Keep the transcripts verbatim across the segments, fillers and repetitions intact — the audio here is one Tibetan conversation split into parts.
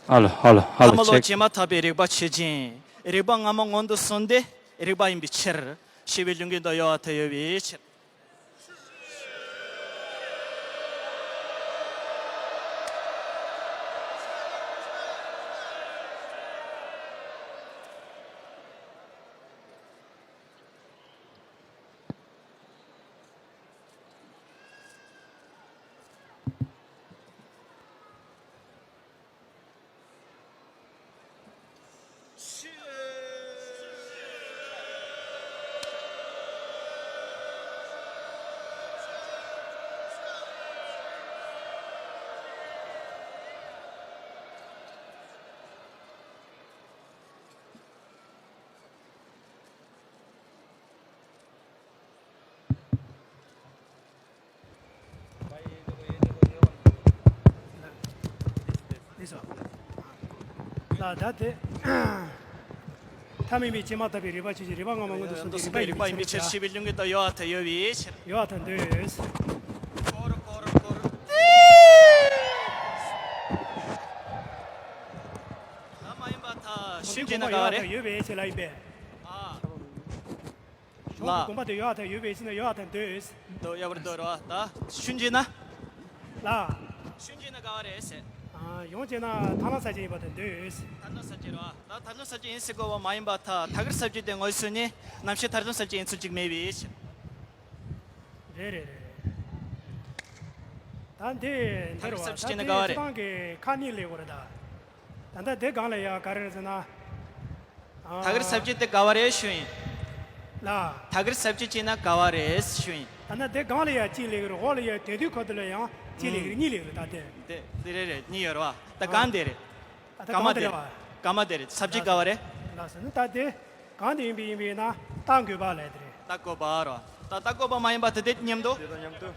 ཨ་ལོ། ཨ་ལོ། ཨ་ལོ། ལྷ་མོ་ལོ་ཆེག་བྱེ་མ་ཐག་པའི་རིག་པ་ཆོས་ཅན། རིག་པ་སྔ་མ་སྔོན་དུ་སོང་སྟེ་རིག་པ་ཡིན་པའི་ཕྱིར། ཞེས་པའི་ལུང་གིས་མདོ་ཡོད་པར་ཐལ་ཡོད་པའི་ཕྱིར། ལ་ད་དེ། ཐ་མལ་པའི་བྱེ་མ་ཐག་པའི་རིག་པ་ཆོས་ཅན། རིག་པ་སྔ་མ་སྔོན་དུ་སོང་སྟེ་རིག་པ་ཡིན་པའི་ཕྱིར། ཞེས་པའི་ལུང་གིས་མདོ་ཡོད་པར་ཐལ་ཡོད་པའི་ཕྱིར། ཡོད་པར་ཐལ་འདོད། ཀོར་ཀོར་ཀོར། ལ་མ་ཡིན་པར་ཐལ། ཤུན་བརྗོད་ན་དགའ་བ་རེད། ཡོད་པའི་ཕྱིར་ལ་ཡིན་པས། ཨ། གཞུང་གི་ལ། དགོངས་པ་དེ་ཡོད་པར་ཐལ། ཡོད་པའི་ཕྱིར་ན་ཡོད་པར་ཐལ་འདོད། འདོད། ཡག་པོ་འདོད་རོ། ད་ཤུན་བརྗོད་ན། ལ། ཤུན་བརྗོད་ན་དགའ་བ་རེད་ཟེར། ཨ། ཡང་བརྗོད་ན་ཐར་ལམ་ས་བཅད་ཡིན་པར་ཐལ་འདོད། ཐར་ལམ་ས་བཅད་རོ། ད་ཐར་ལམ་ས་བཅད་ཡིན་ཟེར་དགོས་པ་མ་ཡིན་པར་ཐལ། ཐད་ཀར་ས་བཅད་དེ་དངོས་སུ་ནི་རྣམ་བཤད་ཐར་ལམ་ས་བཅད་ཡིན་ཚུལ་ཅིག་མེད་པའི་ཕྱིར། རེད་རེད་རེད། ད་འདི་འདི་རེད་བ། ཐད་ཀར་ས་བཅད་ད་ཅིག་ནི་དགའ་བ་རེད། ད་འདི་སྤྱིར་བཏང་གི་ཁ་ནས་ལེགས་པོ་རེད་ད། ད་ལྟ་དེ་སྒང་ལ་ཡ་ག་རེ་རེད་ཟེར་ན། ཨ། ཐད་ཀར་ས་བཅད་དེ་དགའ་བ་རེད་ཞུ་ཡིན། ལ། ཐད་ཀར་ས་བཅད་བྱས་ན་དགའ་བ་རེད་ཞུ་ཡིན། ད་ལྟ་དེ་སྒང་ལ་ཡ་གཅིག་ལེགས་རེད། འོག་ལ་ཡ་དེ་དུས་ཁ་ཐུག་ལ་ཡང་གཅིག་ལེགས་རེད། གཉིས་ལེགས་རེད་ད་དེ། དེ་དེ་རེད་རེད། གཉིས་ཡོད་རེད་བ། ད་ཨ། གང་དེ་རེད། ད་ལྟ་གང་མ་གང་དེ་དེ་རེད་བ། གང་མ་དེ་རེད། ས་བཅད་དགའ་བ་རེད། ལགས་སོ། ནི་ད་དེ་གང་དེ་ཡིན་པའི་ཡིན་པའི་ན་རྟགས་འགོད་པ་ལས་དེ་རེད། རྟགས་འགོད་པ་རོ། ད་རྟགས་འགོད་པ་མ་ཡིན་པ་དེ་དེ་མཉམ་དུ། དེ་དང་མཉམ་དུ།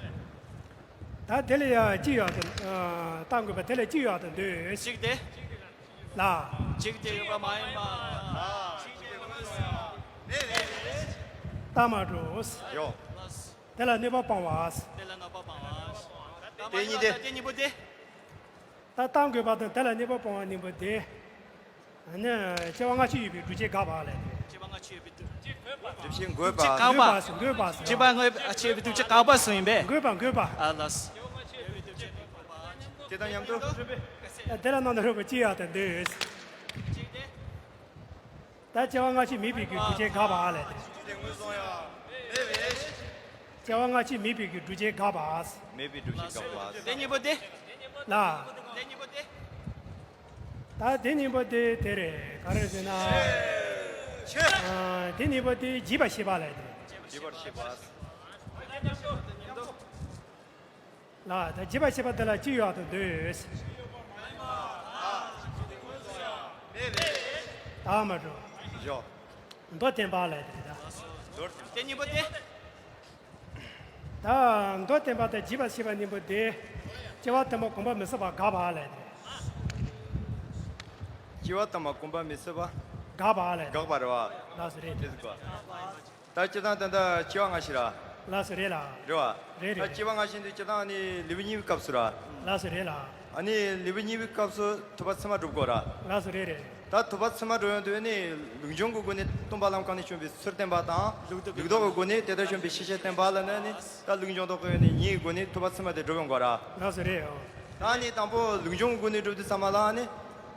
ད་དེ་ལ་ཡང་གཅིག་ཡོད་དོ། ཨ། རྟགས་འགོད་པ་དེ་ལ་གཅིག་ཡོད་དོ་འདོད། གཅིག་དེ། ལ། གཅིག་དེ་ཡོད་པ་མ་ཡིན་པ། རྟགས་མ་གྲུབ། ཡོད། དེ་ལ་གནོད་པ་སྤང་བ། དེ་ལ་གནོད་པ་སྤང་བ། དེ་གཉིས་དེ། དེ་གཉིས་པོ་དེ། ད་རྟགས་འགོད་པ་དང་དེ་ལ་གནོད་པ་སྤང་བ་གཉིས་པོ་དེ། ནི་སྐྱེ་བ་སྔ་ཕྱི་ཡོད་པའི་སྒྲུབ་བྱེད་དགག་པ་ལས་ཏེ། སྐྱེ་བ་སྔ་ཕྱི་ཡོད་པའི་སྒྲུབ་བྱེད་དགག་པ། སྒྲུབ་བྱེད་འགོད་པ། འགོད་པ་སོ། འགོད་པ་སོ། སྐྱེ་བ་སྔ་ཕྱི་ཡོད་པའི་སྒྲུབ་བྱེད་དགག་པ་སོ་ཡིན་པས། འགོད་པ། འགོད་པ། ཨ་ལགས། དེ་དང་མཉམ་དུ། དེ་ལ་རྣམ་སྣང་རོལ་པ་ཅི་ཡང་དང་འདོད། ད་སྐྱེ་བ་སྔ་ཕྱི་མེད་པའི་གི་སྒྲུབ་བྱེད་དགག་པ་ལས་ཏེ། སྐྱེ་བ་སྔ་ཕྱི་མེད་པའི་གི་སྒྲུབ་བྱེད་དགག་པ། མེད་པའི་སྒྲུབ་བྱེད་དགག་པ། དེ་གཉིས་པོ་དེ། ལ། དེ་གཉིས་པོ་དེ། ད་དེ་གཉིས་པོ་དེ་དེ་རེད། ག་རེ་ཟེར་ན། ཨ། དེ་གཉིས་པོ་དེ་བརྗོད་པར་བྱེད་པ་ལས་དེ། བརྗོད་པར་བྱེད་པ། ལ། ད་བརྗོད་པར་བྱེད་པ་དེ་ལ་ཅི་ཡོད་དུ་འདོད། ད་མ་འགྲོ། ཡོད། མདོ་བསྟན་པ་ལས་དེ་རེད་ད། དེ་གཉིས་པོ་དེ། ད་མདོ་བསྟན་པ་དང་བརྗོད་པར་བྱེད་པ་གཉིས་པོ་དེ། སྐྱེ་བ་དང་པོ་གོམས་པ་མི་སྲིད་པ་དགག་པ་ལས་དེ། སྐྱེ་བ་དང་པོ་གོམས་པ་མི་སྲིད་པ། དགག་པ་ལས་དེ། དགག་པ་རེད་བ། ལགས་སོ། རེད། དེ་ཟེར་བ། ད་སྤྱིར་བཏང་ད་ལྟ་སྐྱེ་བ་སྔ་ཕྱི་ར། ལགས་སོ། རེད་ལ། རེད་བ། རེད་རེད། ད་སྐྱེ་བ་སྔ་ཕྱི་འདི་སྤྱིར་བཏང་ནི་ལེའུ་གཉིས་པའི་སྐབས་སུ་ར། ལགས་སོ། རེད་ལ། ཨ་ནི་ལེའུ་གཉིས་པའི་སྐབས་སུ་ཐུབ་པ་ཚད་མ་སྒྲུབ་དགོས་ར། ལགས་སོ། རེད་རེད། ད་ཐུབ་པ་ཚད་མ་སྒྲུབ་ཡོང་དུས་ནི་ལུགས་འབྱུང་གི་སྒོ་ནས་སྟོང་པ་ལམ་གང་ནས་བྱུང་བའི་ཚུལ་བསྟན་པ་དང་། ལུགས་ལྡོག་གི་སྒོ་ནས་དེ་ལྟར་བྱུང་བའི་ཤེས་བྱ་བསྟན་པ་ལ་ནི་ནི་ད་ལུགས་འབྱུང་ལྡོག་གི་ནི་གཉིས་ཀྱི་སྒོ་ནས་ཐུབ་པ་ཚད་མ་དེ་སྒྲུབ་ཡོང་དགོས་ར། ལགས་སོ། རེད་ཨོ། ད་ནི་དང་པོ་ལུགས་འབྱུང་གི་སྒོ་ནས་སྒྲུབ་དུས་ཙམ་པ་ལ་ནི།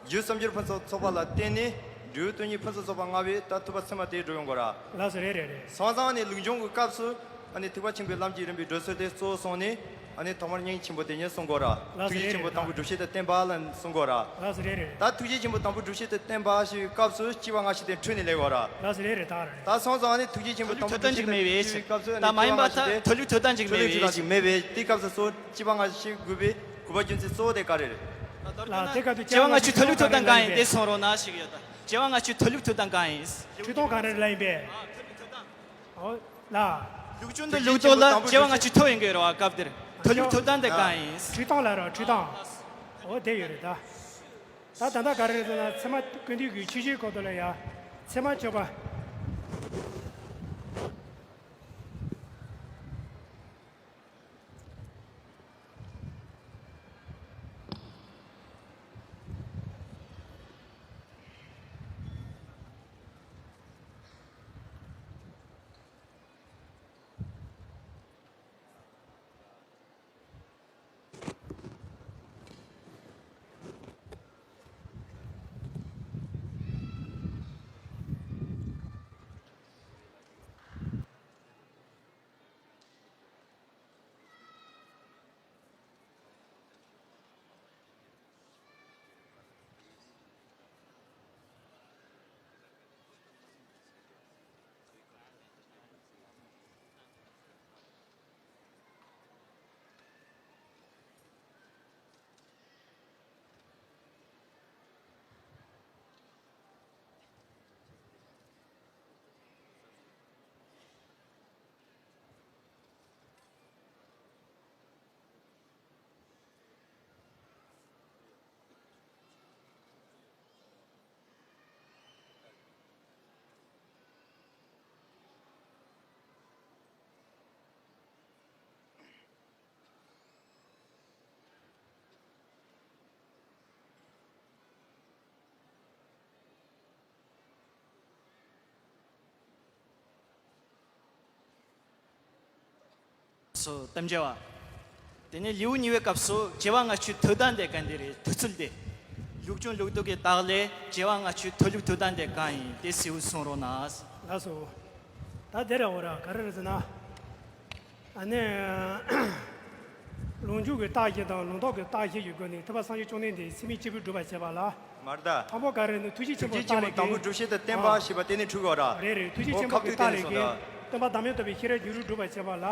རྒྱུ་བསམ་སྦྱོར་ཕུན་སུམ་ཚོགས་པ་ལ་བརྟེན་ནས་འབྲས་བུ་དོན་གཉིས་ཕུན་སུམ་ཚོགས་པ་མངའ་བས་ད་ཐུབ་པ་ཚད་མ་དེ་སྒྲུབ་ཡོང་དགོས་ར། ལགས་སོ། རེད་རེད་རེད། སོང་ཙང་ནི་ལུགས་འབྱུང་གི་སྐབས་སུ་ཨ་ནི་ཐེག་པ་ཆེན་པོའི་ལམ་གྱི་རིམ་པའི་སྒྲུབ་ཚུལ་དེ་གཙོ་བོ་བཟུང་ནས་ཨ་ནི་ཐོག་མར་སྙིང་ཆེན་པོ་དེ་ཉིད་གསུང་དགོས་ར། ལགས་སོ། ཐུགས་རྗེ་ཆེན་པོ་དང་པོའི་སྒྲུབ་བྱེད་དུ་བསྟན་པ་ལ་གསུང་དགོས་ར། ལགས་སོ། རེད་རེད། ད་ཐུགས་རྗེ་ཆེན་པོ་དང་པོའི་སྒྲུབ་བྱེད་དུ་བསྟན་པ་ཞེས་པའི་སྐབས་སུ་སྐྱེ་བ་སྔ་ཕྱི་དེ་འཁྲུལ་ནས་སླེབས་ཡོད་ར། ལགས་སོ། རེད་རེད། ད་རེད། ད་སོང་ཙང་ནི་ཐུགས་རྗེ་ཆེན་པོ་དང་པོའི་སྒྲུབ་བྱེད་དུ་འཁྲུལ་ནས་སླེབས་པའི་སྐབས་སུ་ད་མ་ཡིན་པ་ད་ཐོས་ལུགས་ཐོས་དང་ཅིག་མེད་པའི་ཐོས་ལུགས་ཐོས་དང་ཅིག་མེད་པའི་དེའི་སྐབས་སུ་སོ་སྐྱེ་བ་སྔ་ཕྱི་དགོས་པའི་དགོས་པ་རྒྱུ་མཚན་གཙོ་བོ་དེ་ག་རེ་རེད། ལ། དེ་ག་དུས་སྐྱེ་བ་སྔ་ཕྱི་ཐོས་ལུགས་ཐོས་དང་གང་ཡིན་དེ་གསུང་རོགས་གནང་ཞིག་ཡོད་ད། སྐྱེ་བ་སྔ་ཕྱི་ཐོས་ལུགས་ཐོས་དང་གང་ཡིན། འཁྲུལ་སྟོང་ག་རེ་ལ་ཡིན་པས། ཨོ། ལ། ལུགས་འབྱུང་དང་ལུགས་ལྡོག་ལ་སྐྱེ་བ་སྔ་ཕྱི་ཐོས་ཡོང་གི་རེད་བ། སྐབས་དེར་ཐོས་ལུགས་ཐོས་དང་དེ་གང་ཡིན། འཁྲུལ་སྟོང་ལ་རོ། འཁྲུལ་སྟོང་། ཨོ་དེ་ཡོད་རེད་ད། ད་ད་ལྟ་ག་རེ་རེད་ཟེར་ན་ཚད་མ་ཀུན་བཏུས་ཀྱི་ཆོས་ཅན་སྐོར་དུ་ལ་ཡ། ཚད་མ་སྤྱོད་པ། སོ་གཏམ་བྱ་བ། དེ་ནས་ལེའུ་གཉིས་པའི་སྐབས་སུ་སྐྱེ་བ་སྔ་ཕྱིའི་དུས་དང་དེ་ག་འདི་རེད། དུས་ཚོད་དེ། ལུགས་འབྱུང་ལུགས་ལྡོག་གི་རྟགས་ལས་སྐྱེ་བ་སྔ་ཕྱིའི་དུས་ལུགས་དུས་དང་དེ་གང་ཡིན་དེ་གསལ་བོ་གསུང་རོགས་གནང་། ལགས་སོ། ད་དེ་ར་འོ་ར་ག་རེ་རེད་ཟེར་ན། ཨ་ནི། ལུགས་འབྱུང་གི་རྟགས་བཞི་དང་ལུགས་ལྡོག་གི་རྟགས་བཞི་ཡི་སྒོ་ནས་ཐེག་པ་སངས་རྒྱས་བཅོམ་ལྡན་འདས་སེམས་ཉིད་གཅིག་པུས་སྒྲུབ་པར་བྱེད་པ་ལ། མ་རེད་ད། དང་པོ་ག་རེ་ནི་ཐུགས་རྗེ་ཆེན་པོའི་རྟགས་ལས་དང་པོ་སྒྲུབ་བྱེད་དུ་བསྟན་པ་ཞེས་པ་དེ་ནི་འཁྲུལ་དགོས་ར། རེད་རེད། ཐུགས་རྗེ་ཆེན་པོ་གི་རྟགས་ལས་ཀྱི་སྟོན་པ་བདག་མེད་རྟོགས་པའི་ཤེས་རབ་རྒྱུད་ལུགས་སྒྲུབ་པར་བྱེད་པ་ལ།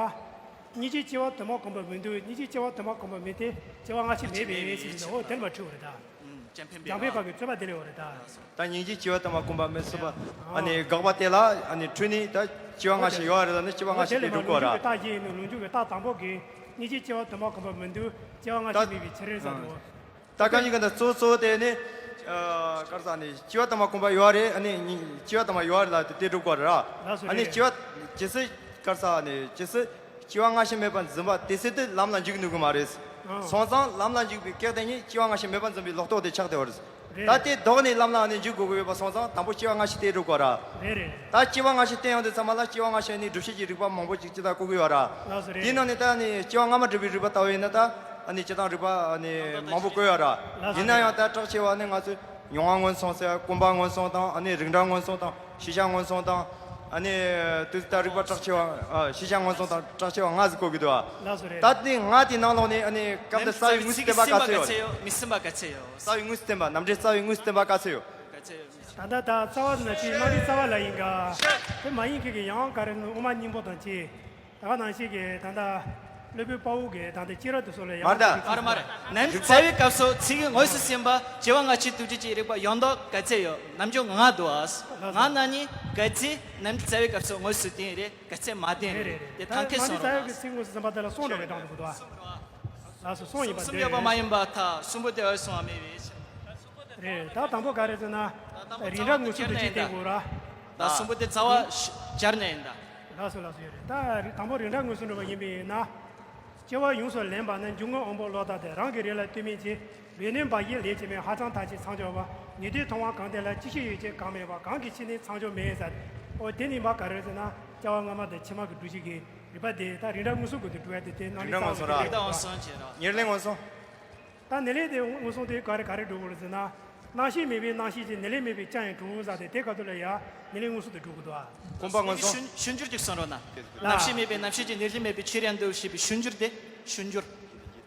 སྙིང་རྗེའི་སྐྱེ་བ་དུ་མ་བསྒོམ་པར་མི་འདོད། སྙིང་རྗེའི་སྐྱེ་བ་དུ་མ་བསྒོམ་པར་མི་འདོད། སྐྱེ་བ་སྔ་ཕྱི་མེད་པའི་ཕྱིར་ཟེར་འོ་དེར་མ་འཁྲུལ་བ་རེད་ད། འཇམ་དཔལ་འཇམ་དཔལ་དཔལ་གྱི་རྩོད་པ་དེ་ལས་འོ་རེད་ད། ད་སྙིང་རྗེའི་སྐྱེ་བ་དུ་མ་བསྒོམ་པར་མི་བཟོད་པ། ཨ་ནི་དགག་པ་དེ་ལ་ཨ་ནི་འཁྲུལ་ནས་ད་སྐྱེ་བ་སྔ་ཕྱི་ཡོད་རེད་ད་ནི་སྐྱེ་བ་སྔ་ཕྱི་དེ་སྒྲུབ་དགོས་ར། ལུགས་འབྱུང་གི་རྟགས་བཞི་ཡིན་ནོ། ལུགས་འབྱུང་གི་རྟགས་དང་པོ་གི་སྙིང་རྗེའི་སྐྱེ་བ་དུ་མ་བསྒོམ་པར་མི་འདོད། སྐྱེ་བ་སྔ་ཕྱི་མེད་པའི་ཕྱིར་ཟེར་འོ། ད་གང་ཡིན་ག་ད་གཙོ་གཙོ་དེ་ནི། ཨ་གར་ས་ནི་སྐྱེ་བ་དུ་མ་བསྒོམ་པ་ཡོད་རེད། ཨ་ནི་སྐྱེ་བ་དུ་མ་ཡོད་རེད་ལ་དེ་དེ་སྒྲུབ་དགོས་ར། ལགས་སོ་ཨ་ནི་རེད། སྐྱེ་བ་ཇི་སྲིད་གར་ས་ནི་ཇི་སྲིད་སྐྱེ་བ་སྔ་ཕྱི་མེད་པར་འཛིན་པ་དེ་སྲིད་དུ་ལམ་ལ་འཇུག་ནུས་ཀྱི་མ་རེད། ཨང་། སོང་ཙང་ལམ་ལ་འཇུག་པའི་སྐད་དེ་ཉིད་སྐྱེ་བ་སྔ་ཕྱི་མེད་པར་འཛིན་པའི་ལོག་རྟོག་དེ་ཆགས་བསྡད་པ་རེད། རེད། ད་དེ་ལྡོག་ནས་ལམ་ལ་ཨ་ནི་འཇུག་དགོས་ཀྱི་ཡོད་པ་སོང་ཙང་དང་པོ་སྐྱེ་བ་སྔ་ཕྱི་དེ་སྒྲུབ་དགོས་ར། རེད་རེད། ད་སྐྱེ་བ་སྔ་ཕྱི་བསྟན་ཡོང་དུས་ཚང་མ་ལ་སྐྱེ་བ་སྔ་ཕྱི་ནི་སྒྲུབ་བྱེད་ཀྱི་རིགས་པ་མང་པོ་ཅིག་ཅི་ལྟར་བཀོད་ཀྱི་ཡོད་ར། ལགས་སོ་རེད། དེའི་ནང་ནས་ད་ནི་སྐྱེ་བ་སྔ་མ་སྒྲུབ་པའི་རིགས་པ་ལྟ་བུ་ཡིན་ན་ད་ཨ་ནི་སྤྱིར་བཏང་རིགས་པ་ཨ་ནི་མང་པོ་བཀོད་ཡོད་ར། ལགས་སོ་ཡིན་ན་ཡང་ད་གྲགས་ཆེ་བ་ནི་ང་ཚོས་མྱོང་བ་མངོན་སུམ་ཟེར། སྒོམ་པ་མངོན་སུམ་དང་ཨ་ནི་རིགས་འདྲ་མངོན་སུམ་དང་ཤེས་བྱ་མངོན་སུམ་དང་། ཨ་ནི་དུས་ད་རིགས་པ་གྲགས་ཆེ་བ་ཨ་ཤེས་བྱ་མངོན་སུམ་དང་གྲགས་ཆེ་བ་ལྔ་ཟིག་བཀོད་ཀྱི་འདུག་ཨ། ལགས་སོ་རེད། ད་དེ་ལྔ་དེའི་ནང་ལོགས་ནས་ཨ་ནི་སྐབས་འདིར་རྩ་བའི་དངོས་སུ་བསྟན་པ་ག་ཚོད་ཡོད། མི་སེམས་པ་ག་ཚོད་ཡོད། རྩ་བའི་དངོས་སུ་བསྟན་པ། རྣམ་འགྲེལ་རྩ་བའི་དངོས་སུ་བསྟན་པ་ག་ཚོད་ཡོད། ད་ལྟ་ད་རྩ་བ་ན་ཅིག་རྣམ་འགྲེལ་རྩ་བ་ལ་ཡིན་ག་དེ་མ་ཡིན་མཁན་གྱི་ཡང་ག་རེ་ནི་དབུ་མ་སྙིང་པོ་དང་ཅིག་ད་ག་ནང་བཞིན་གྱི་ད་ལྟ་སློབ་དཔོན་དཔའ་བོ་གི་ད་ལྟ་སྐྱེས་རབས་དེ་ཚོ་ལ་ཡང་མ་རེད་ད། མ་རེད་མ་རེད། རྣམ་འགྲེལ་རྩ་བའི་སྐབས་སུ་ཚིག་གི་དངོས་སུ་ཟིན་པ་སྐྱེ་བ་སྔ་ཕྱི་དུས་གཅིག་གི་རིགས་པ་ཡོངས་རྫོགས་ག་ཚད་ཡོད། རྣམ་འགྲེལ་ལྔ་འདུག་ཨ། ལགས་སོ། ང་ན་ནི་ག་ཚད་རྣམ་འགྲེལ་རྩ་བའི་སྐབས་སུ་དངོས་སུ་བསྟན་རེད། ག་ཚད་མ་བསྟན་རེད་རེད། རེད་རེད། དེ་ད་ཐང་ཁེ་རྣམ་སོང་འགྲེལ་རྩ་བའི་རོགས་གི་ཚིག་དངོས་སུ་ཟིན་པ་དེ་ལ་གསུང་འགྲོ་བའི་གྲངས་སུ་འདུག་ཨ། ལགས་སོ་གསུང་ཡིན་པ་གསུམ་འདོད་ཡོད་པ་མ་ཡིན་པ་ཐ་གསུམ་པོ་དེ་འོས་སོང་བ་མེད་པས། རེད། ད་དང་པོ་ག་རེ་ཟེར་ན། རིགས་འདྲ་དངོས་སུ་འདུ་བྱེད་བསྟན་དགོས་ར། ད་གསུམ་པོ་དེ་རྩ་བ་སྦྱར་ནས་ཡིན་ད། ལགས་སོ་ལགས་སོ་ཡོད་རེད། ད་རིགས་དང་པོ་རིགས་འདྲ་དངོས་སུ་འགྲོ་བ་ཡིན་པས་ན། སྐྱེ་བ་ཡོངས་སུ་ལེན་པ་ནི་འཇུག་ངོགས་དབང་པོ་བློ་ལྟ་སྟེ། རང་གི་རིགས་ལ་ལྟོས་མིན་གྱི། ལས་ནི་འབའ་ཞིག་ལས་སྐྱེས་མིན། ཧ་ཅང་མཐའ་ཅན་མཚམས་སྦྱོར་བ། ཉན་ཐོས་མཐོང་བ་གང་དེ་ལ། ཅི་ཞིག་ཡོད་ཅེས་གང་སྨྲས་པ། གང་གི་ཕྱིར་ནི་མཚམས་སྦྱོར་མེད་ཟེར། འོ་དེ་ནི་མ་ག་རེ་ཟེར་ན་སྐྱེ་བ་སྔ་མ་དང་ཕྱི་མ་གི་སྒྲུབ་བྱེད་ཀྱི་རིགས་པ་དེ་ད་རིགས་འདྲ་དངོས་སུ་ཀུན་ཏུ་སྒྲུབ་ཡ་དེ་དེ་རྣམ་འགྲེལ་རྩ་བ་རེད། རིགས་འདྲ་དངོས་སུ་ཉེར་ལེན་དངོས་སུ། ད་ནི་ལས་དེ་མངོན་སུམ་དེ་ག་རེ་ག་རེ་སྒྲུབ་དགོས་རེད་ཟེར་ན། རྣམ་ཤེས་མེད་པའི་རྣམ་ཤེས་ཀྱི་ནི་ལས་མེད་པའི་སྐྱོན་ཡང་གྲུབ་ཟེར་ཏེ་དེ་ག་ཚོད་ལ་ཡང་ནི་ལས་མངོན་སུམ་དུ་སྒྲུབ་དགོས་འདུག་ཨ། སྒོམ་པ་མངོན་སུམ། ཞུ་ཞུ་འགྱུར་ཅིག་གསུང་རོགས་གནང་། ལགས། རྣམ་ཤེས་མེད་པའི་རྣམ་ཤེས་ཀྱི་ནི་ལས་མེད་པའི་ཕྱིར་ཡང་འདུ་ཞེས་པའི་ཞུ་འགྱུར་དེ་ཞུ་འགྱུར།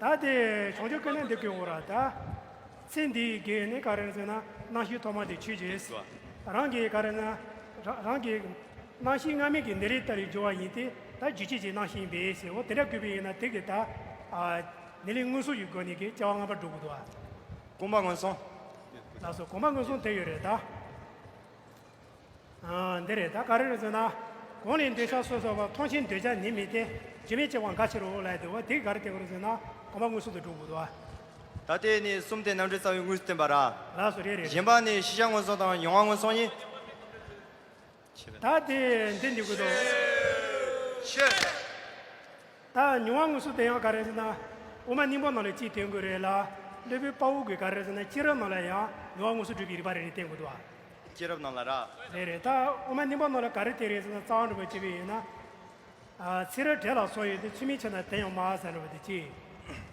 ད་དེ་བྱང་ཆུབ་ཀུན་ལས་འདི་ཀུན་འོ་ར་ད། ཚེ་འདིའི་དགེ་ནི་ག་རེ་ཟེར་ན་རྣམ་ཤེས་ཐོག་མ་དེ་ཆོས་ཅན། རང་གི་ག་རེ་ན་རང་རང་གི་རྣམ་ཤེས་སྔ་མའི་གི་ནི་ལས་ལྟ་བུའི་སྦྱོར་བ་ཡིན་ཏེ། ད་རྒྱུ་ཅན་གྱི་རྣམ་ཤེས་ཡིན་པས་ཟེར། འོ་དེ་འདྲ་བཀོད་པས་ཡིན་ན་དེ་གི་ད་ཨ་ནི་ལས་མངོན་སུམ་ཡི་སྒོ་ནས་གི་སྐྱེ་བ་སྔ་མ་སྒྲུབ་དགོས་འདུག་ཨ། སྒོམ་པ་མངོན་སུམ། ལགས་སོ། སྒོམ་པ་མངོན་སུམ་དེ་ཡོད་རེད་ད། ཨ་འདི་རེད་ད། ག་རེ་རེད་ཟེར་ན། གོང་ལས་འདོད་ཆགས་སོ་སོ་བ། མཐོང་ཕྱིར་འདོད་ཆགས་ནི་མེད་དེ། རྒྱུ་མེད་སྐྱེ་བ་འགའ་ཕྱིར་རོ་ལབ་ཡ་དེ་འོ་དེ་ག་རེ་བསྟན་དགོས་རེད་ཟེར་ན་སྒོམ་པ་མངོན་སུམ་དུ་སྒྲུབ་དགོས་འདུག་ཨ། ད་དེ་ནི་གསུམ་དེ་རྣམ་འགྲེལ་རྩ་བའི་དངོས་སུ་བསྟན་པ་ར། ལགས་སོ་རེད་རེད། གཞན་པ་ནི་ཤེས་བྱ་མངོན་སུམ་དང་མྱོང་བ་མངོན་སུམ་ཡིན། ད་དེ་འདི་འདི་དགོས་དོ། ད་མྱོང་བ་མངོན་སུམ་དེ་ཡང་ག་རེ་ཟེར་ན། དབུ་མ་སྙིང་པོ་ནང་ལ་གཅིག་བསྟན་དགོས་རེད་ལ། སློབ་དཔོན་དཔའ་བོ་གིས་ག་རེ་ཟེར་ན་སྐྱེས་རབས་ནང་ལ་ཡང་མྱོང་བ་མངོན་སུམ་སྒྲུབ་པའི་རིགས་པ་རེ་རེ་བསྟན་དགོས་འདུག་ཨ། སྐྱེས་རབས་ནང་ལ་ར། རེད་རེད། ད་དབུ་མ་སྙིང་པོ་ནང་ལ་ག་རེ་བསྟན་རེད་ཟེར་ན། རྩ་བ་འགྲོ་བའི་སྤྱི་བའི་ཡིན་ན། ཨ་ཚེ་རབས་བྲལ་ལ་སོགས་ཡོད་དེ། ཚུལ་མིན་ཕྱིར་ན་དེ་ཡང་སྨྲ་ཟེར་བ་དེ་གཅིག་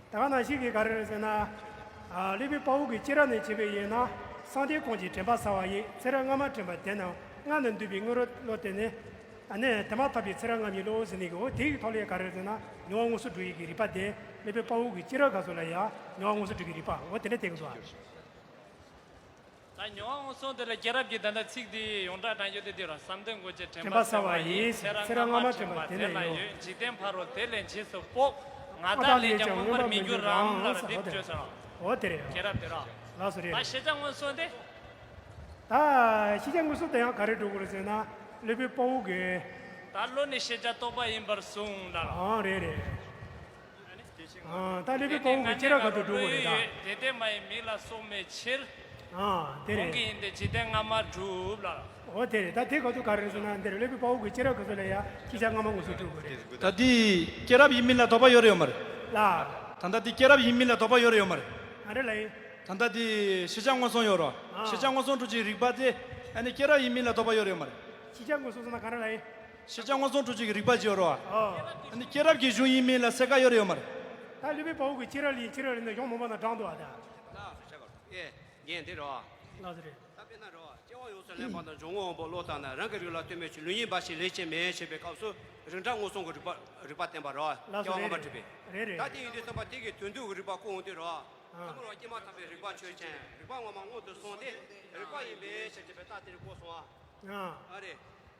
ད་ག་ནང་བཞིན་གྱི་ག་རེ་རེད་ཟེར་ན། ཨ་སློབ་དཔོན་དཔའ་བོ་གིས་སྐྱེས་རབས་ནས་བྱས་པའི་ཡིན་ན། སངས་རྒྱས་ཀུན་གྱི་དྲན་པ་གསལ་བ་ཡིས། ཚེ་རབས་སྔ་མ་དྲན་པ་དེ་རྣམས་སྔ་ནས་འདུས་པའི་དངོས་རོ་བློ་དེ་ནི། ཨ་ནི་དེ་མ་ཐག་པའི་ཚེ་རབས་སྔ་མའི་བློ་ཟེར་ནས་གི་འོ་དེ་ཡི་ཐོག་ལས་ག་རེ་ཟེར་ན་མྱོང་བ་མངོན་སུམ་སྒྲུབ་ཡས་ཀྱི་རིགས་པ་དེ། སློབ་དཔོན་དཔའ་བོ་གིས་སྐྱེས་རབས་ག་ཚོད་ལ་ཡང་མྱོང་བ་མངོན་སུམ་སྒྲུབ་ཀྱི་རིགས་པ་འོ་དེ་འདྲ་བསྟན་གྱི་འདུག་ད་མྱོང་བ་མངོན་སུམ་དེ་ལ་སྐྱེས་རབས་ཀྱི་ད་ལྟ་ཚིག་འདི་ཡོངས་གྲགས་དྲངས་རྒྱུ་དེ་འདི་ར། བསམ་གཏན་དགོས་ཀྱི་དྲན་པ་གསལ་བ་ཡིས། ཚེ་རབས་སྔ་མ་དྲན་པ་དེ་ལ་ཡོད། འཇིག་རྟེན་ཕ་རོལ་དེ་ལས་འཇིགས་སུ་དཔོག །ང་བདག་ལས་ཀྱང་མངོན་པར་མི་འགྱུར་རམ་ལ་ར། འདི་བརྗོད་ཟེར་ར། འོ་དེ་རེད། སྐྱེས་རབས་དེ་ར། ལགས་སོ་རེད། ད་ཤེས་བྱ་མངོན་སུམ་དེ། ད་ཤེས་བྱ་མངོན་སུམ་དེ་ཡང་ག་རེ་སྒྲུབ་དགོས་རེད་ཟེར་ན། སློབ་དཔོན་དཔའ་བོ་གིས། ད་བློ་ནི་ཤེས་བྱ་རྟོགས་པ་ཡིན་པར་གསུངས་ལ་ར། ཨང་རེད་རེད། ཨང་ད་སློབ་དཔོན་དཔའ་བོ་གིས་སྐྱེས་རབས་ག་དུས་སྒྲུབ་དགོས་རེད་ད། དེ་ལྟས་སྨྲ་བའི་མིང་ལ་སོགས་མེད་ཕྱིར། ཨང་དེ་རེད། གོང་གི་ཡིན་ཏེ་འཇིག་རྟེན་སྔ་མར་སྒྲུབ་ལ་ར། འོ་དེ་རེད། ད་དེ་ག་དུས་ག་རེ་རེད་ཟེར་ན། འདིར་སློབ་དཔོན་དཔའ་བོ་གིས་སྐྱེས་རབས་ག་ཚོད་ལ་ཡང་ཤེས་བྱ་སྔ་མ་མངོན་སུམ་སྒྲུབ་དགོས་རེད། ད་འདི་སྐྱེས་རབས་ཡིན་མིན་ལ་དོགས་པ་ཡོད་རེད་ཡོད་མ་རེད། ལ། ད་ལྟ་འདི་སྐྱེས་རབས་ཡིན་མིན་ལ་དོགས་པ་ཡོད་རེད་ཡོད་མ་རེད། ཨ་རེ་ལ་ཡིན། ད་ལྟ་འདི་ཤེས་བྱ་མངོན་སུམ་ཡོད་རོ། ཨ། ཤེས་བྱ་མངོན་སུམ་སྒྲུབ་བྱེད་རིགས་པ་དེ་ཨ་ནི་སྐྱེས་རབས་ཡིན་མིན་ལ་དོགས་པ་ཡོད་རེད་ཡོད་མ་རེད། ཤེས་བྱ་མངོན་སུམ་ཟེར་ན་ག་རེ་ལ་ཡིན། ཤེས་བྱ་མངོན་སུམ་གྲུབ་ཆོད་ཀྱི་རིགས་པ་བརྗོད་རོགས། ཨོ། ཨ་ནི་སྐྱེས་རབས་ཀྱི་གཞུང་ཡིན་མིན་ལ་གསལ་ཁ་ཡོད་རེད་ཡོད་མ་རེད། ད་སློབ་དཔོན་དཔའ་བོ་གི་སྐྱེས་རབས་ལ་ཡིན། སྐྱེས་རབས་ལ་ཡིན་ན་གཞུང་མང་པོ་ནང་དྲངས་འདུག་ཨ་ད། ལ་ཤ་ཁར་ཨེ་རྒན་དེ་རོ། ལགས་སོ་རེད། ད་དཔེར་ན་རོ། སྐྱེ་བ་ཡོངས་སུ་ལེན་པ་དང་འབྱུང་བ་འོང་པོ་བློ་བཏང་ན་རང་གི་རིགས་ལ་ལྟོས་མེད་ཀྱི་ལུས་ཡིན་པ་ཞིག་ལས་སྐྱེས་མེད་ཞེས་པའི་སྐབས་སུ་རིགས་འདྲ་མངོན་སུམ་གྱི་རིགས་པ་རིགས་པ་བསྟན་པ་རོ། ལགས་སོ་སྐྱེ་བ་རེད་སྔ་མ་རེད། གྲུབ་པའི། རེད་རེད། ད་དེ་ཡིན་དུས་ཙམ་པ་དེ་གི་དོན་བསྡུ་གི་རིགས་པ་བཀོད་འོང་དུས་རོ། ཨ། ཐ་མལ་བ་སྐྱེས་མ་ཐག་པའི་རིགས་པ་ཆོས་ཅན། རིགས་པ་སྔ་མ་སྔོན་དུ་སོང་སྟེ་རིགས་པ་ཡིན་པའི་ཕྱིར་ཞེས་པའི་རྟགས་དེ་རིགས་བཀོད་སོང་ཨ། ཨ། ཨ་རེད།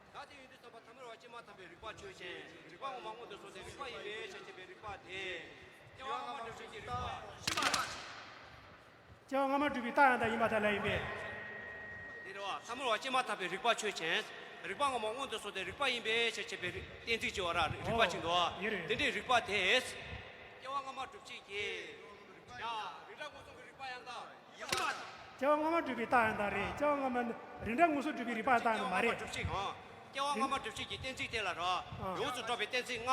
ད་དེ་ཡིན་དུས་ཙམ་པ་ཐ་མལ་བ་སྐྱེས་མ་ཐག་པའི་རིགས་པ་ཆོས་ཅན། རིགས་པ་སྔ་མ་སྔོན་དུ་སོང་སྟེ་རིགས་པ་ཡིན་པའི་ཕྱིར་ཞེས་པའི་རིགས་པ་དེ། སྐྱེ་བ་སྔ་མ་གྲུབ་ཆོད་ཀྱི་རིགས་པ་ཕྱི་མ་རེད། སྐྱེ་བ་སྔ་མ་གྲུབ་པའི་རྟགས་ཡང་དག་ཡིན་པར་ཐལ་ལ་ཡིན་པས། དེ་རེད་བ། ཐ་མལ་བ་སྐྱེས་མ་ཐག་པའི་རིགས་པ་ཆོས་ཅན། རིགས་པ་སྔ་མ་སྔོན་དུ་སོང་སྟེ་རིགས་པ་ཡིན་པའི་ཕྱིར་ཞེས་པའི་རིགས་གཏན་ཚིགས་ཀྱི་བར་རིགས་པ་ཅིག་འདུག་བ། ཡོད་རེད། དེ་འདྲའི་རིགས་པ་དེས། སྐྱེ་བ་སྔ་མ་གྲུབ་ཆོད་ཀྱི། ཡ། རིགས་འདྲ་མངོན་སུམ་གྱི་རིགས་པ་ཡང་དག་ཡིན་པར་ཐལ། སྐྱེ་བ་སྔ་མ་གྲུབ་པའི་རྟགས་ཡང་དག་རེད། སྐྱེ་བ་སྔ་མ་ནི་རིགས་འདྲ་མངོན་སུམ་གྲུབ་པའི་རིགས་པ་ཡང་དག་ནི་མ་རེད། སྐྱེ་བ་སྔ་མ་གྲུབ་ཆོད་ཀྱི་ཧང་། སྐྱེ་བ་སྔ་མ་གྲུབ་ཆོད་ཀྱི་གཏན་ཚིགས་དེ་ལ་རོ། ཨ། ཡོངས་སུ་གྲུབ་པའི་གཏན་ཚིགས་ལྔ།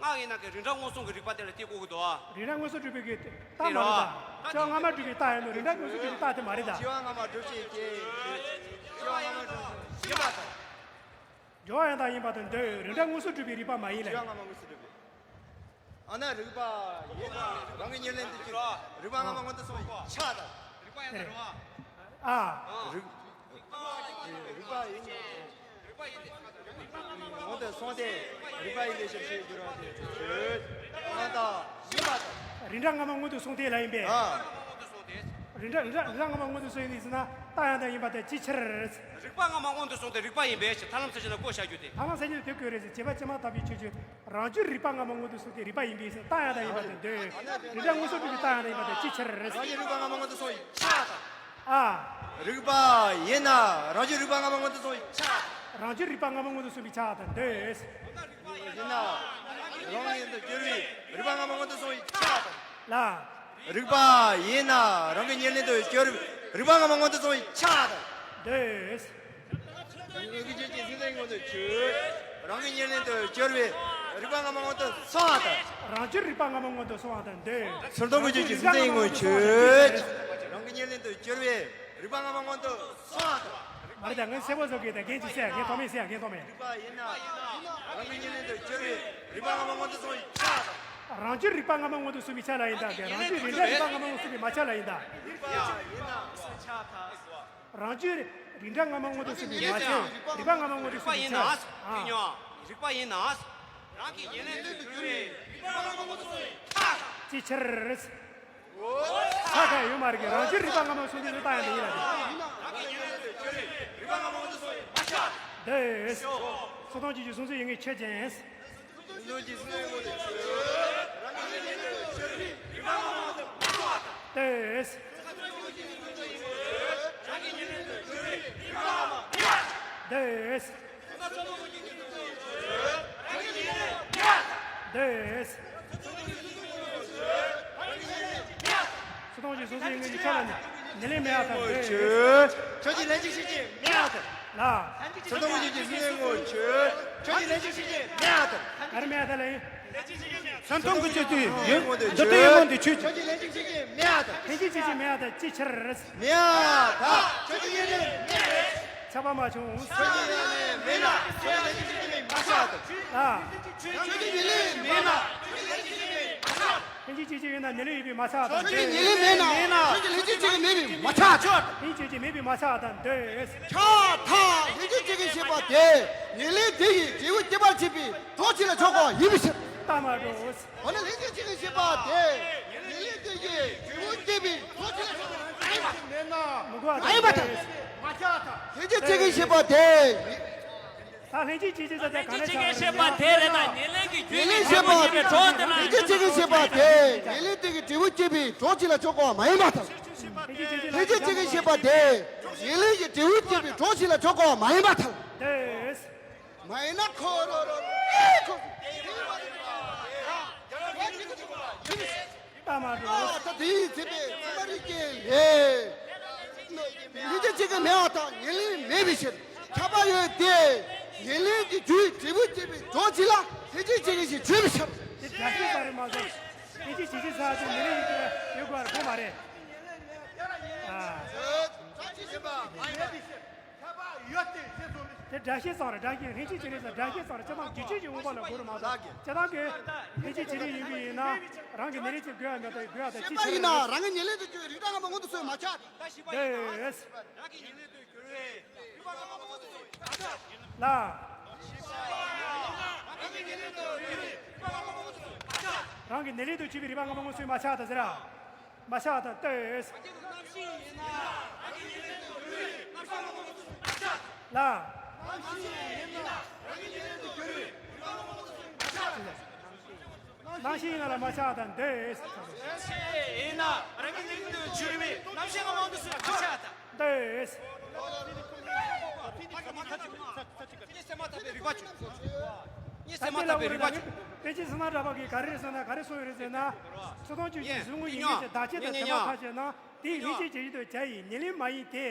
ལྔ་ཡི་ནང་གི་རིགས་འདྲ་མངོན་སུམ་གྱི་རིགས་པ་དེ་ལ་དེ་བཀོད་ཀྱི་འདུག་ཨ། རིགས་འདྲ་མངོན་སུམ་གྲུབ་པའི་གི་རྟགས་མ་རེད་ད། སྐྱེ་བ་སྔ་མ་གྲུབ་པའི་རྟགས་ཡིན་ནོ་རིགས་འདྲ་མངོན་སུམ་གྲུབ་པའི་རྟགས་དེ་མ་རེད་ད། སྐྱེ་བ་སྔ་མ་གྲུབ་ཆོད་ཀྱི། སྐྱེ་བ་སྔ་མ་གྲུབ་ཆོད་ཡིན་པར་ཐལ། སྦྱོར་བ་ཡང་དག་ཡིན་པར་ཐལ་འདོད། རིགས་འདྲ་མངོན་སུམ་གྲུབ་པའི་རིགས་པ་མ་ཡིན་ལ། སྦྱོར་བ་སྔ་མ་མངོན་སུམ་གྲུབ་པའི། ཨ་ན་རིགས་པ་ཡིན་ན་རང་གི་ཉེར་ལེན་དུ་གྱུར། རིགས་པ་སྔ་མ་སྔོན་དུ་སོང་བའི་ཆ་དང་། རིགས་པ་ཡིན་ན་རེད་བ། ཨ། རིགས་རིགས་པ་ཡིན་ན། སྔོན་དུ་སོང་སྟེ་རིགས་པ་ཡིན་པའི་ཕྱིར་ཞེས་བསྒྱུར་བ་དེ་ཆོས་ཅན། ཨ་ད་ཡིན་པ་དང་། རིགས་འདྲ་སྔ་མ་སྔོན་དུ་སོང་སྟེ་ལ་ཡིན་པས། ཨ། རིགས་འདྲ་རིགས་འདྲ་རིགས་འདྲ་སྔ་མ་སྔོན་དུ་སོང་ཡིན་ཟེར་ན་རྟགས་ཡང་དག་ཡིན་པར་ཐལ། ཅིའི་ཕྱིར། རིགས་པ་སྔ་མ་སྔོན་དུ་སོང་སྟེ་རིགས་པ་ཡིན་པའི་ཕྱིར། ཐར་ལམ་གསལ་བྱེད་ནས་བཀོད་བཞག་རྒྱུ་དེ། ཐར་ལམ་གསལ་བྱེད་ནས་དེ་བཀོད་རེད་ཟེར། བྱས་པ་སྐྱེས་མ་ཐག་པའི་ཆོས་ཅན། རང་རྒྱུད་རིགས་པ་སྔ་མ་སྔོན་དུ་སོང་སྟེ་རིགས་པ་ཡིན་པའི་ཕྱིར། རྟགས་ཡང་དག་ཡིན་པར་ཐལ་འདོད། རིགས་འདྲ་མངོན་སུམ་གྲུབ་པའི་རྟགས་ཡང་དག་ཡིན་པར་ཐལ། ཅིའི་ཕྱིར། རང་རྒྱུད་རིགས་པ་སྔ་མ་སྔོན་དུ་སོང་བའི་ཆ་དང་། ཨ། རིགས་པ་ཡིན་ན་རང་རྒྱུད་རིགས་པ་སྔ་མ་སྔོན་དུ་སོང་བའི་ཆ་དང་། རང་རྒྱུད་རིགས་པ་སྔ་མ་སྔོན་དུ་སོང་བའི་ཆ་དང་འདོད། ཡིན་ན་རང་ཉིད་དུ་གྱུར་པའི་རིགས་པ་སྔ་མ་སྔོན་དུ་སོང་བའི་ཆ་དང་། ལ། རིགས་པ་ཡིན་ན་རང་གི་ཉེར་ལེན་དུ་གྱུར་པའི་རིགས་པ་སྔ་མ་སྔོན་དུ་སོང་བའི་ཆ་དང་། འདོད། རང་གི་ཆོས་ཅན་སེམས་ཅན་སྔོན་དུ་ཆོས། རང་གི་ཉེར་ལེན་དུ་གྱུར་པའི་རིགས་པ་སྔ་མ་སྔོན་དུ་སོང་བ་དང་། རང་རྒྱུད་རིགས་པ་སྔ་མ་སྔོན་དུ་སོང་བ་དང་འདོད། ཚུར་མཐོང་གི་ཆོས་ཅན་སེམས་ཅན་སྔོན་ཆོས། རང་གི་ཉེར་ལེན་དུ་གྱུར་པའི་རིགས་པ་སྔ་མ་སྔོན་དུ་སོང་བ་དང་། མ་རེད་ད། ངས་གསལ་པོ་བཟོ་གི། ད་རྒན་གྱིས་གསལ་ཡ། རྒན་ཐོགས་མེད་གསལ་ཡ། རྒན་ཐོགས་མེད། རིགས་པ་ཡིན་ན་རང་གི་ཉེར་ལེན་དུ་གྱུར་པའི་རིགས་པ་སྔ་མ་སྔོན་དུ་སོང་བའི་ཆ་དང་། རང་རྒྱུད་རིགས་པ་སྔ་མ་སྔོན་དུ་སོང་བའི་ཆ་ལ་ཡིན་ད། རང་རྒྱུད་རིགས་འདྲ་རིགས་པ་སྔ་མ་སྔོན་དུ་སོང་བའི་མ་ཆ་ལ་ཡིན་ད། རིགས་པ་ཡིན་ན་སོང་ཆ་དང་། རང་རྒྱུད་རིགས་འདྲ་སྔ་མ་སྔོན་དུ་སོང་བའི་མ་ཆ། རིགས་པ་སྔ་མ་སྔོན་དུ་སོང་བའི་ཆ། ཨ། རིགས་པ་ཡིན་ན། རང་གི་ཉེར་ལེན་དུ་གྱུར་པའི་རིགས་པ་སྔ་མ་སྔོན་དུ་སོང་བའི་ཆ་དང་། ཅིའི་ཕྱིར། ས་ཁ་ཡོད་མ་རེད་གི། རང་རྒྱུད་རིགས་པ་སྔ་མ་སོང་དུས་སུ་རྟགས་ཡང་དག་ཡིན་ལ། འདོད། སོ་ཐམས་ཅད་ཀྱི་གཟུང་འཛིན་ཡོད་ངེས་ཆོས་ཅན། འདོད། འདོད། འདོད། སོ་ཐམས་ཅད་གཟུང་འཛིན་ཡོད་ངེས་ཀྱི་ཆ་ལ་ནི་ལེན་མེད་པར་ཐལ། ཆོས་ཅན་ལྷན་ཅིག་སྐྱེས་ཀྱི་མེད་པར་ཐལ། ལ། སོ་ཐམས་ཅད་ཀྱི་གཟུང་འཛིན་དངོས་ཆོས་ཆོས་ཅན་ལྷན་ཅིག་སྐྱེས་ཀྱི་མེད་པར་ཐལ། ག་རེ་མེད་པར་ཐལ་ལ་ཡིན། སེམས་སྟོང་གི་སྤྱོད་ཡུལ་ཡིན། འདོད་པའི་ཡུལ་དངོས་དེ་ཆོས་ཅན། ལྷན་ཅིག་སྐྱེས་ཀྱི་མེད་པར་ཐལ། ལྷན་ཅིག་སྐྱེས་ཀྱི་མེད་པར་ཐལ། ཅིའི་ཕྱིར། མེད་པར་ཐལ། ཆོས་ཅན་ཡོད་ནས་མེད་པས། ཁྱབ་པ་མ་བྱུང་། ཆོས་ཅན་ཡོད་ནས་མེད་ན་ཆོས་ཅན་ལྷན་ཅིག་སྐྱེས་ཀྱི་མེད་མ་ཆགས་ཐལ། ལ། ཆོས་ཅན་ཡོད་ནས་མེད་ན་ཆོས་ཅན་ལྷན་ཅིག་སྐྱེས་ཀྱི་མེད་མ་ཆགས་ཐལ། ལྷན་ཅིག་སྐྱེས་ཀྱི་ཡོད་ན་ཉེར་ལེན་ཡོད་པས་མ་ཆགས་དང་། ཆོས་ཅན་ཉེར་ལེན་མེད་ན་ཆོས་ཅན་ལྷན་ཅིག་སྐྱེས་ཀྱི་མེད་པས་མ་ཆགས་ཐལ། ལྷན་ཅིག་སྐྱེས་ཀྱི་མེད་པས་མ་ཆགས་དང་འདོད། ཆགས་ཐལ། ལྷན་ཅིག་སྐྱེས་ཀྱི་ཞེས་པ་དེ་ཉེར་ལེན་དེ་ཡི་འབྲས་བུ་སྐྱེད་པར་བྱེད་པའི་གྲོགས་བྱེད་ལ་ཕྱོགས་པ་ཡིན་པའི་ཕྱིར། ལྟ་མ་འགྲོ། འོ་ན་ལྷན་ཅིག་སྐྱེས་ཀྱི་ཞེས་པ་དེ་ཉེར་ལེན་དེ་ཡི་འབྲས་བུ་སྐྱེད་པའི་གྲོགས་བྱེད་ལ་ཕྱོགས་པ་མ་ཡིན་པ། མི་དགོས་པ་དང་འདོད། མ་ཆགས་ཐལ། ལྷན་ཅིག་སྐྱེས་ཀྱི་ཞེས་པ་དེ། ད་ལྷན་ཅིག་སྐྱེས་ཀྱི་ཟེར་དེ་ག་ནས་ཆགས་ཀྱི་ཞེས་པ་དེ་རེད་ན། ཉེར་ལེན་གྱི་རྒྱུ་ཉེར་ལེན་ཞེས་པ་དེ་ཉེར་ལེན་ཞེས་པ་དེ་ཉེར་ལེན་དེ་གི་འབྲས་བུ་སྐྱེད་པའི་གྲོགས་བྱེད་ལ་ཕྱོགས་པ་མ་ཡིན་པར་ཐལ། ལྷན་ཅིག་སྐྱེས་ཀྱི་ཞེས་པ་དེ་ཉེར་ལེན་གྱི་འབྲས་བུ་སྐྱེད་པའི་གྲོགས་བྱེད་ལ་ཕྱོགས་པ་མ་ཡིན་པར་ཐལ། མ་ཡིན་ན་ཁོ་རང་རང་ལས་ཁོ། ལྟ་མ་འགྲོ། ད་དེའི་ཚེ་པའི་ཚད་མ་རིགས་ཀྱི་ལས། ལྷན་ཅིག་སྐྱེས་ཀྱི་མེད་པ་དང་ཉེར་ལེན་མེད་པའི་ཕྱིར། ཁྱབ་པ་ཡོད་དེ། ཉེར་ལེན་གྱི་རྒྱུའི་འབྲས་བུ་སྐྱེད་པའི་གྲོགས་བྱེད་ལ་ལྷན་ཅིག་སྐྱེས་ཀྱི་ཞེས་བརྗོད་པའི་ཕྱིར། དེ་རྒྱ་ཆེ་ས་རེད་མ་གཏོགས། ལྷན་ཅིག་སྐྱེས་ཀྱི་ས་དེ་ཉེར་ལེན་གྱི་ཡོད་དགོས་པར་གོ་མ་རེད། ཨ། ཁྱབ་པ་ཡོད་དེ་ཞེས་གསུངས་པའི། དེ་སྒྲ་ཤེས་ཙམ་རེད། སྒྲ་ཤེས་ལྷན་སྐྱེས་བྱེད་རིགས་ཙམ། སྒྲ་ཤེས་ཙམ་རེད། སྤྱིར་བཏང་རྒྱུ་ཆོས་ཀྱི་དབང་པོ་ལ་གོ་རུ་མ་གཏོགས། ལགས་ཀྱི། སྤྱིར་བཏང་གི་ལྷན་སྐྱེས་བྱེད་རིགས་ཡིན་པ་ཡིན་ན་རང་གི་ནད་རིགས་ཅིག་འགོས་ཡ་མེད་དོ། འགོས་ཡ་དང་ཅི་ཤེས་པ་ཡིན་ན་རང་གི་ནད་ལས་དུ་གྱུར་རིགས་འདྲ་སྔ་མ་སྔོན་དུ་སོང་མ་ཆགས། དེས། ལ། རང་གི་ནད་ལས་དུ་གྱུར་པའི་རིག་པ་སྔ་མ་སྔོན་སོང་མ་ཆགས་དང་ཟེར་ར། མ་ཆགས་དང་། ལྟོས། ལ། སྣང་ཤེས་ཡིན་ན་ལ་མ་ཆགས་དང་། ལྟོས། སྣང་ཤེས་ཡིན་ན་རང་གི་ནང་དུ་གྱུར་པའི་རྣམ་ཤེས་སྔ་མ་སྔོན་དུ་སོང་མ་ཆགས་དང་། ལྟོས། ད་དེ་ལ་འོ་ན་པཎ་ཆེན་བསོད་ནམས་གྲགས་པ་གིས་ག་རེ་རེད་ཟེར་ན། ག་རེ་གསུངས་ཡོད་རེད་ཟེར་ན། ཚུར་མཐོང་ཆོས་ཅན། གཟུགས་དངོས་ཡུལ་ངེས་ཅན། བདག་བྱེད་དང་དེ་མ་ཐག་བཅད་ན་དེའི་ལྷན་སྐྱེས་བྱེད་རིགས་དུ་བྱ་ཡི་ཉེར་ལེན་མ་ཡིན་ཏེ།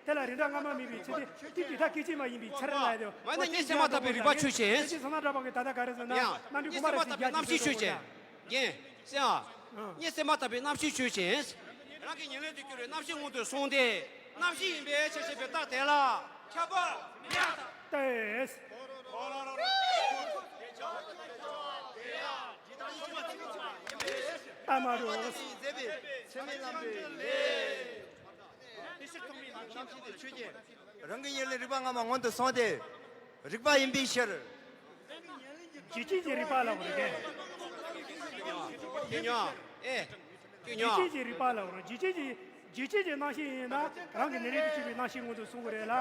དེ་ལ་རིགས་འདྲ་སྔ་མ་མེད་པའི་ཕྱིར་ཏེ། དེ་དུས་མཐའ་སྐད་ཅིག་མ་ཡིན་པའི་ཕྱིར་ལ་ཡོད། མ་ཡིན་ན་ཉེར་ལེན་མ་ཐག་པའི་རིགས་པ་ཆོས་ཅན། པཎ་ཆེན་བསོད་ནམས་གྲགས་པ་གིས་ད་ལྟ་ག་རེ་ཟེར་ན། ཡང་རྣམ་འགྲེལ་དགོངས་པ་རབ་གསལ་རྒྱ་ཆེ་ཤོས་ལ་གོ་བ། ཉེར་ལེན་མ་ཐག་པའི་རྣམ་ཤེས་ཆོས་ཅན། རྒན། སེམས་ཨ། ཉེར་ལེན་མ་ཐག་པའི་རྣམ་ཤེས་ཆོས་ཅན། རང་གི་ཉེར་ལེན་དུ་གྱུར་པའི་རྣམ་ཤེས་སྔོན་དུ་སོང་སྟེ། རྣམ་ཤེས་ཡིན་པའི་ཕྱིར་ཞེས་པའི་རྟགས་དེ་ལ་ཁྱབ་པ་མེད་པར་ཐལ། ལྟོས། ལྟ་མ་རུ། རང་གི་ཉེར་ལེན་རིག་པ་སྔ་མ་སྔོན་དུ་སོང་སྟེ། རིག་པ་ཡིན་པའི་ཕྱིར། རྒྱུ་རྐྱེན་གྱི་རིག་པ་ལ་གོ་རེད། ཉོ་ཉོ། ཨེ། རྒྱུ་རྐྱེན་གྱི་རིག་པ་ལ་གོ་རེད། རྒྱུ་རྐྱེན་གྱི་རྒྱུ་རྐྱེན་གྱི་རྣམ་ཤེས་ཡིན་ན་རང་གི་ནད་ལས་དུ་གྱུར་པའི་རྣམ་ཤེས་མངོན་དུ་སོང་གི་རེད་ལ།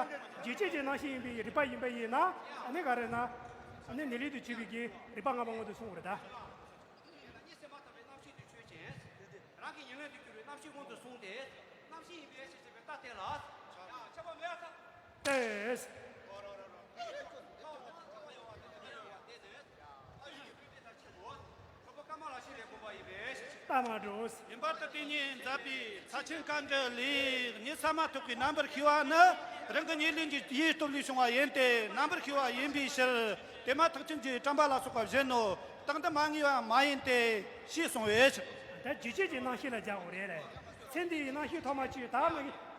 རྒྱུ་རྐྱེན་གྱི་རྣམ་ཤེས་ཡིན་པའི་རིག་པ་ཡིན་པ་ཡིན་ན། ཨ་ནི་ག་རེ་ན། ཨ་ནི་ནད་ལས་དུ་གྱུར་པའི་གི་རིག་པ་སྔ་མ་མངོན་དུ་སོང་གི་རེད་ད། ཉེར་ལེན་མ་ཐག་པའི་རྣམ་ཤེས་དེ་ཆོས་ཅན། རང་གི་ཉེར་ལེན་དུ་གྱུར་པའི་རྣམ་ཤེས་མངོན་དུ་སོང་སྟེ། རྣམ་ཤེས་ཡིན་པའི་ཕྱིར་ཞེས་པའི་རྟགས་དེ་ལ་ཡང་ཁྱབ་པ་མེད་པར་ཐལ། ལྟོས། ལྟ་མ་འགྲོ། ཡིན་པར་དུ་དེ་ཉིད་མཛད་པའི་ཚད་ཆེན་གང་གི་ལས་ཉེར་མ་ཐག་པའི་རྣམ་པར་ཤེས་པ་ནི། རང་གི་ཉེར་ལེན་གྱི་ཡུལ་སྟོབས་ལས་བྱུང་བ་ཡིན་ཏེ། རྣམ་པར་ཤེས་པ་ཡིན་པའི་ཕྱིར། དེ་མ་ཐག་ཆོད་ཀྱི་དྲན་པ་ལ་སོགས་པ་བཞིན་ནོ། རྟག་ཏུ་མ་ངེས་པ་མ་ཡིན་ཏེ། ཞེས་གསུངས་པའི་ཕྱིར། ད་རྒྱུ་རྐྱེན་གྱི་རྣམ་ཤེས་ལ་སྦྱར་དགོས་རེད་ལ། ཚེ་འདི་ཡི་རྣམ་ཤེས་ཐོག་མ་ཆོད། ད་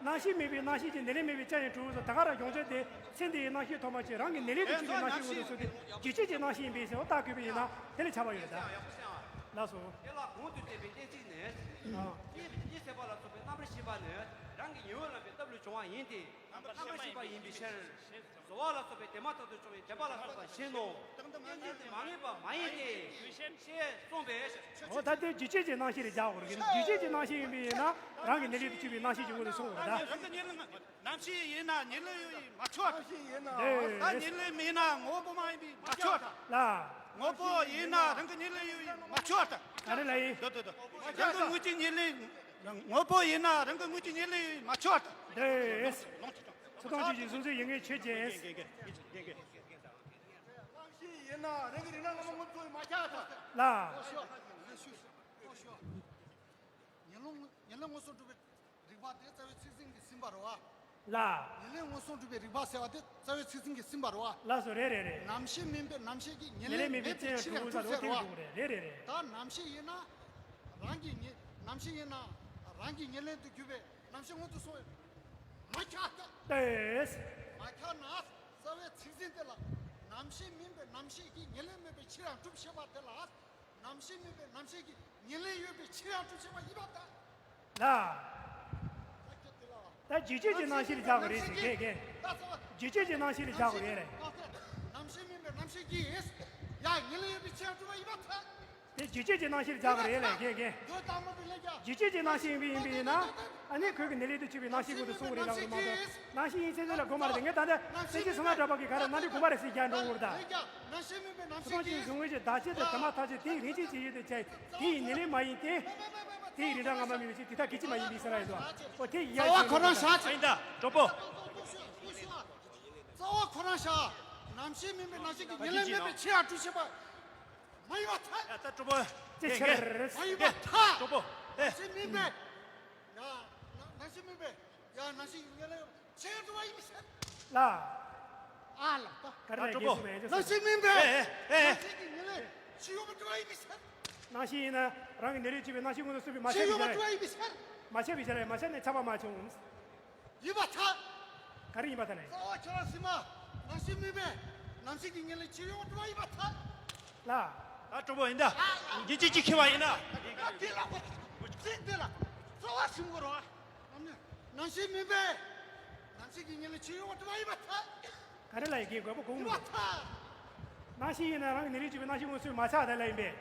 རྣམ་ཤེས་མེད་པའི་རྣམ་ཤེས་ཀྱི་ནད་ལས་མེད་པའི་ཅན་ཡང་གྲུབ་སོ། ད་ག་རང་སྦྱོང་བྱེད་དེ། ཚེ་འདི་ཡི་རྣམ་ཤེས་ཐོག་མ་ཆོད། རང་གི་ནད་ལས་དུ་གྱུར་པའི་རྣམ་ཤེས་མངོན་དུ་སོང་སྟེ། རྒྱུ་རྐྱེན་གྱི་རྣམ་ཤེས་ཡིན་པའི་ཕྱིར། འོ་ད་གུས་པ་ཡིན་ན་དེ་ལ་ཁྱབ་པ་ཡོད་ད། ལགས་སོ། དེ་ལ་གོང་དུ་བསྟན་པའི་གཏན་ཚིགས་ནི། ཨ། ཉེར་ཉེར་སྲིད་པ་ལ་སོགས་པའི་རྣམ་པར་ཤེས་པ་ནི། རང་གི་ཉེ་བར་ལེན་པའི་སྟོབས་ལས་བྱུང་བ་ཡིན་ཏེ། རྣམ་པར་ཤེས་པ་ཡིན་པའི་ཕྱིར། གཟོ་བ་ལ་སོགས་པའི་དེ་མ་ཐག་ཏུ་བྱུང་བའི་དྲན་པ་ལ་སོགས་པ་བཞིན་ནོ། རྟག་ཏུ་མ་ངེས་པ་མ་ཡིན་ཏེ། ཞེས་གསུངས་པའི་ཕྱིར། འོ་ད་དེ་རྒྱུ་རྐྱེན་གྱི་རྣམ་ཤེས་ལ་སྦྱར་དགོས་རེད། རྒྱུ་རྐྱེན་གྱི་རྣམ་ཤེས་ཡིན་པ་ཡིན་ན་རང་གི་ནད་ལས་དུ་གྱུར་པའི་རྣམ་ཤེས་ཀྱི་ངོ་ནས་གསུངས་པ་རེད་ད། རང་གི་ཉེར་ལེན་རྣམ་ཤེས་ཡིན་ན་ཉེར་ལེན་ཡོད་པས་མ་ཁྱབ་པར་ཐལ། རྣམ་ཤེས་ཡིན་ན། ད་ཉེར་ལེན་མིན་ན་དངོས་པོ་མ་ཡིན་པས་མ་ཁྱབ་པར་ཐལ། ལ། དངོས་པོ་ཡིན་ན་རང་གི་ཉེར་ལེན་ཡོད་པས་མ་ཁྱབ་པར་ཐལ། ག་རེ་ལ་ཡིན། དོ་དོ་དོ། རང་གི་དངོས་ཀྱི་ཉེར་ལེན། དངོས་པོ་ཡིན་ན་རང་གི་དངོས་ཀྱི་ཉེར་ལེན་ཡོད་པས་མ་ཁྱབ་པར་ཐལ། འདི། ཚུར་མཐོང་ཆོས་ཅན། གཟུགས་མཚོན་ཡུལ་ངེས་ཆོས་ཅན། རྣམ་ཤེས་ཡིན་ན་རང་གི་རིགས་སྣང་སྔ་མ་སྔོན་དུ་སོང་བས་མ་ཁྱབ་པར་ཐལ། ལ། ཉེར་ལེན་ཉེར་ལེན་མངོན་སུམ་གྲུབ་པའི་རིག་པ་དེ་རྩ་བའི་ཚིག་ཟིན་གྱིས་ཟིན་པ་རེད་བ། ལ། ཉེར་ལེན་མངོན་སུམ་གྲུབ་པའི་རིག་པ་ཟེར་བ་དེ་རྩ་བའི་ཚིག་ཟིན་གྱིས་ཟིན་པ་རེད་བ། ལགས་སོ། རེད་རེད་རེད། རྣམ་ཤེས་མིན་པའི་རྣམ་ཤེས་ཀྱིས་ཉེར་ཉེར་ལེན་ལེན་མེད་པའི་མེད་པའི་ཕྱིར་ཡང་གྲུབ་ཟེར་བ་དེ་གྲུབ་ཟེར་རེད་བ། རེད་རེད་རེད། ད་རྣམ་ཤེས་ཡིན་ན་རང་གི་ཉེ་རྣམ་ཤེས་ཡིན་ན་རང་གི་ཉེར་ལེན་དུ་གྱུར་པའི་རྣམ་ཤེས་མངོན་དུ་སོང་བས་མ་ཁྱབ་པར་ཐལ། ལྟོས། མ་ཁྱབ་ན་རྩ་བའི་ཚིག་ཟིན་དེ་ལ་རྣམ་ཤེས་མིན་པའི་རྣམ་ཤེས་ཀྱིས་ཉེར་ལེན་མེད་པའི་ཕྱིར་ཡང་གྲུབ་ཞེས་པ་དེ་ལ། རྣམ་ཤེས་མིན་པའི་རྣམ་ཤེས་ཀྱིས་ཉེར་ལེན་ཡོད་པའི་ཕྱིར་ཡང་གྲུབ་ཞེས་པ་ཡིན་པར་ཐལ། ལ། ད་རྒྱུ་རྐྱེན་གྱི་རྣམ་ཤེས་ལ་སྦྱར་དགོས་རེད་ཟེར། རྒན་རྒན། རྒྱུ་རྐྱེན་གྱི་རྣམ་ཤེས་ལ་སྦྱར་དགོས་རེད་ལ། རྣམ་ཤེས་མིན་པའི་རྣམ་ཤེས་ཀྱིས་ཡང་ཉེར་ལེན་ཡོད་པའི་ཕྱིར་ཡང་གྲུབ་པ་ཡིན་པར་ཐལ། དེ་རྒྱུ་རྐྱེན་གྱི་རྣམ་ཤེས་ལ་སྦྱར་དགོས་རེད་ལ། རྒན་རྒན། རྒྱུ་རྐྱེན་གྱི་རྣམ་ཤེས་ཡིན་པ་ཡིན་པ་ཡིན་ན། ཨ་ནི་ཁོས་ཀྱི་ནད་ལས་དུ་གྱུར་པའི་རྣམ་ཤེས་ཀུན་ཏུ་གསུང་གི་རེད་ལ། འོ་མ་གཏོགས་རྣམ་ཤེས་ཡིན་ཚེ་ཚེ་ལ་དགོས་མ་རེད། ངས་ད་ལྟ་ཚེ་གཅིག་བསོད་ནམས་གྲགས་པ་གིས་ག་རེ་རྣམ་འགྲེལ་དགོངས་པ་རབ་གསལ་རྒྱན་འགྲོ་འུར་ད། ཚུར་མཐོང་ཆོས་ཅན། གཟུགས་མངོན་ཡུལ་ཅན། བདག་བྱེད་དང་དེ་མ་ཐག་ཆོད། དེའི་ལྷན་ཅིག་བྱེད་ཡུལ་དུ་བྱ་ཡི། དེ་ཡི་ཉེར་ལེན་མ་ཡིན་ཏེ། དེ་ཡི་རིགས་འདྲ་སྔ་མ་མེད་པའི་ཕྱིར། དེ་དག་སྐད་ཅིག་མ་ཡིན་པའི་ས་ར་ཡིན་ཏོ། འོ་དེ་ཡི་ཡ་རྩ་བ་ཁོ་རང་བཞག་ཅིག་ཡིན་ད་གྲོགས་པོ། རྩ་བ་ཁོ་རང་བཞག་རྣམ་ཤེས་མིན་པའི་རྣམ་ཤེས་ཀྱིས་ཉེར་ལེན་མེད་པའི་ཕྱིར་ཡང་གྲུབ་ཞེས་པ་མ་ཡིན་པར་ཐལ། ཡ་ད་གྲོགས་པོ། ཅི་ཕྱིར། མ་ཡིན་པར་ཐལ། གྲོགས་པོ། ཨེ། རྣམ་ཤེས་མིན་པའི། ཡ། རྣམ་ཤེས་མིན་པའི། ཡ། རྣམ་ཤེས་ཀྱིས་ཉེར་ལེན་ཡོད་པའི་ཕྱིར་ཡང་གྲུབ་པ་ཡིན་པའི་ཕྱིར། ལ། ཨ་ལ་ད། ག་རེ་ལ། གྲོགས་པོ། རྣམ་ཤེས་མིན་པའི། ཨེ་ཨེ་ཨེ། རྣམ་ཤེས་ཀྱིས་ཉེར་ལེན་ཕྱིར་ཡོད་པར་གྲུབ་པ་ཡིན་པའི་ཕྱིར། རྣམ་ཤེས་ཡིན་ན་རང་གི་ནད་ལས་གྱུར་པའི་རྣམ་ཤེས་མངོན་དུ་སོང་བས་མ་ཁྱབ་པའི་ཕྱིར། མ་ཁྱབ་པའི་ཕྱིར། མ་ཁྱབ་པའི་ཕྱིར། མ་ཁྱབ་ནས་ཁྱབ་པ་མ་བྱུང་། ཡིན་པར་ཐལ། ག་རེ་ཡིན་པར་ཐལ་ལ། རྩ་བ་ཁྱོད་རང་ཟིན་མ། ནང་བཞིན་མིན་པས། ནང་བཞིན་གྱི་ངེས་ལེགས་ཕྱིར་ཡོང་བ་ཡིན་པར་ཐལ། ལ། ད་གྲོགས་པོ་ཡིན་ད། ཡིན་གཅིག་གཅིག་ཁྱེར་བ་ཡིན་ན། ད་དེ་ལ་གོ། ཚིག་དེ་ལ་རྩ་བ་ཞིམ་གོ་རོ། ནང་བཞིན་མིན་པས། ནང་བཞིན་གྱི་ངེས་ལེགས་ཕྱིར་ཡོང་བ་ཡིན་པར་ཐལ། ག་རེ་ལ་ཡི་གེ་དགོས་པ་གོང་མི་འདུག་ཐལ། ནང་བཞིན་ཡིན་ན་རང་གི་ནི་རིགས་གཅིག་པའི་ནང་བཞིན་མངོན་སུམ་མ་ཆགས་དེ་ལ་ཡིན་པས།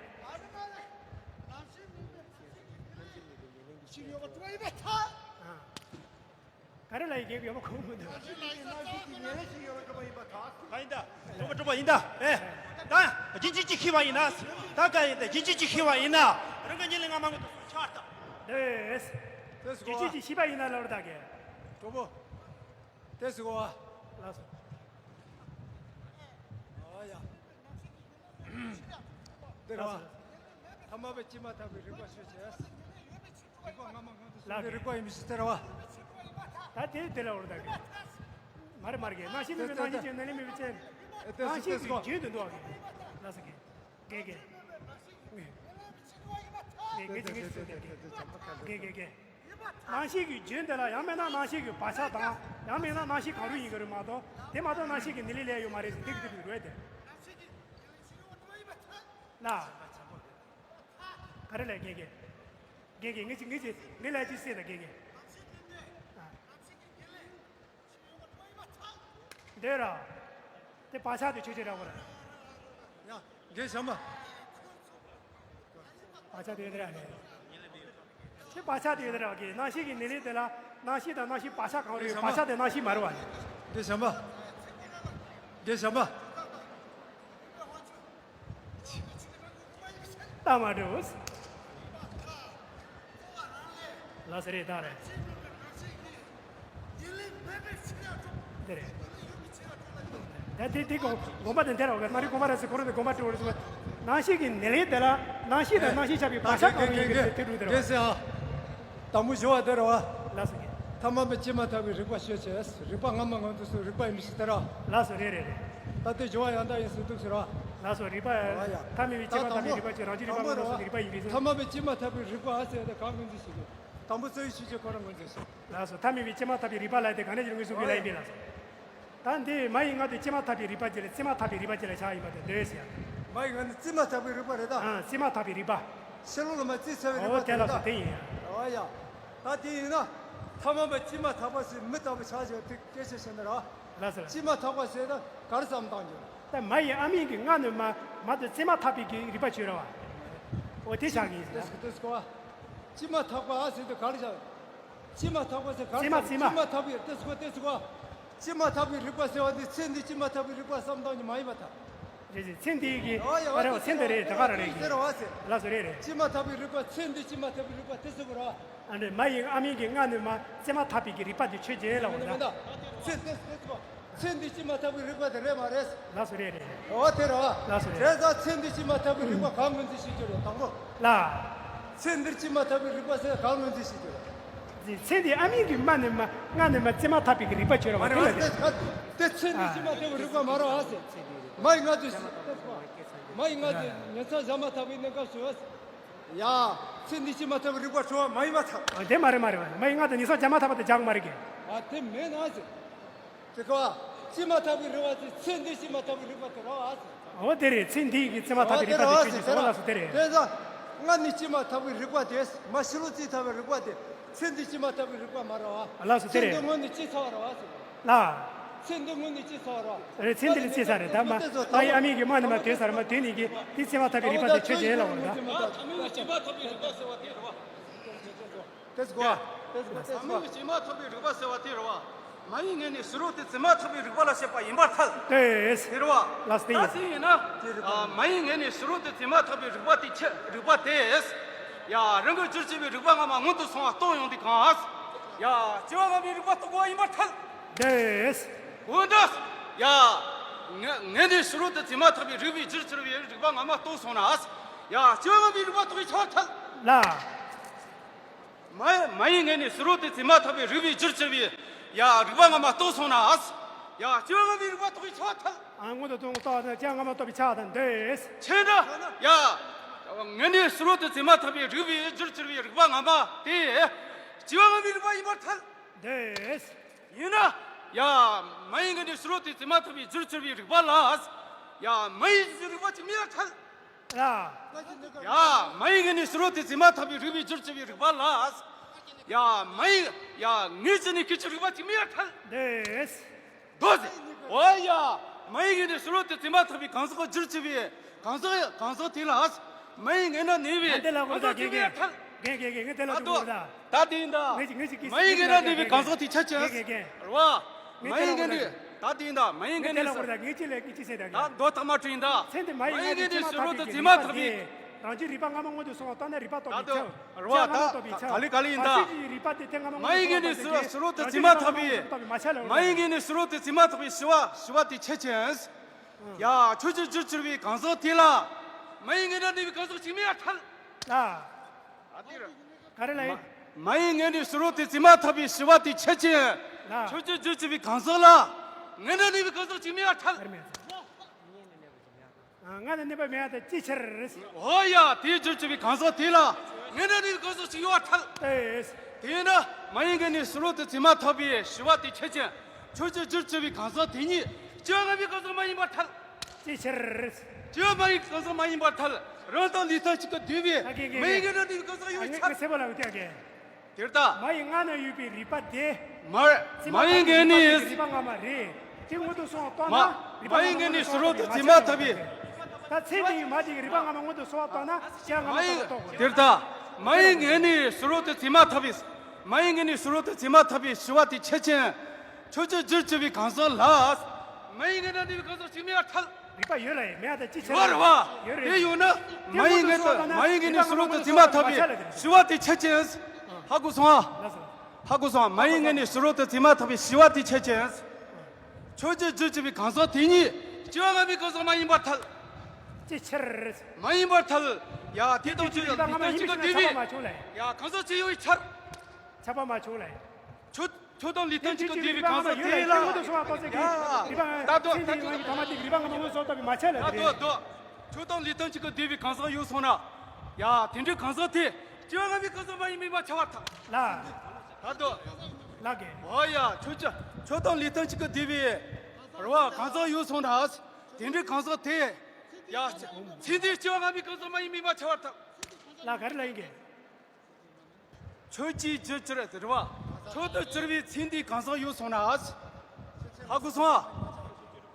ཕྱིར་ཡོང་བ་ཡིན་པར་ཐལ། ཨ། ག་རེ་ལ་ཡི་གེ་ཡོད་པ་གོང་མི་འདུག་ད་ཡིན་ད། གྲོགས་པོ་གྲོགས་པོ་ཡིན་ད། ཨེ། ད་རྒྱུན་ཆད་གཅིག་ཁེལ་བ་ཡིན་ན། ད་ག་ཡིན་ད། རྒྱུན་ཆད་གཅིག་ཁེལ་བ་ཡིན་ན། རང་གི་ཉིན་ལས་ང་མ་ངོ་ཏོ་སོང་ཆགས་ད། ལེས། རྒྱུན་ཆད་གཅིག་ཤེས་པ་ཡིན་ན་ལབ་ར་ད་གེ། གྲོགས་པོ། དེ་སུ་གོ་བ། ལགས་སོ། ཨ་ཡ། འདིར་བ། ཐ་མལ་པའི་སྐྱེས་མ་ཐག་པའི་རིག་པ་ཞུ་བྱས། རིག་པ་སྔ་མ་སྔོན་དུ་སོང་བའི་རིག་པ་ཡིན་མི་ཞིག་སྟེར་བ། ད་དེ་དེ་ལ་འོར་ད་གི། མ་རེད་མ་རེད་གི། ནང་བཞིན་མིན་པའི་ནང་བཞིན་གྱི་ནང་ལས་མེད་པའི་ཚེ། ནང་བཞིན་གྱི་རྒྱུན་དུ་འདུག་གི། ལ་སོ་གི། གེ་གེ། གེ་གེ་གེ་གེ་གེ། ནང་བཞིན་གྱི་རྒྱུན་དུ་འདུག་གི། ལ་སོ་གི། གེ་གེ་གེ། ནང་བཞིན་གྱི་རྒྱུན་དེ་ལ་ཡང་མིན་ན་ནང་བཞིན་གྱི་བག་ཆགས་དང་། ཡང་མིན་ན་ནང་བཞིན་གང་རུང་ཡིན་གྱི་རེད་མ་གཏོགས། དེ་མ་གཏོགས་ནང་བཞིན་གྱི་ནི་ལི་ལས་ཡོད་མ་རེད་ཟེར་དེ་གི་དེ་དུ་རེད་དེ། ལ། ག་རེ་ལས་དགེ་དགེ། དགེ་དགེ་ངེད་ཀྱི་ངེད་ཀྱི་ངེད་ལས་ཀྱི་སྲས་དང་དགེ་དགེ། འདོད་ར། དེ་བག་ཆགས་དེ་ཆོས་ཅན་ར་བོ་ར། ཡ། དགེ་བྱམས་པ། བག་ཆགས་དེ་ཡོད་ར་ནི། དེ་བག་ཆགས་དེ་ཡོད་ར་གི་ནང་བཞིན་གྱི་ནི་ལི་དེ་ལ་ནང་བཞིན་དང་ནང་བཞིན་བག་ཆགས་གང་རེད། བག་ཆགས་དེ་ནང་བཞིན་མ་རེད་བ་ནི། དགེ་བྱམས་པ། དགེ་བྱམས་པ། ལྟ་མ་འགྲོ། ལ་སེ་རེ་ད་རེ། འདི་རེད། ད་དེ་དེ་དགོངས་དགོངས་པ་དེ་འདིར་འོ་ག་ནང་རི་དགོངས་པ་རེད་ཟེར་ཁོ་རང་དེ་དགོངས་པ་སྤྲོ་བ་རེད་ཟེར། ནང་བཞིན་གྱི་ནི་ལི་དེ་ལ་ནང་བཞིན་དང་ནང་བཞིན་ཆགས་པའི་བག་ཆགས་གང་རུང་ཡིན་གྱི་དེ་རུ་དེ་རེད་བ། དང་པོ་ཞུ་བ་དེ་རེད་བ། ལགས་སོ། ཐ་མལ་པའི་སྐྱེས་མ་ཐག་པའི་རིག་པ་ཤོད་ཅེས། རིག་པ་སྔ་མ་སྔོན་དུ་སོང་རིག་པ་ཡིན་མི་ཞིག་སྟེར་ར། ལགས་སོ། རེད་རེད་རེད། ད་ལྟའི་སྦྱོར་བ་ཡང་དག་ཡིན་ཟེར་འདུག་ཟེར་བ། ལགས་སོ། རིག་པ། ཨ་ཡ། ཐ་མལ་པའི་སྐྱེས་མ་ཐག་པའི་རིག་པ་ཅེས་རང་རྒྱུད་རིག་པ་སྔོན་དུ་སོང་རིག་པ་ཡིན་པས་སོ། ཐ་མལ་པའི་སྐྱེས་མ་ཐག་པའི་རིག་པ་ཨ་ཟེར་ཏེ་གང་ངོས་འཛིན་ཞིག་དགོས། དང་པོ་རྩ་བའི་ཤེས་བྱ་ཁོ་རང་ངོས་འཛིན་ཞིག་ལགས་སོ། ཐ་མལ་པའི་སྐྱེས་མ་ཐག་པའི་རིག་པ་ལ་དེ་ག་ནས་ཀྱང་ངོས་འཛིན་དགོས་ལ་ཡིན་པས་ལགས་སོ། ད་འདི་མ་ཡི་མངལ་དུ་སྐྱེས་མ་ཐག་པའི་རིག་པ་དེ་ལ་རྩིས་མ་ཐག་པའི་རིག་པ་ཅིག་ལ་བཞག་ཡིན་པ་དེ་འདོད་ཟེར། མ་ཡི་མངལ་ནི་རྩིས་མ་ཐག་པའི་རིག་པ་རེད་ད། ཨ། རྩིས་མ་ཐག་པའི་རིག་པ། ཕྱི་ལོགས་ལ་མ་རྩིས་ཚར་བའི་རིག་པ་དེ་རེད་ད། ཨོ་དེ་ལགས་སོ། དེ་ཡིན་ཡ། ཨོ་ཡ། ད་དེ་ཡིན་ན། ཐ་མལ་པ་སྐྱེས་མ་ཐག་པ་ཟེར་མི་ལྟ་བུ་ཆགས་བཞག་དེ་སྐད་ཆ་བཤད་ན་ར། ལགས་སོ་ལགས། སྐྱེས་མ་ཐག་པ་ཟེར་ན་ག་རེ་བསམ་བཏང་རྒྱུ། ད་མ་ཡི་ཨ་མིང་གི་མངལ་ནས་མ་མ་དུ་རྩིས་མ་ཐག་པའི་གི་རིག་པ་བྱོས་ར་བ། ཨོ་དེ་ཆགས་ཀྱི་ཡིན་ཟེར། དེ་སྐོར་བ། སྐྱེས་མ་ཐག་པ་ཨ་ཟེར་དུས་ག་རེ་ཆགས། སྐྱེས་མ་ཐག་པ་ཟེར་ག་རེ་རྩིས་མ་ཆགས། རྩིས་མ། སྐྱེས་མ་ཐག་པའི་དེ་སྐོར་དེ་སྐོར། སྐྱེས་མ་ཐག་པའི་རིག་པ་ཟེར་བ་འདི་ཚེ་འདི་སྐྱེས་མ་ཐག་པའི་རིག་པ་བསམ་བཏང་རྒྱུ་མ་ཡིན་པ་དང་། རེད་རེད། ཚེ་འདི་གི་ཨ་ཡ་ཨ་རེ་བ་ཚེ་འདི་རེད་ད་ག་ར་རེད་ཟེར་བ་ཟེར། ལགས་སོ་རེད་རེད། སྐྱེས་མ་ཐག་པའི་རིག་པ་ཚེ་འདི་སྐྱེས་མ་ཐག་པའི་རིག་པ་དེ་ཟེར་དགོས་ར། ཨ་འདྲས་མ་ཡི་ཨ་མིང་གི་མངལ་ནས་མ་རྩིས་མ་ཐག་པའི་གི་རིག་པ་འདི་ཆོས་ཅན་ལ་འོ་ན། ཚེ་འདི་ཚེ་འདི་ཚེ་འདི་སྐྱེས་མ་ཐག་པའི་རིག་པ་དེ་རེད་མ་རེད། ལགས་སོ་རེད་རེད། འོ་དེ་རེད་བ། ལགས་སོ་རེད། དེ་ཙང་ཚེ་འདི་སྐྱེས་མ་ཐག་པའི་རིག་པ་གང་ངོས་འཛིན་བྱེད་རྒྱུ་རེད་དང་པོ། ལགས། ཚེ་འདིར་སྐྱེས་མ་ཐག་པའི་རིག་པ་ཟེར་གང་ངོས་འཛིན་བྱེད་རྒྱུ་རེད། ཚེ་འདི་ཨ་མིང་གི་མངལ་ནས་མ་མངལ་ནས་མ་རྩིས་མ་ཐག་པའི་གི་རིག་པ་ཆོས་རེད་བ། མ་དེ་རེད་ལ་བ། དེ་དེ་ཚེ་འདི་སྐྱེས་མ་ཐག་པའི་རིག་པ་མ་རེད་བ་ཟེར། མ་ཡི་མངལ་དུ་མ་ཡི་མངལ་དུ་ཉིན་མཚན་བཞག་མ་ཐག་པའི་གནས་སྐབས་སུ། ཡ། ཚེ་འདི་སྐྱེས་མ་ཐག་པའི་རིག་པ་གྲོལ་བ་མ་ཡིན་པར་ཐལ། ཨ། དེ་མ་རེད་མ་རེད་མ་རེད། མ་ཡི་མངལ་དུ་ཉིན་མཚན་བཞག་མ་ཐག་པ་དེ་སྦྱང་མ་རེད་གི། ཨ། དེ་མེད་ན་ཟེར། དེ་ཀ་བ། སྐྱེས་མ་ཐག་པའི་རིག་པ་དེ་ཚེ་འདི་སྐྱེས་མ་ཐག་པའི་རིག་པ་དེ་རེད་བ་ཟེར། འོ་དེ་རེད། ཚེ་འདི་གི་རྩིས་མ་ཐག་པའི་རིག་པ་དེ་ཆོས་ཅན་ཟེར་བ་ལགས་སོ་དེ་རེད། དེ་ཙང་། སྔར་ནས་སྐྱེས་མ་ཐག་པའི་རིག་པ་དེ་མ་ཕྱི་ལོགས་རྩིས་ཐག་པའི་རིག་པ་དེ་ཚེ་འདི་སྐྱེས་མ་ཐག་པའི་རིག་པ་མ་རེད་བ། ལགས་སོ་དེ་རེད། ཚེ་འདི་སྔོན་ནས་སྐྱེས་ཚར་བ་རེད་བ་ཟེར། ལགས། ཚེ་འདི་སྔོན་ནས་སྐྱེས་ཚར་བ་རེད་བ། རེད། ཚེ་འདི་ལ་སྐྱེས་ཚར་རེད་ད། མ་ཨ་ཡི་ཨ་མིང་གི་མངལ་ནས་མ་དོན་ཚར་མ་དོན་ནས་ཀྱི་དེ་རྩིས་མ་ཐག་པའི་རིག་པ་དེ་ཆོས་ཅན་ལ་འོ་ད། ཨ་མིང་གི་སྐྱེས་མ་ཐག་པའི་རིག་པ་ཟེར་བ་དེ་རེད་བ། དེ་སྐོར། དེ་སྐོར། དེ་སྐོར། ཨ་མིང་གི་སྐྱེས་མ་ཐག་པའི་རིག་པ་ཟེར་བ་དེ་རེད་བ། མ་ཡི་མངལ་ནས་ཕྱི་རོལ་དུ་རྩིས་མ་ཐག་པའི་རིག་པ་ལ་བཤད་པ་ཡིན་པར་ཐལ། དེ་རེད་བ། ད་དེ་ཡིན་ན། ཨ། མ་ཡི་མངལ་ནས་ཕྱི་རོལ་དུ་རྩིས་མ་ཐག་པའི་རིག་པ་དེ་ཆོས་རིག་པ་དེ། ཡ། རང་གི་རྒྱུར་གྱུར་པའི་རིག་པ་སྔ་མ་སྔོན་དུ་སོང་བ་རྟོགས་ཡོང་དུས་གང་། ཡ། སྐྱེ་བ་སྔ་མའི་རིག་པ་རྟོགས་པ་ཡིན་པར་ཐལ། དེ། འོ་ན། ཡ། མངལ་མངལ་ནས་ཕྱི་རོལ་དུ་རྩིས་མ་ཐག་པའི་རིག་པའི་རྒྱུར་གྱུར་པའི་རིག་པ་སྔ་མ་རྟོགས་སོང་ན། ཡ། སྐྱེ་བ་སྔ་མའི་རིག་པ་རྟོགས་པའི་ཁྱབ་པར་ཐལ། ལ། མ་མ་ཡི་མངལ་ནས་ཕྱི་རོལ་དུ་རྩིས་མ་ཐག་པའི་རིག་པའི་རྒྱུར་གྱུར་པའི། ཡ། རིག་པ་སྔ་མ་རྟོགས་སོང་ན། ཡ། སྐྱེ་བ་སྔ་མའི་རིག་པ་རྟོགས་པའི་ཁྱབ་པར་ཐལ། ཨ། སྔོན་དུ་སོང་རྟོགས་ན་སྐྱེ་བ་སྔ་མ་རྟོགས་པའི་ཁྱབ་པར་ཐལ། འདོད། ཕྱིན་ན། ཡ། མངལ་ནས་ཕྱི་རོལ་དུ་རྩིས་མ་ཐག་པའི་རིག་པའི་རྒྱུར་གྱུར་པའི་རིག་པ་སྔ་མ་དེ། སྐྱེ་བ་སྔ་མའི་རིག་པ་ཡིན་པར་ཐལ། འདོད། ཡིན་ན། ཡ། མ་ཡི་ངེས་ནས་ཕྱི་རོལ་དུ་འཛིན་མ་ཐག་པའི་རྒྱུར་གྱུར་པའི་རིག་པ་ལ། ཡ། མ་ཡི་རིག་པ་ཅིག་མེད་པར་ཐལ། ལ། ཡ། མ་ཡི་ངེས་ནས་ཕྱི་རོལ་དུ་འཛིན་མ་ཐག་པའི་རིག་པའི་རྒྱུར་གྱུར་པའི་རིག་པ་ལ། ཡ། མ་ཡི། ཡ། ངེས་བྱས་ནས་སྐད་ཅིག་རིག་པ་ཅིག་མེད་པར་ཐལ། འདོད། འདོད། འོ་ཡ། མ་ཡི་ངེས་ནས་ཕྱི་རོལ་དུ་འཛིན་མ་ཐག་པའི་གང་ཟག་རྒྱུར་གྱུར་པའི་གང་ཟག་གང་ཟག་དེ་ལ། མ་ཡི་ངེས་ན་ནུས་པའི་ཨ་འདི་ལ་གང་ཟག་ཅིག་མེད་པར་ཐལ། རྒན་རྒན་རྒན་ངས་དེ་ལ་ཨ་འགྲོ་དོ། དགོས་ད། ད་དེ་ཡིན་ད། ངས་ཀྱི་ངས་ཀྱི་མ་ཡི་ངེས་ན་ནུས་པའི་གང་ཟག་དེ་ཆ་ཅན། རེད་བ། མ་ཡི་ངེས་ནུས། ད་དེ་ཡིན་ད། མ་ཡི་ངེས་ནུས། ངས་ཅི་ལས་ངས་ཅི་ཟེར་ད། ད་མདོ་ཐ་མ་ཁྲིད་ཡིན་ད། ཚེ་འདི་མ་ཡི་ངེས་ནུས་ཕྱི་རོལ་དུ་འཛིན་མ་ཐག་པའི། རང་རྒྱུད་རིག་པ་སྔ་མ་སྔོན་དུ་སོང་བ་ལྟར་ན་རིག་པ་རྟོགས་པའི་ཆ། ད་དོ། རེད་བ། ད་ག་ལེ་ག་ལེ་ཡིན་ད། མ་ཡི་ངེས་ནུས་ཕྱི་རོལ་དུ་འཛིན་མ་ཐག་པའི། མ་ཡི་ངེས་ནུས་ཕྱི་རོལ་དུ་འཛིན་མ་ཐག་པའི་ཞི་བ་ཞི་བ་དེ་ཆ་ཅན། ཡ། ཆོས་ཀྱི་རྒྱུར་གྱུར་པའི་གང་ཟག་དེ་ལ། མ་ཡི་ངེས་ན་ནུས་པའི་གང་ཟག་ཅིག་མེད་པར་ཐལ། ལ། ཨ་དེ་རེད། ག་རེ་ལ་ཡིན། མ་ཡི་ངེས་ནས་ཕྱི་རོལ་དུ་འཛིན་མ་ཐག་པའི་ཞི་བ་དེ་ཆ་ཅན། ལ། ཆོས་ཀྱི་རྒྱུར་གྱུར་པའི་གང་ཟག་ལ། ངེས་ན་ནུས་པའི་གང་ཟག་ཅིག་མེད་པར་ཐལ། ག་རེ་མེད། ང་ནི་ནུས་པ་མེད་དེ་ཅི་ཕྱིར། འོ་ཡ། དེའི་རྒྱུར་གྱུར་པའི་གང་ཟག་དེ་ལ། ངེས་ན་ནུས་པའི་གང་ཟག་ཅིག་ཡོད་པར་ཐལ། ཨེ། དེས་ན་མ་ཡི་ངེས་ནས་ཕྱི་རོལ་དུ་འཛིན་མ་ཐག་པའི་ཞི་བ་དེ་ཆ་ཅན། ཆོས་ཀྱི་རྒྱུར་གྱུར་པའི་གང་ཟག་དེ་ཉིད་སྐྱེ་བ་སྔ་མའི་གང་ཟག་མ་ཡིན་པར་ཐལ། ཅི་ཕྱིར། སྐྱེ་བ་སྔ་མའི་གང་ཟག་མ་ཡིན་པར་ཐལ། རང་དང་ལུས་རྟེན་གཅིག་ཏུ་འདུས་པའི། ཨ་ཀེ་ཀེ་མ་ཡི་ངེས་ན་ནུས་པའི་གང་ཟག་ཡོད་པར་ཐལ། ངས་སེམས་པ་ལ་འུ་ཏེ་ཨ་ཀེ། དེར་ལྟ། མ་ཡི་ངེས་ནས་ཡོད་པའི་རིག་པ་དེ། མ་མ་ཡི་ངེས་ནས། རིག་པ་སྔ་མ་རེད། དེ་སྔོན་དུ་སོང་བ་ལྟར་ན། མ་རིག་པ་མ་ཡི་ངེས་ནས་ཕྱི་རོལ་དུ་འཛིན་མ་ཐག་པའི། ད་ཚེ་འདིའི་མ་དེ་གི་རིག་པ་སྔ་མ་སྔོན་དུ་སོང་བ་ལྟར་ན་སྐྱེ་བ་སྔ་མ་མ་ཡི་ལྟར་རྟོགས་དགོས། དེར་ལྟ། མ་ཡི་ངེས་ནས་ཕྱི་རོལ་དུ་འཛིན་མ་ཐག་པའི། མ་ཡི་ངེས་ནས་ཕྱི་རོལ་དུ་འཛིན་མ་ཐག་པའི་ཞི་བ་དེ་ཆ་ཅན། ཆོས་ཀྱི་རྒྱུར་གྱུར་པའི་གང་ཟག་ལ། མ་ཡི་ངེས་ན་ནུས་པའི་གང་ཟག་ཅིག་མེད་པར་ཐལ། རིག་པ་ཡོད་ལ་ཡིན་མེད་ད་ཅི་བྱེད། ཡོད་རེད་བ། ཡོད་རེད། དེ་ཡོད་ན། མ་ཡི་ངེས་དུ་མ་ཡི་ངེས་ནས་ཕྱི་རོལ་དུ་འཛིན་མ་ཐག་པའི་ཞི་བ་དེ་ཆ་ཅན། ཧ་གོ་སོང་ཨ། ཧ་གོ་སོང་ཨ། མ་ཡི་ངེས་ནས་ཕྱི་རོལ་དུ་འཛིན་མ་ཐག་པའི་ཞི་བ་དེ་ཆ་ཅན། ཆོས་ཀྱི་རྒྱུར་གྱུར་པའི་གང་ཟག་དེ་ཉིད་སྐྱེ་བ་སྔ་མའི་གང་ཟག་མ་ཡིན་པར་ཐལ། ཅི་ཕྱིར། མ་ཡིན་པར་ཐལ། ཡ། དེ་དང་ཆོས་ཀྱི་རིག་པ་སྔ་མ་ཡིན་པའི་ཕྱིར་ན་ཁྱབ་པ་མ་བྱུང་ལ། ཡ། གང་ཟག་ཅི་ཡོད་པའི་ཕྱིར། ཁྱབ་པ་མ་བྱུང་ལ། ཆོས། ཆོས་དང་ལུས་རྟེན་གཅིག་ཏུ་འདུས་པའི་གང་ཟག་དེ་ལ། ཡ། ད་དོ། ད་དོ། ད་དོ། ད་དོ། ཆོས་དང་ལུས་རྟེན་གཅིག་ཏུ་འདུས་པའི་གང་ཟག་ཡོད་སོང་ན། ཡ། དེ་འདྲའི་གང་ཟག་དེ་སྐྱེ་བ་སྔ་མའི་གང་ཟག་མ་ཡིན་པས་མ་ཁྱབ་པར་ཐལ། ལ། ད་དོ། ལ་གེ། འོ་ཡ། ཆོས་ཀྱི། ཆོས་དང་ལུས་རྟེན་གཅིག་ཏུ་འདུས་པའི། རེད་བ། གང་ཟག་ཡོད་སོང་ན། དེ་འདྲའི་གང་ཟག་དེ། ཡ། ཚེ་འདིའི་སྐྱེ་བ་སྔ་མའི་གང་ཟག་མ་ཡིན་པས་མ་ཁྱབ་པར་ཐལ། ལ་ག་རེ་ལ་ཡིན་གེ། ཆོས་ཀྱི་རྒྱུར་གྱུར་རེད་བ། ཆོས་དུ་གྱུར་པའི་ཚེ་འདིའི་གང་ཟག་ཡོད་སོང་ན། ཧ་གོ་སོང་ཨ།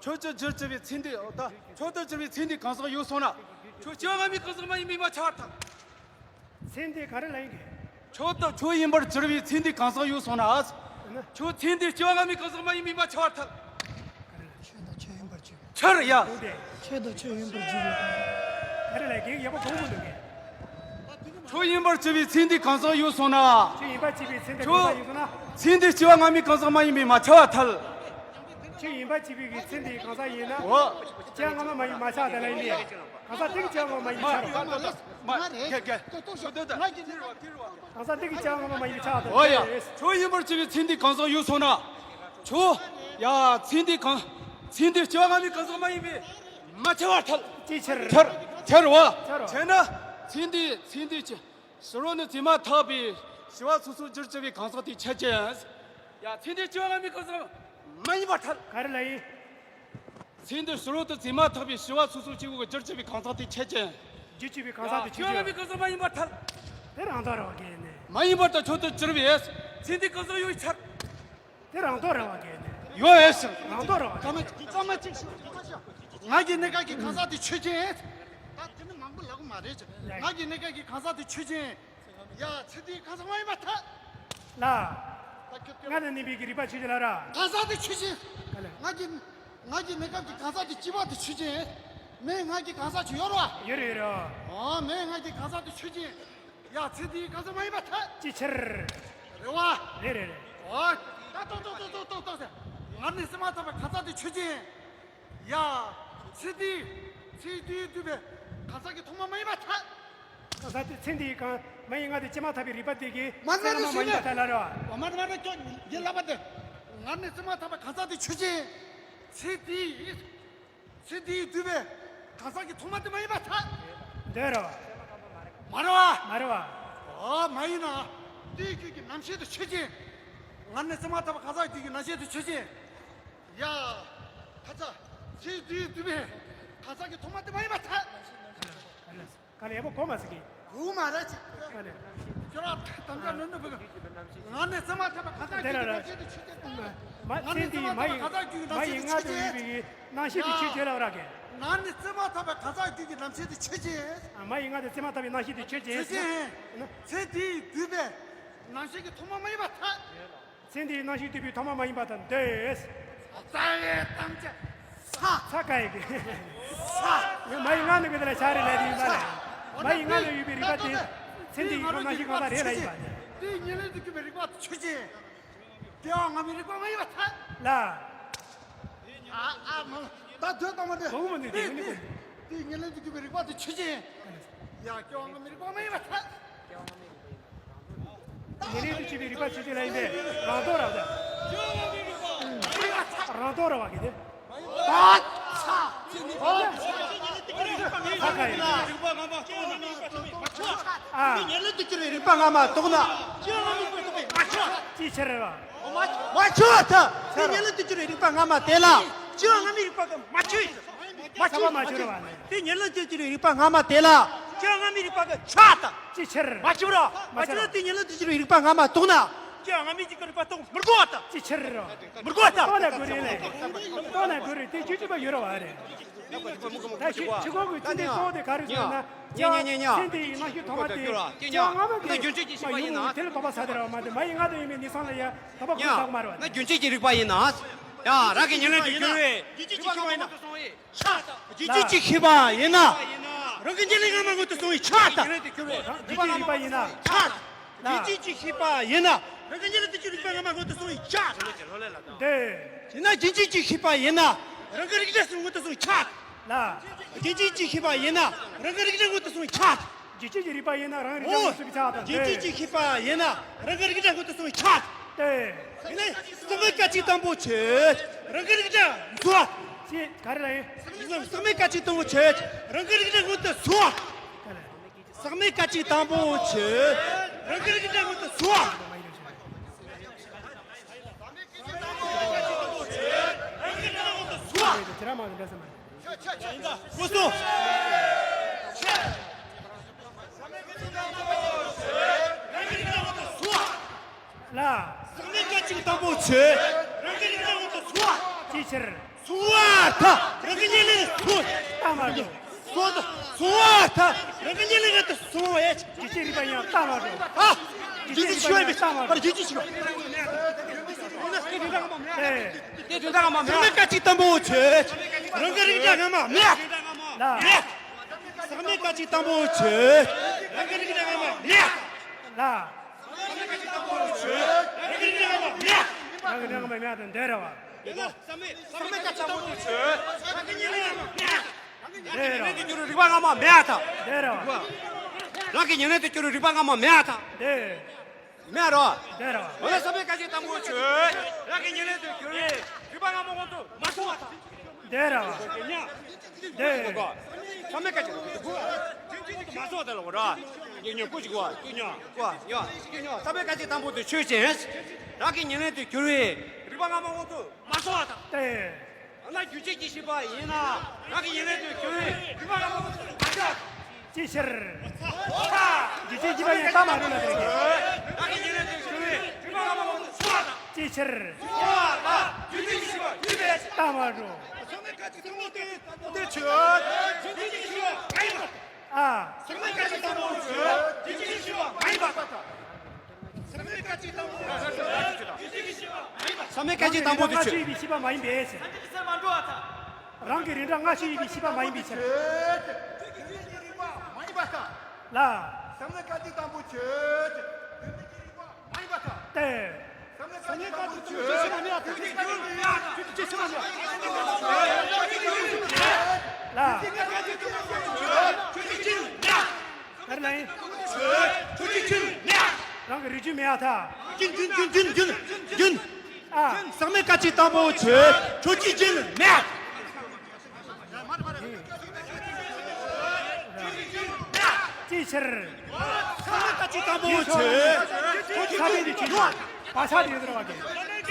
ཆོས་ཀྱི་རྒྱུར་གྱུར་པའི་ཚེ་འདི། ཨོ་ད། ཆོས་དུ་གྱུར་པའི་ཚེ་འདིའི་གང་ཟག་ཡོད་སོང་ན། ཆོས་སྐྱེ་བ་སྔ་མའི་གང་ཟག་མ་ཡིན་པས་མ་ཁྱབ་པར་ཐལ། ཚེ་འདི་ག་རེ་ལ་ཡིན་གྱི། ཆོས་དུ་ཆོས་ཡིན་པར་གྱུར་པའི་ཚེ་འདིའི་གང་ཟག་ཡོད་སོང་ན། ཆོས་ཚེ་འདི་སྐྱེ་བ་སྔ་མའི་གང་ཟག་མ་ཡིན་པས་མ་ཁྱབ་པར་ཐལ། ཆོས་དང་ཆོས་ཡིན་པར་གྱུར། ཆར་ཡ། ཆོས་དང་ཆོས་ཡིན་པར་གྱུར་པའི། ག་རེ་ལ་གེ་ཡག་པོ་གོང་དུ་འདུག་གེ། ཆོས་ཡིན་པར་གྱུར་པའི་ཚེ་འདིའི་གང་ཟག་ཡོད་སོང་ན། ཆོས་ཡིན་པར་གྱུར་པའི་ཚེ་འདི་གང་ཟག་ཡིན་སོང་ན། ཚེ་འདི་སྐྱེ་བ་སྔ་མའི་གང་ཟག་མ་ཡིན་པས་མ་ཁྱབ་པར་ཐལ། ཆོས་ཡིན་པར་གྱུར་པའི་ཚེ་འདིའི་གང་ཟག་ཡིན་ན། འོ། སྐྱེ་བ་སྔ་མ་མ་ཡིན་མ་ཁྱབ་པར་ཐལ་ལ་ཡིན་ལ། གང་ཟག་དེ་གི་སྐྱེ་བ་སྔ་མ་མ་ཡིན་པས་ཁྱབ་པར་ཐལ། མ་རེད། གང་ཟག་དེ་གི་སྐྱེ་བ་སྔ་མ་མ་ཡིན་པས་ཁྱབ་པར་ཐལ། འོ་ཡ། ཆོས་ཡིན་པར་གྱུར་པའི་ཚེ་འདིའི་གང་ཟག་ཡོད་སོང་ན། ཆོས། ཡ། ཚེ་འདི་གང་། ཚེ་འདི་སྐྱེ་བ་སྔ་མའི་གང་ཟག་མ་ཡིན་པས་མ་ཁྱབ་པར་ཐལ། ཅི་ཕྱིར། ཁྱབ། ཁྱབ་རེད་བ། ཁྱབ་རེད་བ། བྱས་ན། ཚེ་འདི། ཚེ་འདི་ཕྱི་རོལ་ནས་འཛིན་མ་ཐག་པའི་ཞི་བ་སོ་སོར་གྱུར་ཅི་བའི་གང་ཟག་དེ་ཆ་ཅན། ཡ། ཚེ་འདི་སྐྱེ་བ་སྔ་མའི་གང་ཟག་མ་ཡིན་པར་ཐལ། ག་རེ་ལ་ཡིན། ཚེ་འདི་ཕྱི་རོལ་དུ་འཛིན་མ་ཐག་པའི་ཞི་བ་སོ་སོར་གྱུར་པའི་གྱུར་ཅི་བའི་གང་ཟག་དེ་ཆ་ཅན། གྱུར་ཅི་བའི་གང་ཟག་དེ་ཆ་ཅན། སྐྱེ་བ་སྔ་མའི་གང་ཟག་མ་ཡིན་པར་ཐལ། དེ་རང་དོན་རེད་བ་གེ་ནས། མ་ཡིན་པར་ཐལ། ཆོས་དུ་གྱུར་པའི་ཚེ་འདིའི་གང་ཟག་ཡོད་པའི་ཕྱིར། དེ་རང་དོན་རེད་བ་གེ་ནས། ཡོད་པའི་ཕྱིར། རང་དོན་རེད་བ། སྐར་མ་གཅིག་སྐར་མ་གཅིག་ང་གི་གནས་སྐབས་ཀྱི་གང་ཟག་དེ་ཆོས་ཅན། ད་དེ་ནི་མང་པོ་ལབ་གི་མ་རེད། ང་གི་གནས་སྐབས་ཀྱི་གང་ཟག་དེ་ཆོས་ཅན། ཡ། ཚེ་འདིའི་གང་ཟག་མ་ཡིན་པར་ཐལ། ལ། ད་ཁྱོད་ང་ནི་ནི་བི་གི་རིག་པ་ཆོས་ཅན་ལ་ར། གང་ཟག་དེ་ཆོས་ཅན། ག་ལེ། ང་གི། ང་གི་གནས་སྐབས་ཀྱི་གང་ཟག་དེ་སྐྱེས་པ་དེ་ཆོས་ཅན། མེད་ང་གི་གང་ཟག་ཅིག་ཡོད་རེད་བ། ཡོད་རེད་ཡོད་རེད། ཨོ། མེད་ང་གི་གང་ཟག་དེ་ཆོས་ཅན། ཡ། ཚེ་འདིའི་གང་ཟག་མ་ཡིན་པར་ཐལ། ཅི་ཕྱིར། རེད་བ། རེད་རེད་རེད། ཨོ། ད་ཏོག་ཏོག་ཏོག་ཏོག་ཏོག་ཏོག་ཟེར། ང་ནི་འཛིན་མ་ཐག་པའི་གང་ཟག་དེ་ཆོས་ཅན། ཡ། ཚེ་འདི། ཚེ་འདིའི་འདུས་པའི་གང་ཟག་གི་ཐོག་མ་མ་ཡིན་པར་ཐལ། གང་ཟག་དེ་ཚེ་འདིའི་གང་མ་ཡིན་ང་དེ་སྐྱེས་མ་ཐག་པའི་རིག་པ་དེ་གིས། མ་རེད། ཚེ་མ་མ་ཡིན་པར་ཐལ་ལ་རེད་བ། མ་རེད་མ་རེད། ཁྱོད་ཡིན་ལབ་པ་དེ། ང་ནི་འཛིན་མ་ཐག་པའི་གང་ཟག་དེ་ཆོས་ཅན། ཚེ་འདིའི། ཚེ་འདིའི་འདུས་པའི་གང་ཟག་གི་ཐོག་མ་དེ་མ་ཡིན་པར་ཐལ། འདོད་རེད་བ། མ་རེད་བ། མ་རེད་བ། ཨོ། མ་ཡིན་ན། དེའི་རྒྱུད་ཀྱི་རྣམ་ཤེས་དེ་ཆོས་ཅན། ང་ནི་འཛིན་མ་ཐག་པའི་གང་ཟག་དེ་གི་རྣམ་ཤེས་དེ་ཆོས་ཅན། ཡ། ཁ་ཚ། ཚེ་འདིའི་དུས་པའི་ཁ་ཚ་གི་ཐོག་མ་དེ་མ་ཡིན་པར་ཐལ། ག་ལེ་ཡ་པོ་གོ་མ་ཟིག་གི་གོ་མ་རེད་ཅིག་ག་ལེ། ཁྱོད་རང་དམ་བཅའ་ནོར་ནོར་བུ་གི། ང་ནི་བརྩེ་མ་ཐག་པའི་ཁ་ཚ་རྒྱུད་ཀྱི་རྣམ་ཤེས་དེ་ཆོས་ཅན། ང་ནི་བརྩེ་མ་ཐག་པའི་ཁ་ཚ་རྒྱུད་ཀྱི་རྣམ་ཤེས་དེ་ཆོས་ཅན། ང་ནི་བརྩེ་མ་ཐག་པའི་ཁ་ཚ་རྒྱུད་ཀྱི་རྣམ་ཤེས་དེ་ཆོས་ཅན། མ་ཡི་ང་དང་བརྩེ་མ་ཐག་པའི་རྣམ་ཤེས་དེ་ཆོས་ཅན། ཚེ་འདིའི་དུས་པའི་རྣམ་ཤེས་ཀྱི་ཐོག་མ་མ་ཡིན་པར་ཐལ། ཚེ་འདིའི་རྣམ་ཤེས་དུས་པའི་ཐོག་མ་མ་ཡིན་པར་ཐལ་འདོད། རྩ་བའི་དམ་བཅའ། ས། ས་ཀ་ཡི་གི་ས། མ་ཡི་ང་ནི་གི་དེ་ལ་ཤ་རེ་ལས་དེ་ཡིན་པ་ལས། མ་ཡི་ང་ནི་ཡོད་པའི་རིག་པ་དེ། ཚེ་འདིའི་ཐོག་རྣམ་ཤེས་གང་ས་རེ་ལ་ཡིན་པ་ལས། དེའི་ཉེར་ལེན་དུ་གྱུར་པའི་རིག་པ་དེ་ཆོས་ཅན། སྐྱེ་བ་སྔ་མའི་རིག་པ་མ་ཡིན་པར་ཐལ། ལ། ཨ་ཨ་མ། ད་དོན་དམ་པ་འདི། གོ་མི་འདུག་དེ་ཡིན་ནི་གོ། དེའི་ཉེར་ལེན་དུ་གྱུར་པའི་རིག་པ་དེ་ཆོས་ཅན། ཡ་སྐྱེ་བ་སྔ་མའི་རིག་པ་མ་ཡིན་པར་ཐལ། ཉེར་ལེན་དུ་གྱུར་པའི་རིག་པ་ཆོས་ཅན་ལ་ཡིན་པས་རང་ལྡོག་རང་ལྡོག་རང་ལྡོག་རང་བ་གི་དེ། ཨ་ཚ། ཨ་ཁ་ཡིན། ཨ། ཉེར་ལེན་དུ་གྱུར་པའི་རིག་པ་སྔ་མ་རྟོགས་ན། སྐྱེ་བ་སྔ་མའི་རིག་པ་མ་ཆོས། ཅི་ཕྱིར་རེད་བ། མ་ཆོས་ད། དེ་ཉེར་ལེན་དུ་གྱུར་པའི་རིག་པ་སྔ་མ་དེ་ལ། སྐྱེ་བ་སྔ་མའི་རིག་པ་གི་མ་ཆོས། མ་ཆོས། མ་ཆོས་རེད་བ་ནི། དེ་ཉེར་ལེན་དུ་གྱུར་པའི་རིག་པ་སྔ་མ་དེ་ལ། སྐྱེ་བ་སྔ་མའི་རིག་པ་གི་ཆོས་ད། ཅི་ཕྱིར། མ་ཆོས་ར། མ་ཆོས་ན་དེ་ཉེར་ལེན་དུ་གྱུར་པའི་རིག་པ་སྔ་མ་རྟོགས་ན། སྐྱེ་བ་སྔ་མའི་རིག་པ་རྟོགས་མི་དགོས་ད། ཅི་ཕྱིར་ར། མི་དགོས་ད། ལྟོས་ན་དགོས་རེད་ལེ། ལྟོས་ན་དགོས་རེད་དེ་རྒྱུ་ཅི་པ་ཡོད་ར་བ་རེད། ད་ཕྱི་ཕྱི་གོང་གི་ཚིག་འདི་གཙོ་བོ་དེ་ག་རེ་ཟེར་ན། ཉ་ཉ་ཉ་ཉ། ཚེ་འདིའི་རྣམ་ཤེས་ཐོག་མ་དེ་སྐྱེ་བ་སྔ་མ་གི་མ་ཡོང་བའི་དེ་ལ་དོགས་པ་ཟ་དེ་ར་བ་མ་དེ་མ་ཡི་ང་དང་ཡིན་པའི་གནས་སྟངས་ལ་ཡ་དོགས་པ་ཁོ་ཟ་གི་མ་རེད་བ། ན་རྒྱུན་ཆད་ཀྱི་རིག་པ་ཡིན་ན། ཡ་རང་གི་ཉེར་ལེན་དུ་གྱུར་བའི་རྒྱུན་ཆད་ཀྱི་རིག་པ་ཡིན་ན། རྒྱུན་ཆད་ཀྱི་ཤེས་པ་ཡིན་ན། རང་གི་ཉེར་ལེན་སྔ་མ་སྔོན་དུ་སོང་བའི་ཆ་དང་། རྒྱུན་ཆད་ཀྱི་རིག་པ་ཡིན་ན། ཆ་དང་། རྒྱུན་ཆད་ཀྱི་ཤེས་པ་ཡིན་ན། རང་གི་ཉེར་ལེན་དུ་གྱུར་རིག་པ་སྔ་མ་སྔོན་དུ་སོང་བའི་ཆ་དང་། འདི། ཡིན་ན་རྒྱུན་ཆད་ཀྱི་ཤེས་པ་ཡིན་ན། རང་གི་རིག་གཞི་སྔོན་དུ་སོང་བའི་ཆ་དང་། ལ། རྒྱུན་ཆད་ཀྱི་ཤེས་པ་ཡིན་ན། རང་གི་རིག་གཞི་སྔོན་དུ་སོང་བའི་ཆ་དང་། རྒྱུན་ཆད་ཀྱི་རིག་པ་ཡིན་ན་རང་རིག་གཞི་སྔོན་དུ་སོང་བའི་ཆ་དང་། རྒྱུན་ཆད་ཀྱི་ཤེས་པ་ཡིན་ན་རང་གི་རིག་གཞི་སྔོན་དུ་སོང་བའི་ཆ་དང་། ཡིན་ན་ཟག་མེད་སྐད་ཅིག་དང་པོ་ཆོས་རང་གི་རིག་གཞི་འཚོལ་བ། ཅེས་ག་རེ་ལ་ཡིན། ཟག་མེད་སྐད་ཅིག་དང་པོ་ཆོས་རང་གི་རིག་གཞི་སྔོན་དུ་འཚོལ་བ། ཟག་མེད་སྐད་ཅིག་དང་པོ་ཆོས་རང་གི་རིག་གཞི་སྔོན་དུ་འཚོལ་བ། སྐུ་གསུང་། ལ། ཟག་མེད་སྐད་ཅིག་དང་པོ་ཆོས། རང་གི་རིག་གཞི་སྔོན་དུ་འཚོལ་བ། ཅིའི་ཕྱིར། འཚོལ་བ་ད། རང་གི་ཉེར་ལེན་འཚོལ། ལྟ་མ་འགྲོ། འཚོལ་ད། འཚོལ་བ་ད། རང་གི་ཉེར་ལེན་སྔོན་དུ་སོང་བས། རྒྱུན་ཆད་རིག་པ་ཡིན་ན་ལྟ་མ་འགྲོ། ཨ། རྒྱུན་ཆད་རིག་པ་ཡིན་ན་ལྟ་མ་འགྲོ། རྒྱུན་ཆད་ཤེས་པ། ཨེ། དེ་དོན་དག་མ་མེད། ཟག་མེད་སྐད་ཅིག་དང་པོ་ཆོས། རང་གི་རིག་གཞི་སྔ་མ་མེད། ལ། མེད། ཟག་མེད་སྐད་ཅིག་དང་པོ་ཆོས། རང་གི་རིག་གཞི་སྔ་མ་མེད། ལ། ཟག་མེད་སྐད་ཅིག་དང་པོ་ཆོས། རང་གི་རིག་གཞི་སྔ་མ་མེད། རང་གི་རིག་གཞི་སྔ་མ་མེད་དང་འདོད་ར་བ། ཡིན་ན་ཟག་མེད་ཟག་མེད་སྐད་ཅིག་དང་པོ་ཆོས། རང་གི་ཉེར་ལེན་སྔ་མ་མེད། རང་གི་ཉེར་ལེན་དུ་གྱུར་རིག་པ་སྔ་མ་མེད་ཨ་ཐ། འདོད་ར་བ། རང་གི་ཉེར་ལེན་དུ་གྱུར་རིག་པ་སྔ་མ་མེད་ཨ་ཐ། འདོད། མེད་རོ། འདོད་ར་བ། འོ་ན་ཟག་མེད་སྐད་ཅིག་དང་པོ་ཆོས། རང་གི་ཉེར་ལེན་དུ་གྱུར་རིག་པ་སྔ་མ་སྔོན་དུ་མ་སོང་བ་དང་། འདོད་ར་བ། འདོད། ཟག་མེད་སྐད་ཅིག་དང་པོ་ཆོས། མ་སོང་བ་དེ་ལ་འོ་ར། ཉོ་ཉོ་ཀུ་ཅིག་གོ་ཀུ་ཉོ། ཀུ་ཉོ་ཀུ་ཉོ། ཟག་མེད་སྐད་ཅིག་དང་པོ་དེ་ཆོས་ཅན། རང་གི་ཉེར་ལེན་དུ་གྱུར་རིག་རིག་པ་སྔ་མ་སྔོན་དུ་མ་སོང་བ་དང་། འདོད། ཡང་ན་རྒྱུན་ཆད་ཀྱི་ཤེས་པ་ཡིན་ན། རང་གི་ཉེར་ལེན་དུ་གྱུར་རིག་རིག་པ་སྔ་མ་སྔོན་དུ་མ་ཆགས། ཅིའི་ཕྱིར། རྒྱུན་ཆད་ཀྱི་ཤེས་པ་ཡིན་ན་ལྟ་མ་འགྲོ་ལ་དེ་རེད། རང་གི་ཉེར་ལེན་དུ་གྱུར་རིག་རིག་པ་སྔ་མ་སྔོན་དུ་སོང་བ་དང་། ཅིའི་ཕྱིར། སོང་བ་དང་རྒྱུན་ཆད་ཀྱི་ཤེས་པ་ཡིན་པས། ལྟ་མ་འགྲོ། ཟག་མེད་སྐད་ཅིག་དང་པོ་དེ་དེ་ཆོས། རྒྱུན་ཆད་ཀྱི་ཤེས་པ་མ་ཡིན་པ། ཨ། ཟག་མེད་སྐད་ཅིག་དང་པོ་ཆོས། རྒྱུན་ཆད་ཀྱི་ཤེས་པ་མ་ཡིན་པ། ཟག་མེད་སྐད་ཅིག་དང་པོ་ཆོས། རྒྱུན་ཆད་ཀྱི་ཤེས་པ་མ་ཡིན་པ། ཟག་མེད་སྐད་ཅིག་དང་པོ་དེ་ཆོས། རང་གི་རིགས་འདྲ་སྔ་ཕྱི་ཡོད་པའི་ཤེས་པ་མ་ཡིན་པའི་ཕྱིར། རང་གི་རིགས་འདྲ་སྔ་ཕྱི་ཡོད་པའི་ཤེས་པ་མ་ཡིན་པའི་ཕྱིར། ལ། ཟག་མེད་སྐད་ཅིག་དང་པོ་ཆོས། རྒྱུན་ཆད་ཀྱི་ཤེས་པ་མ་ཡིན་པ་དང་། ཏེ། ཟག་མེད་སྐད་ཅིག་དང་པོ་ཆོས། རྒྱུན་ཆད་ཀྱི་ཤེས་པ་མ་ཡིན་པ་དང་། རྒྱུན་ཆད་ཀྱི་ཤེས་པ་མ་ཡིན་པ་དང་། ལ། ཟག་མེད་སྐད་ཅིག་དང་པོ་ཆོས། རྒྱུན་ཆད་ཀྱི་ཤེས་པ་མ་ཡིན་པ་དང་། ག་རེ་ལ་ཡིན། ཆོས། ཆོས་ཀྱི་རྒྱུན་མེད། རང་གི་རིགས་རྒྱུན་མེད་ཨ་ཐ། རྒྱུན་རྒྱུན་རྒྱུན་རྒྱུན་རྒྱུན། ཨ། ཟག་མེད་སྐད་ཅིག་དང་པོ་ཆོས། ཆོས་ཀྱི་རྒྱུན་མེད། ཅིའི་ཕྱིར། ཟག་མེད་སྐད་ཅིག་དང་པོ་ཆོས། ཆོས་ཀྱི་རྒྱུན་མེད། བ་ས་དེ་ཡོད་ར་བ་གི།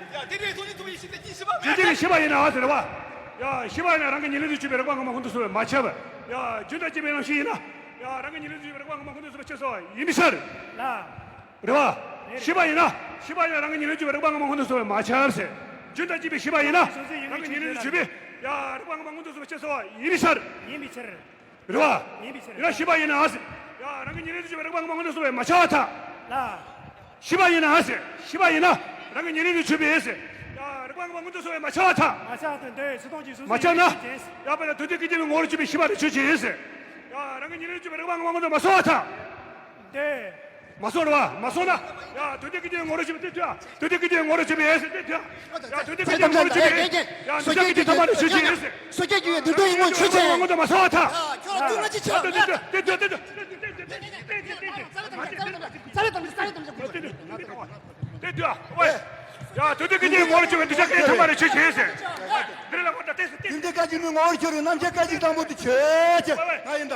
ཡ་དེ་འདྲའི་ཐོག་ནས་ཐུབ་ཡིན་ཞིག་ད་ཅི་ཞིག་པ་རྒྱུ་མཚན་གྱི་ཤི་བ་ཡིན་ན་ཨ་ཟེར་བ། ཡ་ཤི་བ་ཡིན་ན་རང་གི་ཉེ་ལམ་དུ་གྱུར་པའི་རིག་པ་ངོ་མ་ཀུན་ཏུ་སོང་བས་མ་ཁྱབ། ཡ་རྒྱུན་དང་བཅས་པའི་རང་བཞིན་ཡིན་ན། ཡ་རང་གི་ཉེ་ལམ་དུ་གྱུར་པའི་རིག་པ་ངོ་མ་ཀུན་ཏུ་སོང་བས་ཁྱབ་སོང་བ་ཡིན་མི་ཤར། ལ། རེད་བ། ཤི་བ་ཡིན་ན། ཤི་བ་ཡིན་ན་རང་གི་ཉེ་ལམ་དུ་གྱུར་པའི་རིག་པ་ངོ་མ་ཀུན་ཏུ་སོང་བས་མ་ཁྱབ་ཟེར། རྒྱུན་དང་བཅས་པའི་ཤི་བ་ཡིན་ན། རང་གི་ཉེ་ལམ་དུ་གྱུར་པའི། ཡ་རིག་པ་ངོ་མ་ཀུན་ཏུ་སོང་བས་ཁྱབ་སོང་བ་ཡིན་མི་ཤར། ཡིན་མི་ཤར། རེད་བ། ཡིན་པའི་ཕྱིར། ཡིན་ན་ཤི་བ་ཡིན་ན་ཨ་ཟེར། ཡ་རང་གི་ཉེ་ལམ་དུ་གྱུར་པའི་རིག་པ་ངོ་མ་ཀུན་ཏུ་སོང་བས་མ་ཁྱབ་པར་ཐལ། ལ། ཤི་བ་ཡིན་ན་ཨ་ཟེར། ཤི་བ་ཡིན་ན། རང་གི་ཉེ་ལམ་དུ་གྱུར་པའི་ཟེར། ཡ་རིག་པ་ངོ་མ་ཀུན་ཏུ་སོང་བས་མ་ཁྱབ་པར་ཐལ། མ་ཁྱབ་པར་ཐལ། འདོད་སྤྱི་སྟོང་གི་གཟུགས་མ་ཁྱབ་ན། ཡིན་པའི་ཕྱིར། ཡ་དཔེར་ན་དོན་ལྡན་སྐད་ཅིག་མའི་ངོ་བོར་གྱུར་པའི་ཤི་བ་ལ་ཆོས་ཅན་ཟེར། ཡ་རང་གི་ཉེ་ལམ་དུ་གྱུར་པའི་རིག་པ་ངོ་མ་ཀུན་ཏུ་མ་སོང་བར་ཐལ། འདོད། མ་སོང་རེད་བ། མ་སོང་ན། ཡ་དོན་ལྡན་སྐད་ཅིག་མའི་ངོ་བོར་གྱུར་པའི་དེ་དུས་ཨ། དོན་ལྡན་སྐད་ཅིག་མའི་ངོ་བོར་གྱུར་པའི་ཨེ་ཟེར་དེ་དུས་ཨ། ཡ་དོན་ལྡན་སྐད་ཅིག་མའི་ངོ་བོར་གྱུར་པའི་ཨེ་ཟེར། ཡ་དོན་ལྡན་སྐད་ཅིག་ཐ་མ་ནི་ཆོས་ཅན་ཨེ་ཟེར། སོ་སྐྱེ་རྒྱུ་ཡི་དོན་དུ་ཡིན་ངོ་ཆོས་ཅན། ངོ་མ་ཀུན་ཏུ་མ་སོང་བར་ཐལ། ཁྱོད་ལ་དུས་ང་ཅི་ཆེ་བ་མེད། དེ་དུས་ཨ། དེ་དུས་ཨ། དེ་དུས་ཨ། རྩ་བའི་དམ་ཚིག་རྩ་བའི་དམ་ཚིག་དེ་དུས་ཨ། ཨོ་ཡ་དོན་ལྡན་སྐད་ཅིག་མའི་ངོ་བོར་གྱུར་པའི་གདུལ་བྱ་སྐད་ཅིག་ཐ་མ་ནི་ཆོས་ཅན་ཨེ་ཟེར། འདི་ལ་ངོ་ད་ཏེ་ཟེར་ཏེ། དོན་ལྡན་སྐད་ཅིག་མའི་ངོ་བོར་གྱུར་པའི་རྣམ་མཁྱེན་སྐད་ཅིག་དང་པོ་དེ་ཆོས་ཅན། ང་ཡིན་ད།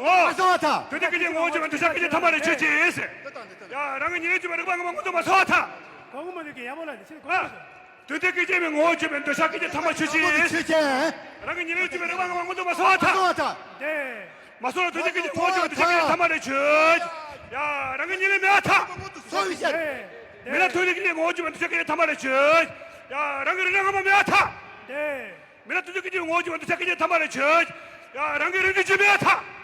ངོ་བོ་མ་ཚང་བ་དང་། དོན་དམ་སྐད་ཅིག་ངོ་བོ་བརྗོད་པའི་འདོད་ཆགས་སྐད་ཅིག་ཐ་མ་རེ་ཆོས་ཅན། ཡ། རང་གི་ཉིད་ལས་བྱུང་བའི་རེག་པ་ངོ་བོ་མངོན་དུ་མ་སོང་བ་དང་། གོང་མ་དེ་གི་ཡག་པོ་ལ་འདི་ཕྱིར་གོ། ཨ། དོན་དམ་སྐད་ཅིག་ངོ་བོ་བརྗོད་པའི་འདོད་ཆགས་སྐད་ཅིག་ཐ་མ་ཆོས་ཅན། ཆོས་ཅན། རང་གི་ཉིད་ལས་བྱུང་བའི་རེག་པ་ངོ་བོ་མངོན་དུ་མ་སོང་བ་དང་། མ་སོང་བ་དང་། དེ། མ་སོང་ལ་དོན་དམ་སྐད་ཅིག་ངོ་བོ་བརྗོད་པའི་འདོད་ཆགས་སྐད་ཅིག་ཐ་མ་རེ་ཆོས། ཡ། རང་གི་ཉིད་ལས་མེད་པ་དང་། སོང་བའི་ཕྱིར། མེད་ལ་དོན་དམ་སྐད་ཅིག་ངོ་བོ་བརྗོད་པའི་འདོད་ཆགས་སྐད་ཅིག་ཐ་མ་རེ་ཆོས། ཡ། རང་གི་རིགས་འདྲ་སྔ་མ་མེད་པ་དང་། དེ། མེད་ལ་དོན་དམ་སྐད་ཅིག་ངོ་བོ་བརྗོད་པའི་འདོད་ཆགས་སྐད་ཅིག་ཐ་མ་རེ་ཆོས། ཡ། རང་གི་རིགས་འདྲའི་རྒྱུ་མེད་པ་དང་།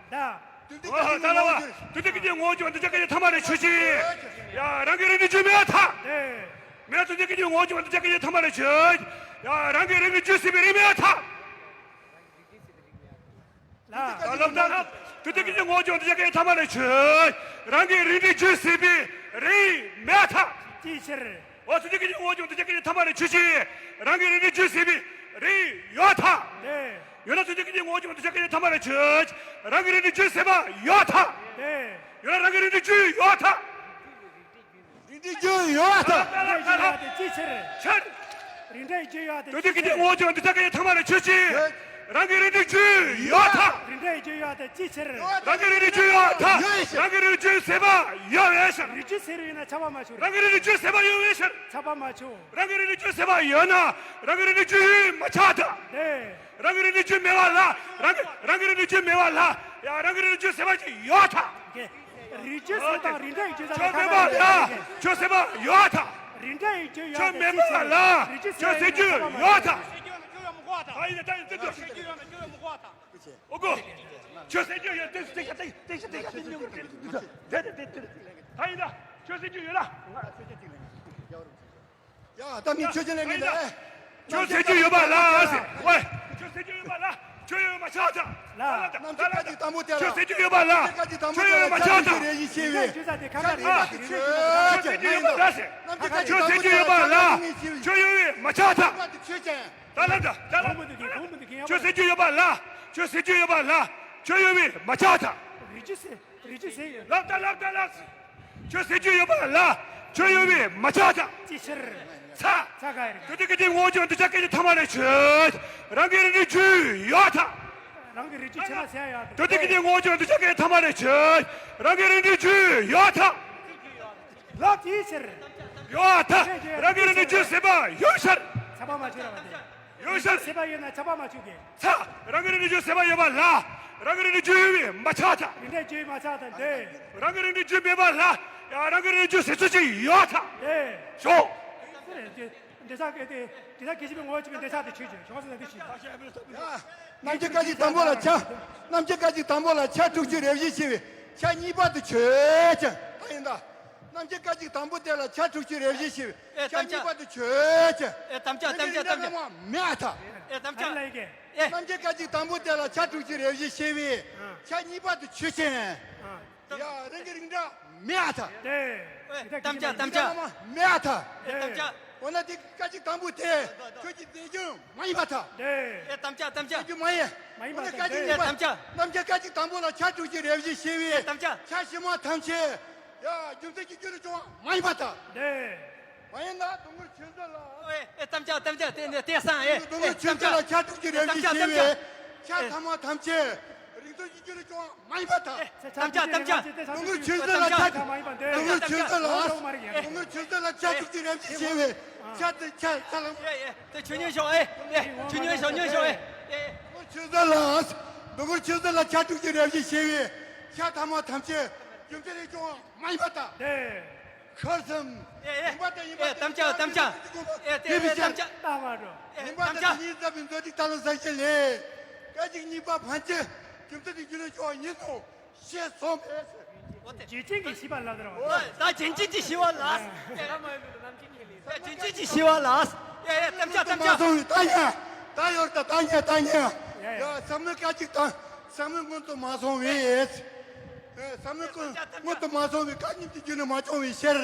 ད། ཨོ། ད་ལ་བ། དོན་དམ་སྐད་ཅིག་ངོ་བོ་བརྗོད་པའི་འདོད་ཆགས་སྐད་ཅིག་ཐ་མ་རེ་ཆོས་ཅན། ཡ། རང་གི་རིགས་འདྲའི་རྒྱུ་མེད་པ་དང་། དེ། མེད་ལ་དོན་དམ་སྐད་ཅིག་ངོ་བོ་བརྗོད་པའི་འདོད་ཆགས་སྐད་ཅིག་ཐ་མ་རེ་ཆོས། ཡ། རང་གི་རིགས་འདྲའི་རྒྱུ་ཟིན་པའི་རིགས་མེད་པ་དང་། ལ། ད་ལབ་ད་ལབ། དོན་དམ་སྐད་ཅིག་ངོ་བོ་བརྗོད་པའི་འདོད་ཆགས་སྐད་ཅིག་ཐ་མ་རེ་ཆོས། རང་གི་རིགས་འདྲའི་རྒྱུ་ཟིན་པའི་རིགས་མེད་པ་དང་། ཅིའི་ཕྱིར། འོ། དོན་དམ་སྐད་ཅིག་ངོ་བོ་བརྗོད་པའི་འདོད་ཆགས་སྐད་ཅིག་ཐ་མ་རེ་ཆོས་ཅན། རང་གི་རིགས་འདྲའི་རྒྱུ་ཟིན་པའི་རིགས་ཡོད་དང་། ཡོད་ན་དོན་དམ་སྐད་ཅིག་ངོ་བོ་བརྗོད་པའི་འདོད་ཆགས་སྐད་ཅིག་ཐ་མ་རེ་ཆོས། རང་གི་རིགས་འདྲའི་རྒྱུ་ཟིན་པ་ཡོད་དང་། ཡོད་ན་རང་གི་རིགས་འདྲའི་རྒྱུ་ཡོད་དང་། རིགས་འདྲའི་རྒྱུ་ཡོད་དང་། རིགས་འདྲའི་རྒྱུ་ཡོད་དེ་ཅིའི་ཕྱིར། ཕྱིར། རིགས་འདྲའི་རྒྱུ་ཡོད་དེ་ཅིའི་ཕྱིར། དོན་དམ་སྐད་ཅིག་ངོ་བོ་བརྗོད་པའི་འདོད་ཆགས་སྐད་ཅིག་ཐ་མ་རེ་ཆོས་ཅན། རང་གི་རིགས་འདྲའི་རྒྱུ་ཡོད་དང་། རིགས་འདྲའི་རྒྱུ་ཡོད་དེ་ཅིའི་ཕྱིར། རང་གི་རིགས་འདྲའི་རྒྱུ་ཡོད་དང་། ཡོད་ཕྱིར། རང་གི་རིགས་རྒྱུ་ཟིན་པ་ཡོད་པའི་ཕྱིར། རིགས་རྒྱུ་ཟིན་པ་ཡོད་ན་ཁྱབ་པ་མ་བྱུང་། རང་གི་རིགས་འདྲའི་རྒྱུ་ཟིན་པ་ཡོད་པའི་ཕྱིར། ཁྱབ་པ་མ་བྱུང་། རང་གི་རིགས་འདྲའི་རྒྱུ་ཟིན་པ་ཡོད་ན་རང་གི་རིགས་འདྲའི་རྒྱུ་ཡོད་མ་ཁྱབ་དང་། དེ། རང་གི་རིགས་འདྲའི་རྒྱུ་མེད་པ་ལ། རང་གི་རང་གི་རིགས་འདྲའི་རྒྱུ་མེད་པ་ལ། ཡ། རང་གི་རིགས་འདྲའི་རྒྱུ་ཟིན་པ་ཅིག་ཡོད་དང་། རིགས་རྒྱུ་ཟིན་པ་དང་རིགས་འདྲའི་རྒྱུ་ཟེར་ན་ཁྱོད་མེད་པ་ལ་ཁྱོད་ཟིན་པ་ཡོད་དང་། རིགས་འདྲའི་རྒྱུ་ཡོད་ཁྱོད་མེད་པ་ལ་ཁྱོད་ཟིན་རྒྱུ་ཡོད་དང་། ད་ཡིན་ད་ཡིན་ད་ཡིན། ཨོ་གོ། ཁྱོད་ཟིན་རྒྱུ་ཡོད་དེ་དེ་དེ་དེ་དེ་དེ་དེ་དེ་ད་ཡིན་ད་ཁྱོད་ཟིན་རྒྱུ་ཡོད་ན། ཡ། ད་མི་ཆོས་ཅན་ལས་མི་འདའ། ཁྱོད་ཟེར་རྒྱུ་ཡོད་པ་ལ་ཟེར། ཝེ། ཁྱོད་ཟེར་རྒྱུ་ཡོད་པ་ལ། ཁྱོད་ཡོད་མ་ཆགས་དང་། ལ། རྣམ་འགྱུར་སྐད་ཅིག་དང་པོ་དེ་ལ། ཁྱོད་ཟེར་རྒྱུ་ཡོད་པ་ལ། ཁྱོད་ཡོད་མ་ཆགས་དང་། ཁྱོད་ཟེར་རྒྱུ་ཡོད་པ་ལ་ཟེར། ཁྱོད་ཟེར་རྒྱུ་ཡོད་པ་ལ། ཁྱོད་ཡོད་མ་ཆགས་དང་། ད་ལ་ད་ད་ལ། ཁྱོད་ཟེར་རྒྱུ་ཡོད་པ་ལ། ཁྱོད་ཟེར་རྒྱུ་ཡོད་པ་ལ། ཁྱོད་ཡོད་མ་ཆགས་དང་། རིགས་ཅི་ཟེར། རིགས་ཅི་ཟེར་ཡོད། ལབ་ད་ལབ་ད་ལབ། ཁྱོད་ཟེར་རྒྱུ་ཡོད་པ་ལ། ཁྱོད་ཡོད་པས་མ་ཆགས་དང་། ཅི་ཕྱིར། ཚ། ཚ་ག་རེ། དོན་དམ་སྐད་ཅིག་ངོ་བོ་བརྗོད་པའི་འདོད་ཆགས་སྐད་ཅིག་ཐ་མ་རེ་ཆོས། རང་གི་རིགས་འདྲའི་རྒྱུ་ཡོད་དང་། རང་གི་རིགས་ཅི་ཕྱིར་ན་ཟེར་ཡོད་དང་། དོན་དམ་སྐད་ཅིག་ངོ་བོ་བརྗོད་པའི་འདོད་ཆགས་སྐད་ཅིག་ཐ་མ་རེ་ཆོས། རང་གི་རིགས་འདྲའི་རྒྱུ་ཡོད་དང་། ལབ། ཅི་ཕྱིར། ཡོད་དང་། རང་གི་རིགས་འདྲའི་རྒྱུ་ཟིན་པ་ཡོད་ཕྱིར། ཚ་པ་མ་ཆོས་ར་བ་དེ། ཡོད་ཤར། སྲེད་པ་ཡོད་ན་ཆགས་པ་མ་བྱུང་གི། ཚ། རང་གི་རིགས་འདྲའི་རྒྱུ་སྲེད་པ་ཡོད་པ་ལ། རང་གི་རིགས་འདྲའི་རྒྱུ་ཡོད་པས་མ་ཆགས་དང་། རིགས་འདྲའི་རྒྱུ་ཡོད་མ་ཆགས་དང་འདོད། རང་གི་རིགས་འདྲའི་རྒྱུ་མེད་པ་ལ། ཡང་རང་གི་རིགས་འདྲའི་རྒྱུ་ཟེར་ཚུལ་ཅིག་ཡོད་དང་། འདོད། ཞོག་འདོད་ཆགས་སྐད་དེ། འདོད་ཆགས་སྐད་ཅིག་མི་ངོ་བོ་གཅིག་པའི་འདོད་ཆགས་དེ་ཆོས་ཅན། ཞོག་ཟེར་ན་འདི་ཞིག་རྣམ་འགྱུར་སྐད་ཅིག་དང་པོ་ལ་ཆ། རྣམ་འགྱུར་སྐད་ཅིག་དང་པོ་ལ་ཆ་དྲུག་ཅུ་རེ་བཞི་ཞེས་པའི་ཆ་གཉིས་པ་དེ་ཆོས་ཅན། ད་ཡིན་ད། རྣམ་འགྱུར་སྐད་ཅིག་དང་པོ་དེ་ལ་ཆ་དྲུག་ཅུ་རེ་བཞི་ཞེས་པའི་ཨེ་ཆ་གཉིས་པ་དེ་ཆོས་ཅན། ཨེ་དམ་བཅའ་དམ་བཅའ་དམ་བཅའ། མེད་ཨ་ཐ། ཨེ་དམ་བཅའ། ཨེ། རྣམ་འགྱུར་སྐད་ཅིག་དང་པོ་དེ་ལ་ཆ་དྲུག་ཅུ་རེ་བཞི་ཞེས་པའི་ཨ་ཆ་གཉིས་པ་དེ་ཆོས་ཅན། ཨ་ཡ། རང་གི་རིགས་འདྲ་མེད་ཨ་ཐ། ཨེ། ཨེ་དམ་བཅའ་དམ་བཅའ། མེད་ཨ་ཐ། ཨེ་དམ་བཅའ། འོ་ན་དེ་སྐད་ཅིག་དང་པོ་དེ་ཁྱོད་ཀྱི་རྫས་འགྱུར་མ་ཡིན་པ་ཐ། ཨེ་དམ་བཅའ་དམ་བཅའ། རྫས་འགྱུར་མ་ཡིན། མ་ཡིན་པ་ཐ། ཨེ་དམ་བཅའ། རྣམ་འགྱུར་སྐད་ཅིག་དང་པོ་ལ་ཆ་དྲུག་ཅུ་རེ་བཞི་ཞེས་པའི་ཨེ་དམ་བཅའ། ཆ་ཕྱི་མ་ཐམས་ཅད། ཡ། རྒྱུ་མཚན་གྱི་རྒྱུ་ལས་བྱུང་བ་མ་ཡིན་པ་དང་། ལེ། མ་ཡིན་ན་སྡོང་པོར་ཆོས་མཛོད་ལ། ཨེ་ཨེ་དམ་བཅའ་དམ་བཅའ། དེ་ནི་དེ་སང་ཨེ་སྡོང་པོར་ཆོས་མཛོད་ལ་ཆ་དྲུག་ཅུ་རེ་བཞི་ཞེས་པའི་ཆ་ཐ་མ་ཐམས་ཅད་རིགས་ཚོགས་ཀྱི་རྒྱུ་ལས་བྱུང་བ་མ་ཡིན་པ་དང་། དམ་བཅའ་དམ་བཅའ། སྡོང་པོར་ཆོས་མཛོད་ལ་ཆ་དམ་བཅའ། སྡོང་པོར་ཆོས་མཛོད་ལ། སྡོང་པོར་ཆོས་མཛོད་ལ་ཆ་དྲུག་ཅུ་རེ་བཞི་ཞེས་པའི་ཆ་དེ་ཆ་ཐ་ལ། ཨེ་ཨེ་དེ་ཆོས་ཉན་ཤོག་ཨེ་ཨེ་ཆོས་ཉན་ཤོག་ཉན་ཤོག་ཨེ་ཨེ། སྡོང་པོར་ཆོས་མཛོད་ལ། སྡོང་པོར་ཆོས་མཛོད་ལ་ཆ་དྲུག་ཅུ་རེ་བཞི་ཞེས་པའི་ཆ་ཐ་མ་ཐམས་ཅད་རྒྱུ་མཚན་ལས་བྱུང་བ་མ་ཡིན་པ་དང་། ལེ། ཁར་སམ། ཨེ་ཨེ། ཡིན་པ་དང་ཡིན་པ་ཨེ་དང་དམ་བཅའ་དམ་བཅའ། ཨེ་དེ་ཡིན་པའི་དམ་བཅའ། ཕྱིར། ད་མ་འགྲོ། ཨེ་ཡིན་པ་དམ་བཅའ། དང་ཉིད་ཟབ་པའི་མཛོད་ཅིག་ལྟ་ལ་ཟ་ཞེས་ལས། སྐད་ཅིག་གཉིས་པ་ཕན་ཆད་རྒྱུ་མཚན་དེ་རྒྱུ་ལས་བྱུང་བ་ཡིན་ནོ་ཞེས་གསུངས་པས། རྗེ་བཙུན་གྱིས་ཞུས་པ་ལ་དར་བ། ད་རྗེ་བཙུན་གྱིས་ཞུས་པ་ལ། ད་རྗེ་བཙུན་གྱིས་ཞུས་པ་ལ། ཨེ་ཨེ་དམ་བཅའ་དམ་བཅའ། མ་སོང་བའི་ད་ཉན། ད་ཡོར་ད་ད་ཉན་ད་ཉན། ཡ་ཡ། ཟབ་མོའི་སྐད་ཅིག་དང་ཟབ་མོའི་སྔོན་དུ་མ་སོང་བས། ཟབ་མོའི་སྔོན་དུ་མ་སོང་བའི་སྐད་གཉིས་ཀྱི་རྒྱུ་ལས་མ་བྱུང་བའི་ཕྱིར།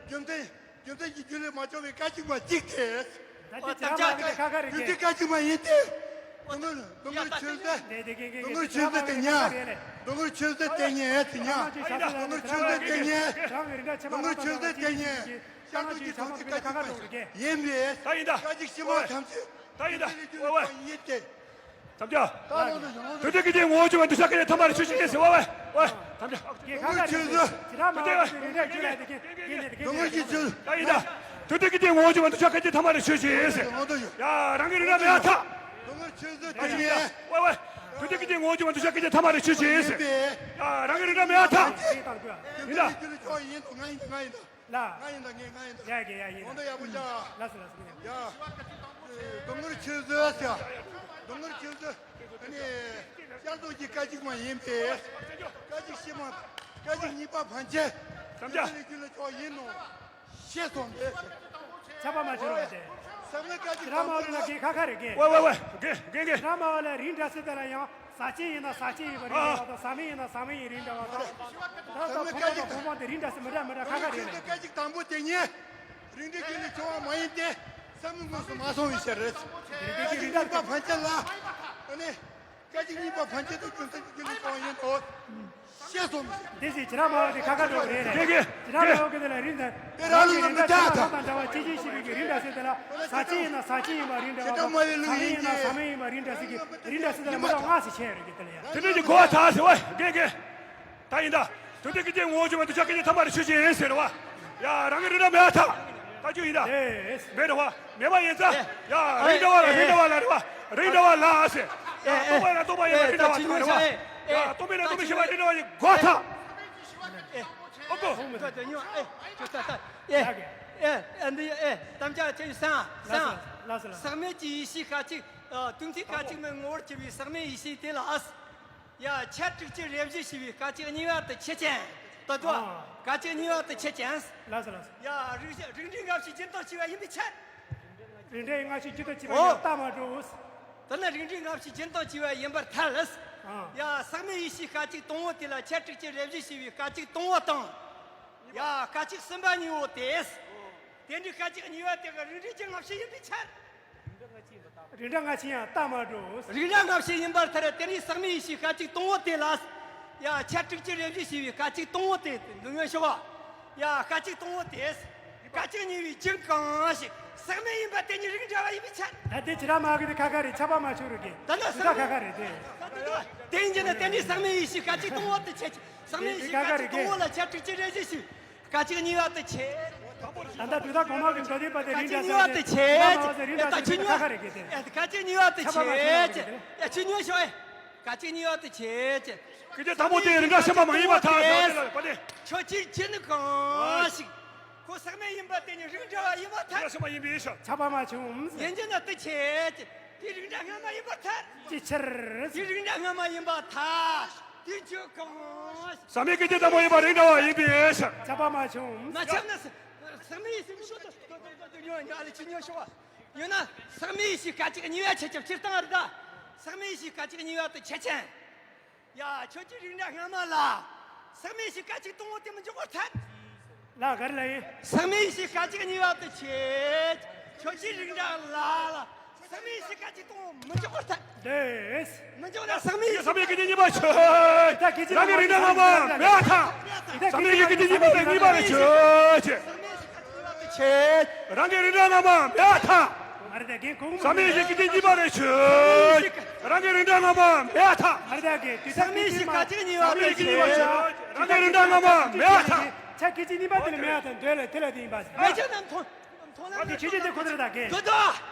རྒྱུ་མཚན་རྒྱུ་མཚན་གྱི་རྒྱུ་ལས་མ་བྱུང་བའི་སྐད་ཅིག་མ་གཅིག་སྟེ། ད་ཅི་ད་མ་གི་ཁ་ཁ་རེད་རྒྱུ་མཚན་སྐད་ཅིག་མ་ཡིན་ཏེ། དོ་ངོར་དོ་ངོར་ཆོས་ཟེར། དོ་ངོར་ཆོས་ཟེར་དེ་ཉན། དོ་ངོར་ཆོས་ཟེར་དེ་ཉན་ཨེ་དེ་ཉན། དོ་ངོར་ཆོས་ཟེར་དེ་ཉན། དོ་ངོར་ཆོས་ཟེར་དེ་ཉན། ཤར་ཕྱོགས་ཀྱི་དམ་ཚིག་ཁ་ཅིག་ཡིན་པས། ད་ཡིན་ད། ད་ཡིན་ད། ཡིན་ད། ཡིན་ད། ཡིན་ད། ཡིན་ད། ཡིན་ད། ཡིན་ད། ཡིན་ད། ཡིན་ད། ཡིན་ད། ཡིན་ད། དམ་བཅའ། དོན་དུ་ཀྱི་དེ་ངོ་བོ་ཆུང་བ་འདུ་ཤ་ཁ་ཅིག་ཐ་མ་རེ་ཆོས་ཅན་ཟེར་བ་བས། བས། དམ་བཅའ། དོན་དུ་ཆོས་ཟེར། དོན་དུ་ཀྱི་དེ་ངོ་བོ་ཆུང་བ་འདུ་ཤ་ཁ་ཅིག་ཐ་མ་རེ་ཆོས་ཅན་ཟེར། ཡ་ཡིན་ད། དོན་དུ་ཀྱི་དེ་ངོ་བོ་ཆུང་བ་འདུ་ཤ་ཁ་ཅིག་ཐ་མ་རེ་ཆོས་ཅན་ཟེར། ཡ་རང་གི་རིགས་ལ་མེད་ཐ། དོན་དུ་ཆོས་ཟེར་དེ་ཉན། བས་བས། དོན་དུ་ཀྱི་དེ་ངོ་བོ་ཆུང་བ་འདུ་ཤ་ཁ་ཅིག་ཐ་མ་རེ་ཆོས་ཅན་ཟེར། ཡ་རང་གི་རིགས་ལ་མེད་ཐ། ཡིན་ད། ཡིན་ད། ཡིན་ད། ཡིན་ད། ལ། ང་ཡིན་ད། ངས་ང་ཡིན་ད། ཡ་གི་ཡ་ཡིན་ད། གོང་དུ་ཡག་པོ་བྱ། ལགས་སོ་ལགས་སོ། ཡ། དོ་ངོར་ཆོས་ཟེར་ཟེར། དོ་ངོར་ཆོས་ཟེར། ཨ་ནི། ཤར་ཕྱོགས་ཀྱི་ཁ་ཅིག་མ་ཡིན་པས། ཁ་ཅིག་ཕྱི་མ། ཁ་ཅིག་གཉིས་པ་ཕན་ཆད། དམ་བཅའ། དེ་ལས་རྒྱུ་ལ་ཕྱོགས་ཡིན་ནོ། ཤེས་སོང་པས། ཆད་པ་མ་བྱུང་བ་དེ། ཟག་མེད་ཁ་ཅིག་ཇ་མ་བོ་ལ་གི་ཁ་ཁ་རེ་གི། ཝེ་ཝེ་ཝེ། གེ་གེ་གེ། ཇ་མ་བོ་ལ་རིགས་འདྲ་སེ་དེ་ལ་ཡང་། ཟག་ཆེན་ཡིན་ན་ཟག་ཆེན་ཡིན་པ་རིགས་འདྲ་བ་དང་། ཟག་མེད་ཡིན་ན་ཟག་མེད་ཡིན་རིགས་འདྲ་བ་དང་། ད་ལྟ་ཁོ་མོ་དང་ཁོ་མོ་དེ་རིགས་འདྲ་སེ་མི་འདྲ་མི་འདྲ་ཁ་ཁ་རེད་ལ། ཁ་ཅིག་དང་པོ་དེ་ཉན། རིགས་འདྲའི་རྒྱུ་ལས་བྱུང་བ་མ་ཡིན་ཏེ། ཟག་མེད་དངོས་སུ་མ་སོང་བའི་ཕྱིར་རེད། རིགས་འདྲའི་རྒྱུ་ལས་བྱུང་བ་ཕན་ཆད་ལ། ཨ་ནི། ཁ་ཅིག་གཉིས་པ་ཕན་ཆད་དང་རྒྱུ་མཚན་གྱི་རྒྱུ་ལས་བྱུང་བ་ཡིན་ནོ། ཤེས་སོང་མི་ཤེས། དེ་བཞིན་ཇ་མ་བོ་དེ་ཁ་ཁ་འགྲོ་གི་རེད། དེ་གི་ཇ་མ་བོ་གི་དེ་ལ་རིགས་འདྲ། དེ་རང་ལུགས་ལ་མི་རྟག་ཐལ། དང་འདྲ་བ་ཅི་ཅི་ཞིག་གི་རིགས་འདྲ་སེ་དེ་ལ། ཟག་ཆེན་ཡིན་ན་ཟག་ཆེན་ཡིན་པ་རིགས་འདྲ་བ་དང་། ཟག་མེད་ཡིན་ན་ཟག་མེད་ཡིན་པ་རིགས་འདྲ་སེ་གི་རིགས་འདྲ་སེ་དེ་ལ་མི་རྟག་སྔ་སེ་ཆེ་རེད་གི་དེ་ལ་ཡ། དེ་འདྲ་གི་གོ་བ་ཐལ་ཟེར་བ་གེ་གེ། ད་ཡིན་ད། དོན་དུ་ཀྱི་དེ་ངོ་བོ་ཆུང་བ་འདུ་ཤ་ཁ་ཅིག་ཐ་མ་རེ་ཆོས་ཅན་ཟེར་བ། ཡ་རང་གི་རིགས་འདྲ་མེད་ཐ། ད་རྒྱུ་ཡིན་ད། མེད་རེད་བ། མེད་པ་ཡིན་ཙང་། ཡ་རིགས་འདྲ་བ་ལ་རིགས་འདྲ་བ་ལ་རེད་བ། རིགས་འདྲ་བ་ལ་ཟེར། ཡ་རྟོག་པ་ཡིན་ན་རྟོག་པ་ཡིན་པ་རིགས་འདྲ་བ་ཐ་རེད་བ། ཡ་རྟོག་མེད་ན་རྟོག་མེད་ཤེས་པ་རིགས་འདྲ་བ་ཡིན་གོ་ཐ། ཨོ་གོ། ཨེ། ཨེ། ཨེ། འདི་ཨེ། དམ་བཅའ་ཆེན་སང་སང་། ལགས་སོ་ལགས་སོ། ཟག་མེད་ཀྱི་ཡེ་ཤེས་ཁ་ཅིག་ཨ། དོན་ཚིག་ཁ་ཅིག་མའི་ངོ་བོར་གྱུར་པའི་ཟག་མེད་ཡེ་ཤེས་དེ་ལ། ཡ། ཁྱད་དྲུག་ཅུ་རེ་བཞི་ཞེས་པའི་སྐད་ཅིག་གཉིས་པ་དེ་ཆོས་ཅན། དོ་དོ། ཨ། སྐད་ཅིག་གཉིས་པ་དེ་ཆོས་ཅན། ལགས་སོ་ལགས་སོ། ཡ། རིགས་རིགས་འདྲའི་སྔ་ཕྱི་རྒྱུན་དང་བཅས་པ་ཡིན་པའི་ཕྱིར། རིགས་འདྲའི་སྔ་ཕྱི་རྒྱུན་དང་བཅས་པ་ཡིན་པར་ཐལ་མ་འགྲོ། དེ་ནི་རིགས་འདྲའི་སྔ་ཕྱི་རྒྱུན་དང་བཅས་པ་ཡིན་པར་ཐལ། ཨ། ཡ། ཟག་མེད་ཡེ་ཤེས་སྐད་ཅིག་དང་པོ་དེ་ལ་ཁྱད་དྲུག་ཅུ་རེ་བཞི་ཞེས་པའི་སྐད་ཅིག་དང་པོ་དང་། ཡ། སྐད་ཅིག་གསུམ་པ་གཉིས་པོ་དེ། དེ་འདྲའི་སྐད་ཅིག་གཉིས་པ་དེ་གི་རིགས་འདྲའི་རྒྱུན་སྔ་ཕྱི་ཡིན་པའི་ཕྱིར། རིགས་འདྲ་སྔ་ཕྱི་ཡང་ཐལ་མ་འགྲོ། རིགས་འདྲ་སྔ་ཕྱི་ཡིན་པར་ཐལ། དེ་ནི་ཟག་མེད་ཡེ་ཤེས་སྐད་ཅིག་དང་པོ་དེ་ལ། ཡ། ཁྱད་དྲུག་ཅུ་རེ་བཞི་ཞེས་པའི་སྐད་ཅིག་དང་པོ་དེ་འདི་ངོས་ཤོག་ཡ། སྐད་ཅིག་དང་པོ་དེ། སྐད་ཅིག་གཉིས་པའི་རྒྱུན་གང་ཞིག་ཟག་མེད་ཡིན་པ་དེ་ཉིད་རིགས་འདྲ་བ་ཡིན་པའི་ཕྱིར། ད་དེ་ཇ་མ་བོ་གི་དེ་ཁ་ཁ་རེད། ཆད་པ་མ་བྱུང་རེད་གི། ད་ནི་ཟག་མེད་ཁ་ཁ་རེད་དེ། དེ་ཡིན་གྱི་ན་དེ་ནི་ཟག་མེད་ཡེ་ཤེས་སྐད་ཅིག་དང་པོ་དེ་ཆོས་ཅན། ཟག་མེད་ཡེ་ཤེས་སྐད་ཅིག་དང་པོ་ལ་ཁྱད་དྲུག་ཅུ་རེ་བཞི་ཞེས། སྐད་ཅིག་གཉིས་པ་དེ་ཆོས། ད་ལྟ་དུས་དག་གོང་མ་གི་མདོ་སྡེ་པ་དེ་རིགས་འདྲ་ཟེར་ཏེ། ཇ་མ་བོ་ཟེར་རིགས་འདྲ་ཟེར་ཏེ་ཁ་ཁ་རེད་གི་དེ། སྐད་ཅིག་གཉིས་པ་དེ་ཆོས་ཅན། ཆད་པ་མ་བྱུང་རེད་གི་དེ། ཡ། ཆོས་ཉོན་ཤོག་ཨེ། སྐད་ཅིག་གཉིས་པ་དེ་ཆོས་ཅན། སྐད་ཅིག་དང་པོ་དེ་རིགས་འདྲ་སེམས་པ་མ་ཡིན་པར་ཐལ། ཆོས་ཅན་གང་ཞིག་ཁོ་ཟག་མེད་ཡིན་པ་དེ་ཉིད་རིགས་འདྲ་བ་ཡིན་པར་ཐལ། རིགས་འདྲ་སེམས་པ་ཡིན་པའི་ཕྱིར། ཆད་པ་མ་བྱུང་། ཡིན་གྱི་ན་དེ་ཆོས་ཅན། དེ་རིགས་འདྲ་སྔ་མ་ཡིན་པར་ཐལ། ཅི་ཕྱིར། དེ་རིགས་འདྲ་སྔ་མ་ཡིན་པར་ཐལ། དེ་ཆོས་གང་། ཟག་མེད་ཀྱི་དེ་དང་པོ་ཡིན་པ་རིགས་འདྲ་བ་ཡིན་པའི་ཕྱིར། ཆད་པ་མ་བྱུང་། མ་ཁྱབ་ན་ཟག་མེད་ཡེ་ཤེས་མི་འདུག་ཏོ་ཏོ་ཏོ་ཏོ་ཉོན་ཉོན་ལ་ཅི་ཉོན་ཤོག་ཡོད་ན་ཟག་མེད་ཡེ་ཤེས་སྐད་ཅིག་གཉིས་པ་ཆོས་ཅན། སྤྱིར་བཏང་རེད་ད། ཟག་མེད་ཡེ་ཤེས་སྐད་ཅིག་གཉིས་པ་དེ་ཆོས་ཅན། ཡ། ཆོས་ཅན་རིགས་འདྲ་སྔ་མ་ལ། ཟག་མེད་ཡེ་ཤེས་སྐད་ཅིག་དང་པོ་དེ་མི་འཇོག་པར་ཐལ། ལ་གར་ལ་ཡིན། ཟག་མེད་ཡེ་ཤེས་སྐད་ཅིག་གཉིས་པ་དེ་ཆོས། ཆོས་ཅན་རིགས་འདྲ་ལ་ལ། ཟག་མེད་ཡེ་ཤེས་སྐད་ཅིག་དང་པོ་མི་འཇོག་པར་ཐལ། ལེས། མི་འཇོག་ན་ཟག་མེད་ཡེ་ཤེས། ཟག་མེད་ཀྱི་དེ་གཉིས་པ་ཆོས། ད་སྐད་ཅིག་རང་གི་རིགས་འདྲ་སྔ་མ་མེད་པར་ཐལ། ཟག་མེད་ཀྱི་དེ་གཉིས་པ་དེ་གཉིས་པ་རེད་ཆོས་ཅན། རང་གི་རིགས་འདྲ་སྔ་མ་མེད་པར་ཐལ། ཟག་མེད་ཀྱི་དེ་གཉིས་པ་རེད་ཆོས་ཅན། རང་གི་རིགས་འདྲ་སྔ་མ་མེད་པར་ཐལ། ཟག་མེད་ཀྱི་དེ་གཉིས་པ་ཆོས་ཅན། རང་གི་རིགས་འདྲ་སྔ་མ་མེད་པར་ཐལ། ཆ་སྐད་ཅིག་གཉིས་པ་དེ་ལ་མེད་པར་ཐལ། འདོད་ལ་དེ་ལ་དེ་ཡིན་པ་ཟེར། མེད་ཅེ་ན་མཐོང་། མཐོང་ལམ། ཨ་ནི་ཆོས་ཅན་དེ་ཁོ་ཚོར་བདག་གིས། དོ་དོ།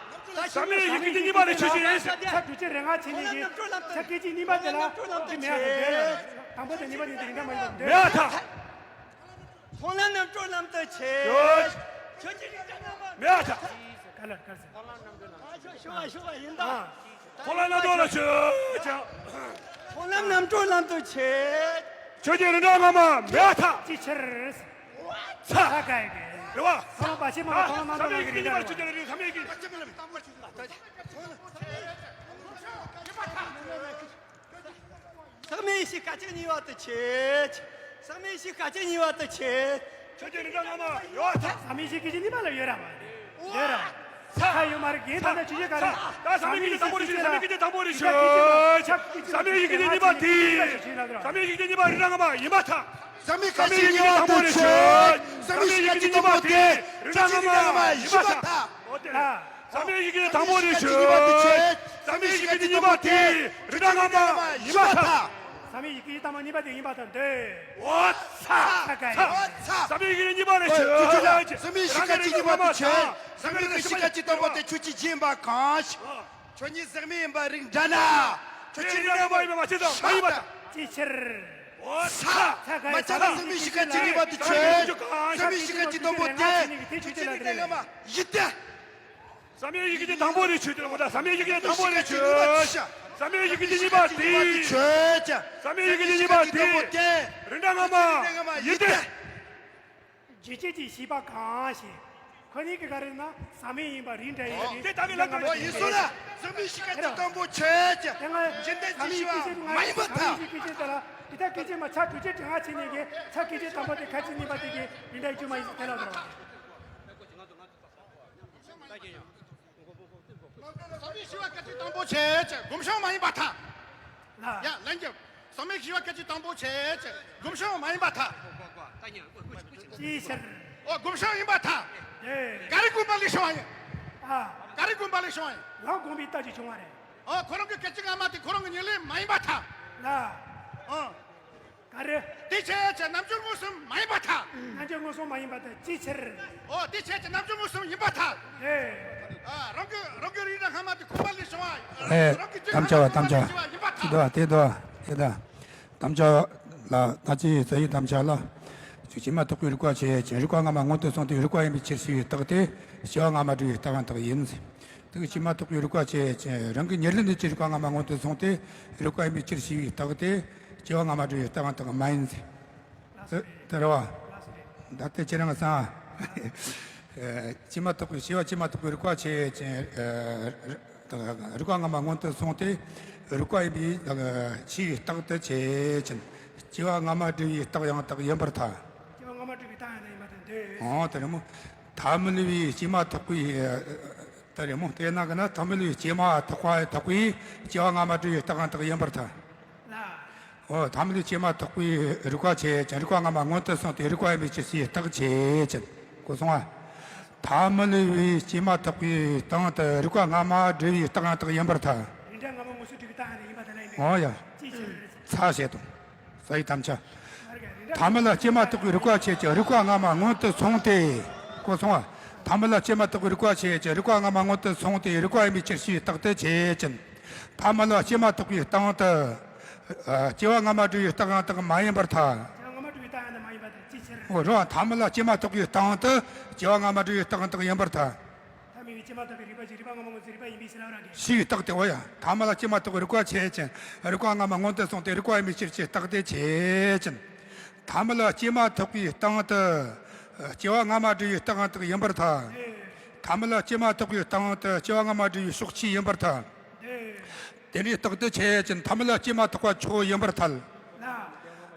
ཟག་མེད་ཡེ་ཤེས་ཀྱི་དེ་གཉིས་པ་ལ་ཆོས་ཅན་ཡིན་ཟེར། ཆ་དྲུག་ཅུ་རེ་ལྔ་ཕྱེ་གཉིས་ཀྱི་ཆ་སྐད་ཅིག་གཉིས་པ་དེ་ལ་དེ་མེད་ཡ་དེ་འདོད་ལ། དང་པོ་དང་གཉིས་པ་གཉིས་དེ་རིགས་འདྲ་མ་ཡིན་པ་འདོད་ལ། མཐོང་ལམ་རྣམ་གྲོལ་ལམ་དུ་ཆོས། ཆོས་ཅན་རིགས་འདྲ་སྔ་མ་མེད་པར་ཐལ། ག་ལ་ག་ཟེར། ཨ་ཞོ་ཞོ་བ་ཡིན་ད། མཐོང་ལམ་རྣམ་གྲོལ་ལ་ཆོས་ཅན། མཐོང་ལམ་རྣམ་གྲོལ་ལམ་དུ་ཆོས། ཆོས་ཅན་རིགས་འདྲ་སྔ་མ་མེད་པར་ཐལ། ཅི་ཕྱིར། ཚ། ད་ག་ཡི་གེ། རེད་བ། ཚ་བ་ཕྱི་མ་མཐོང་ལམ་རྣམ་གྲོལ་ལམ་གྱི་རིགས་འདྲ་སྔ་མ། ཟག་མེད་ཡེ་ཤེས་སྐད་ཅིག་གཉིས་པ་དེ་ཆོས། ཟག་མེད་ཡེ་ཤེས་སྐད་ཅིག་གཉིས་པ་དེ་ཆོས། ཆོས་ཅན་རིགས་འདྲ་སྔ་མ་ཡོད་ཐལ། ཟག་མེད་ཡེ་ཤེས་སྐད་ཅིག་གཉིས་པ་ལ་ཡོད་ར་མ་ཡོད་ར། ཚ་ཡོད་མ་རེད། རྒན་ད་ལྟ་ཆུ་ཚོད་ག་རེ། ད་ཟབ་མོའི་ཡི་གེ་དང་པོ་རེ་ཆོད། ཟབ་མོའི་ཡི་གེ་དང་པོ་རེ་ཆོད། ཟབ་མོའི་ཡི་གེ་གཉིས་པ་དེ། ཟབ་མོའི་ཡི་གེ་གཉིས་པ་རིགས་སྣ་ལྔ་མ་ཡིན་པར་ཐལ། ཟབ་མོའི་ཁ་ཅིག་གཉིས་པ་དེ་ཆོད། ཟབ་མོའི་ཡི་གེ་གཉིས་པ་དེ་རིགས་སྣ་ལྔ་མ་ཡིན་པར་ཐལ། ཨོ་དེ། ཟབ་མོའི་ཡི་གེ་དང་པོ་རེ་ཆོད། ཟབ་མོའི་ཡི་གེ་གཉིས་པ་དེ་རིགས་སྣ་ལྔ་མ་ཡིན་པར་ཐལ། ཟབ་མོའི་ཡི་གེ་གཉིས་པ་དེ་ཡིན་པར་ཐལ་འདོད། ཨོ་ཚ། ཚ་ག་ཡིན། ཨོ་ཚ། ཟབ་མོའི་ཡི་གེ་གཉིས་པ་རེ་ཆོད། ཟབ་མོའི་ཡི་གེ་གཉིས་པ་དེ་ཆོད། ཟབ་མོའི་ཡི་གེ་དང་པོ་དེ་ཆོས་ཅན་ཡིན་པ་གང་ཞིག་ཁྱོད་ཉིད་ཟག་མེད་ཡིན་པ་རིགས་འདྲ་ན། ཁྱོད་ཀྱི་རིགས་འདྲ་མ་ཡིན་པ་མ་ཚད་དང་མ་ཡིན་པ་དང་། ཅིའི་ཕྱིར། འོ་ཚ། ཚ་ག་མ་ཚད་དང་ཟག་མེད་གཞི་ཁ་ཅིག་ཡིན་པ་དེ་ཆོད། ཟག་མེད་གཞི་ཁ་ཅིག་དང་པོ་དེ། ཁྱོད་ཀྱི་རིགས་འདྲ་མ་ཡིན་ཏེ། ཟབ་མོའི་ཡི་གེ་དེ་དང་པོ་རེ་ཆོད་དེ་ལ་གོ་ད། ཟབ་མོའི་ཡི་གེ་དེ་དང་པོ་རེ་ཆོད། ཟབ་མོའི་ཡི་གེ་དེ་གཉིས་པ་དེ། ཟབ་མོའི་ཡི་གེ་དེ་གཉིས་པ་དེ། རིགས་འདྲ་སྔ་མ་ཡིན་ཏེ། རྗེ་བཅད་ཀྱིས་ཞེས་པ་གང་ཞེས། ཁོ་གཉིས་ཀྱི་ག་རེ་ན་ཟབ་མོ་ཡིན་པ་རིགས་འདྲ་ཡིན་ཏེ། དེ་ལྟ་བུའི་ལམ་འགྲོ་ཡིན་སོང་ན་ཟབ་མོའི་གཞི་ཁ་ཅིག་དང་པོ་ཆོད་ཅེས། དེ་སྔ་འཇིག་རྟེན་ཟབ་མོའི་གཞི་ཁ་ཅིག་མ་ཡིན་པར་ཐལ། ཟབ་མོའི་གཞི་ཁ་ཅིག་དེ་ལ་དེ་ལྟར་སྐད་ཅིག་མ་ཚ་དྲུག་ཅུ་དྲུག་ལྔ་ཕྱེ་ནས་ཀྱི་ཚ་སྐད་ཅིག་དང་པོ་དེ་ཁ་ཅིག་ཡིན་པ་དེ་གི་རིགས་འདྲ་ཡིན་རྒྱུ་མ་ཡིན་ཟེར་དེ་ལ་འགྲོ། ཟབ་མོའི་གཞི་ཁ་ཅིག་དང་པོ་ཆོད་ཅེས་སྒོམ་བྱུང་མ་ཡིན་པར་ཐལ། ལ། ཡ་ལན་རྒྱབ། ཟབ་མོའི་གཞི་ཁ་ཅིག་དང་པོ་ཆོད་ཅེས་སྒོམ་བྱུང་མ་ཡིན་པར་ཐལ། ཅིའི་ཕྱིར། ཨོ་སྒོམ་བྱུང་ཡིན་པར་ཐལ། ཨེ། ག་རེ་སྒོམ་པ་ལས་བྱུང་བ་ཡིན། ཨ། ག་རེ་སྒོམ་པ་ལས་བྱུང་བ་ཡིན། རང་སྒོམ་པའི་རྟགས་ཀྱིས་བྱུང་བ་རེད། ཨོ་ཁོ་རང་གི་སྐད་ཅིག་སྔ་མ་དེ་ཁོ་རང་གི་ཉེར་ལེན་མ་ཡིན་པར་ཐལ། ལ། ཨོ། ག་རེ། དེ་ཆོད་ཅེས་རྣམ་འགྱུར་མངོན་སུམ་མ་ཡིན་པར་ཐལ། རྣམ་འགྱུར་མངོན་སུམ་མ་ཡིན་པར་ཐལ། ཅིའི་ཕྱིར། ཨོ་དེ་ཆོད་ཅེས་རྣམ་འགྱུར་མངོན་སུམ་ཡིན་པར་ཐལ། ཨེ། ཨ་རང་གི་རང་གི་རིགས་འདྲ་སྔ་མ་དེ་ཁོ་པ་ལས་བྱུང་བ། ཨེ། རང་གི་རྒྱུད་དམ་བཅའ་བ་དམ་བཅའ་བ། ཁོ་པ་ལས་བྱུང་བ་ཡིན་པར་ཐལ། དེ་འདུག་དེ་འདུག་དམ་བཅའ་ལ་ད་ཅི་ཟེར་ཡི་དམ་བཅའ་ལ། སྐྱེ་བ་སྔ་མ་ཐུག་པའི་རིག་པ་ཆོད་ཅེས་རིག་པ་སྔ་མ་སྔོན་དུ་སོང་སྟེ་རིག་པ་ཡིན་པའི་ཕྱིར་ཞེས་པའི་རྟགས་དེ་སྐྱེ་བ་སྔ་མ་སྒྲུབ་པའི་རྟགས་ཡང་དག་ཡིན། དེ་སྐྱེ་བ་སྔ་མ་ཐུག་པའི་རིག་པ་ཆོད་ཅེས་རང་གི་ཉེར་ལེན་དུ་ཅི་རིག་པ་སྔ་མ་སྔོན་དུ་སོང་སྟེ་རིག་པ་ཡིན་པའི་ཕྱིར་ཞེས་པའི་རྟགས་དེ་སྐྱེ་བ་སྔ་མ་སྒྲུབ་པའི་རྟགས་ཡང་དག་མ་ཡིན། དེ་དེ་རེད་བ། ད་ལྟ་ཁྱེད་རང་སང་། སྐྱེ་བ་སྔ་མ་ཐུག་པའི་སྐྱེ་བ་སྔ་མ་ཐུག་པའི་རིག་པ་ཆོད་ཅེས། རིག་པ་སྔ་མ་སྔོན་དུ་སོང་སྟེ་རིག་པ་ཡིན་པའི་ཕྱིར་རྟགས་དེ་ཆོད་ཅེས། སྐྱེ་བ་སྔ་མ་སྒྲུབ་པའི་རྟགས་ཡང་དག་ཡིན་པར་ཐལ། སྐྱེ་བ་སྔ་མ་སྒྲུབ་པའི་རྟགས་ཡང་དག་ཡིན་པར་ཐལ་འདོད། འོ་དེ་རེད་མོ། ཐ་མལ་པའི་སྐྱེ་བ་སྔ་མ་ཐུག་པའི། དེ་རེད་མོ། དེས་ན་ག་ན་ཐ་མལ་པའི་སྐྱེ་བ་སྔ་མ་ཐུག་པའི་སྐྱེ་བ་སྔ་མ་སྒྲུབ་པའི་རྟགས་ཡང་དག་ཡིན་པར་ཐལ། ལ། འོ་ཐ་མལ་པའི་སྐྱེ་བ་སྔ་མ་ཐུག་པའི་རིག་པ་ཆོད་ཅེས་རིག་པ་སྔ་མ་སྔོན་དུ་སོང་སྟེ་རིག་པ་ཡིན་པའི་ཕྱིར་ཞེས་རྟགས་ཆོད་ཅེས། གོ་སོང་ང་། ཐ་མལ་པའི་སྐྱེ་བ་སྔ་མ་ཐུག་པའི་སྟེང་དུ་རིག་པ་སྔ་མ་སྒྲུབ་པའི་རྟགས་ཡང་དག་ཡིན་པར་ཐལ། རིགས་འདྲ་སྔ་མ་སྔོན་དུ་སྒྲུབ་པའི་རྟགས་ཡང་དག་ཡིན་པར་ཐལ་ལ་ཡིན་པས། འོ་ཡ། ཅིའི་ཕྱིར། ཚ་བྱེད་དོ། ས་ཡི་དམ་བཅའ། ཐ་མལ་ལ་སྐྱེ་བ་སྔ་མ་ཐུག་པའི་རིག་པ་ཆོད་ཅེས་རིག་པ་སྔ་མ་སྔོན་དུ་སོང་སྟེ། གོ་སོང་ང་། ཐ་མལ་ལ་སྐྱེ་བ་སྔ་མ་ཐུག་པའི་རིག་པ་ཆོད་ཅེས་རིག་པ་སྔ་མ་སྔོན་དུ་སོང་སྟེ་རིག་པ་ཡིན་པའི་ཕྱིར་ཞེས་རྟགས་དེ་ཆོད་ཅིང་། ཐ་མལ་ལ་སྐྱེ་བ་སྔ་མ་ཐུག་པའི་སྟེང་དུ། ཨ་སྐྱེ་བ་སྔ་མ་སྒྲུབ་པའི་རྟགས་ཡང་དག་མ་ཡིན་པར་ཐལ། སྐྱེ་བ་སྔ་མ་སྒྲུབ་པའི་རྟགས་ཡང་དག་མ་ཡིན་པར་ཐལ། ཅིའི་ཕྱིར། འོ་རེད་བ། ཐ་མལ་ལ་སྐྱེ་བ་སྔ་མ་ཐུག་པའི་སྟེང་དུ་སྐྱེ་བ་སྔ་མ་སྒྲུབ་པའི་རྟགས་ཡང་དག་ཡིན་པར་ཐལ། ཐ་མལ་པའི་སྐྱེ་བ་སྔ་མ་ཐུག་པའི་རིག་པ་ཆོད་རིག་པ་སྔ་མ་སྔོན་དུ་སོང་སྟེ་རིག་པ་ཡིན་པའི་ཕྱིར་རོ་ར་གི། ཞེས་རྟགས་དེ། འོ་ཡ། ཐ་མལ་ལ་སྐྱེ་བ་སྔ་མ་ཐུག་པའི་རིག་པ་ཆོད་ཅིང་རིག་པ་སྔ་མ་སྔོན་དུ་སོང་སྟེ་རིག་པ་ཡིན་པའི་ཕྱིར་ཞེས་རྟགས་དེ་ཆོད་ཅིང་། ཐ་མལ་ལ་སྐྱེ་བ་སྔ་མ་ཐུག་པའི་སྟེང་དུ། སྐྱེ་བ་སྔ་མ་སྒྲུབ་པའི་རྟགས་ཡང་དག་ཡིན་པར་ཐལ། ཐ་མལ་ལ་སྐྱེ་བ་སྔ་མ་ཐུག་པའི་སྟེང་དུ་སྐྱེ་བ་སྔ་མ་སྒྲུབ་པའི་ཕྱོགས་ཆོས་ཡིན་པར་ཐལ། དེ་ནས་རྟགས་དེ་ཆོད་ཅིང་ཐ་མལ་ལ་སྐྱེ་བ་སྔ་མ་ཐུག་པ་ཆོས་ཡིན་པར་ཐལ།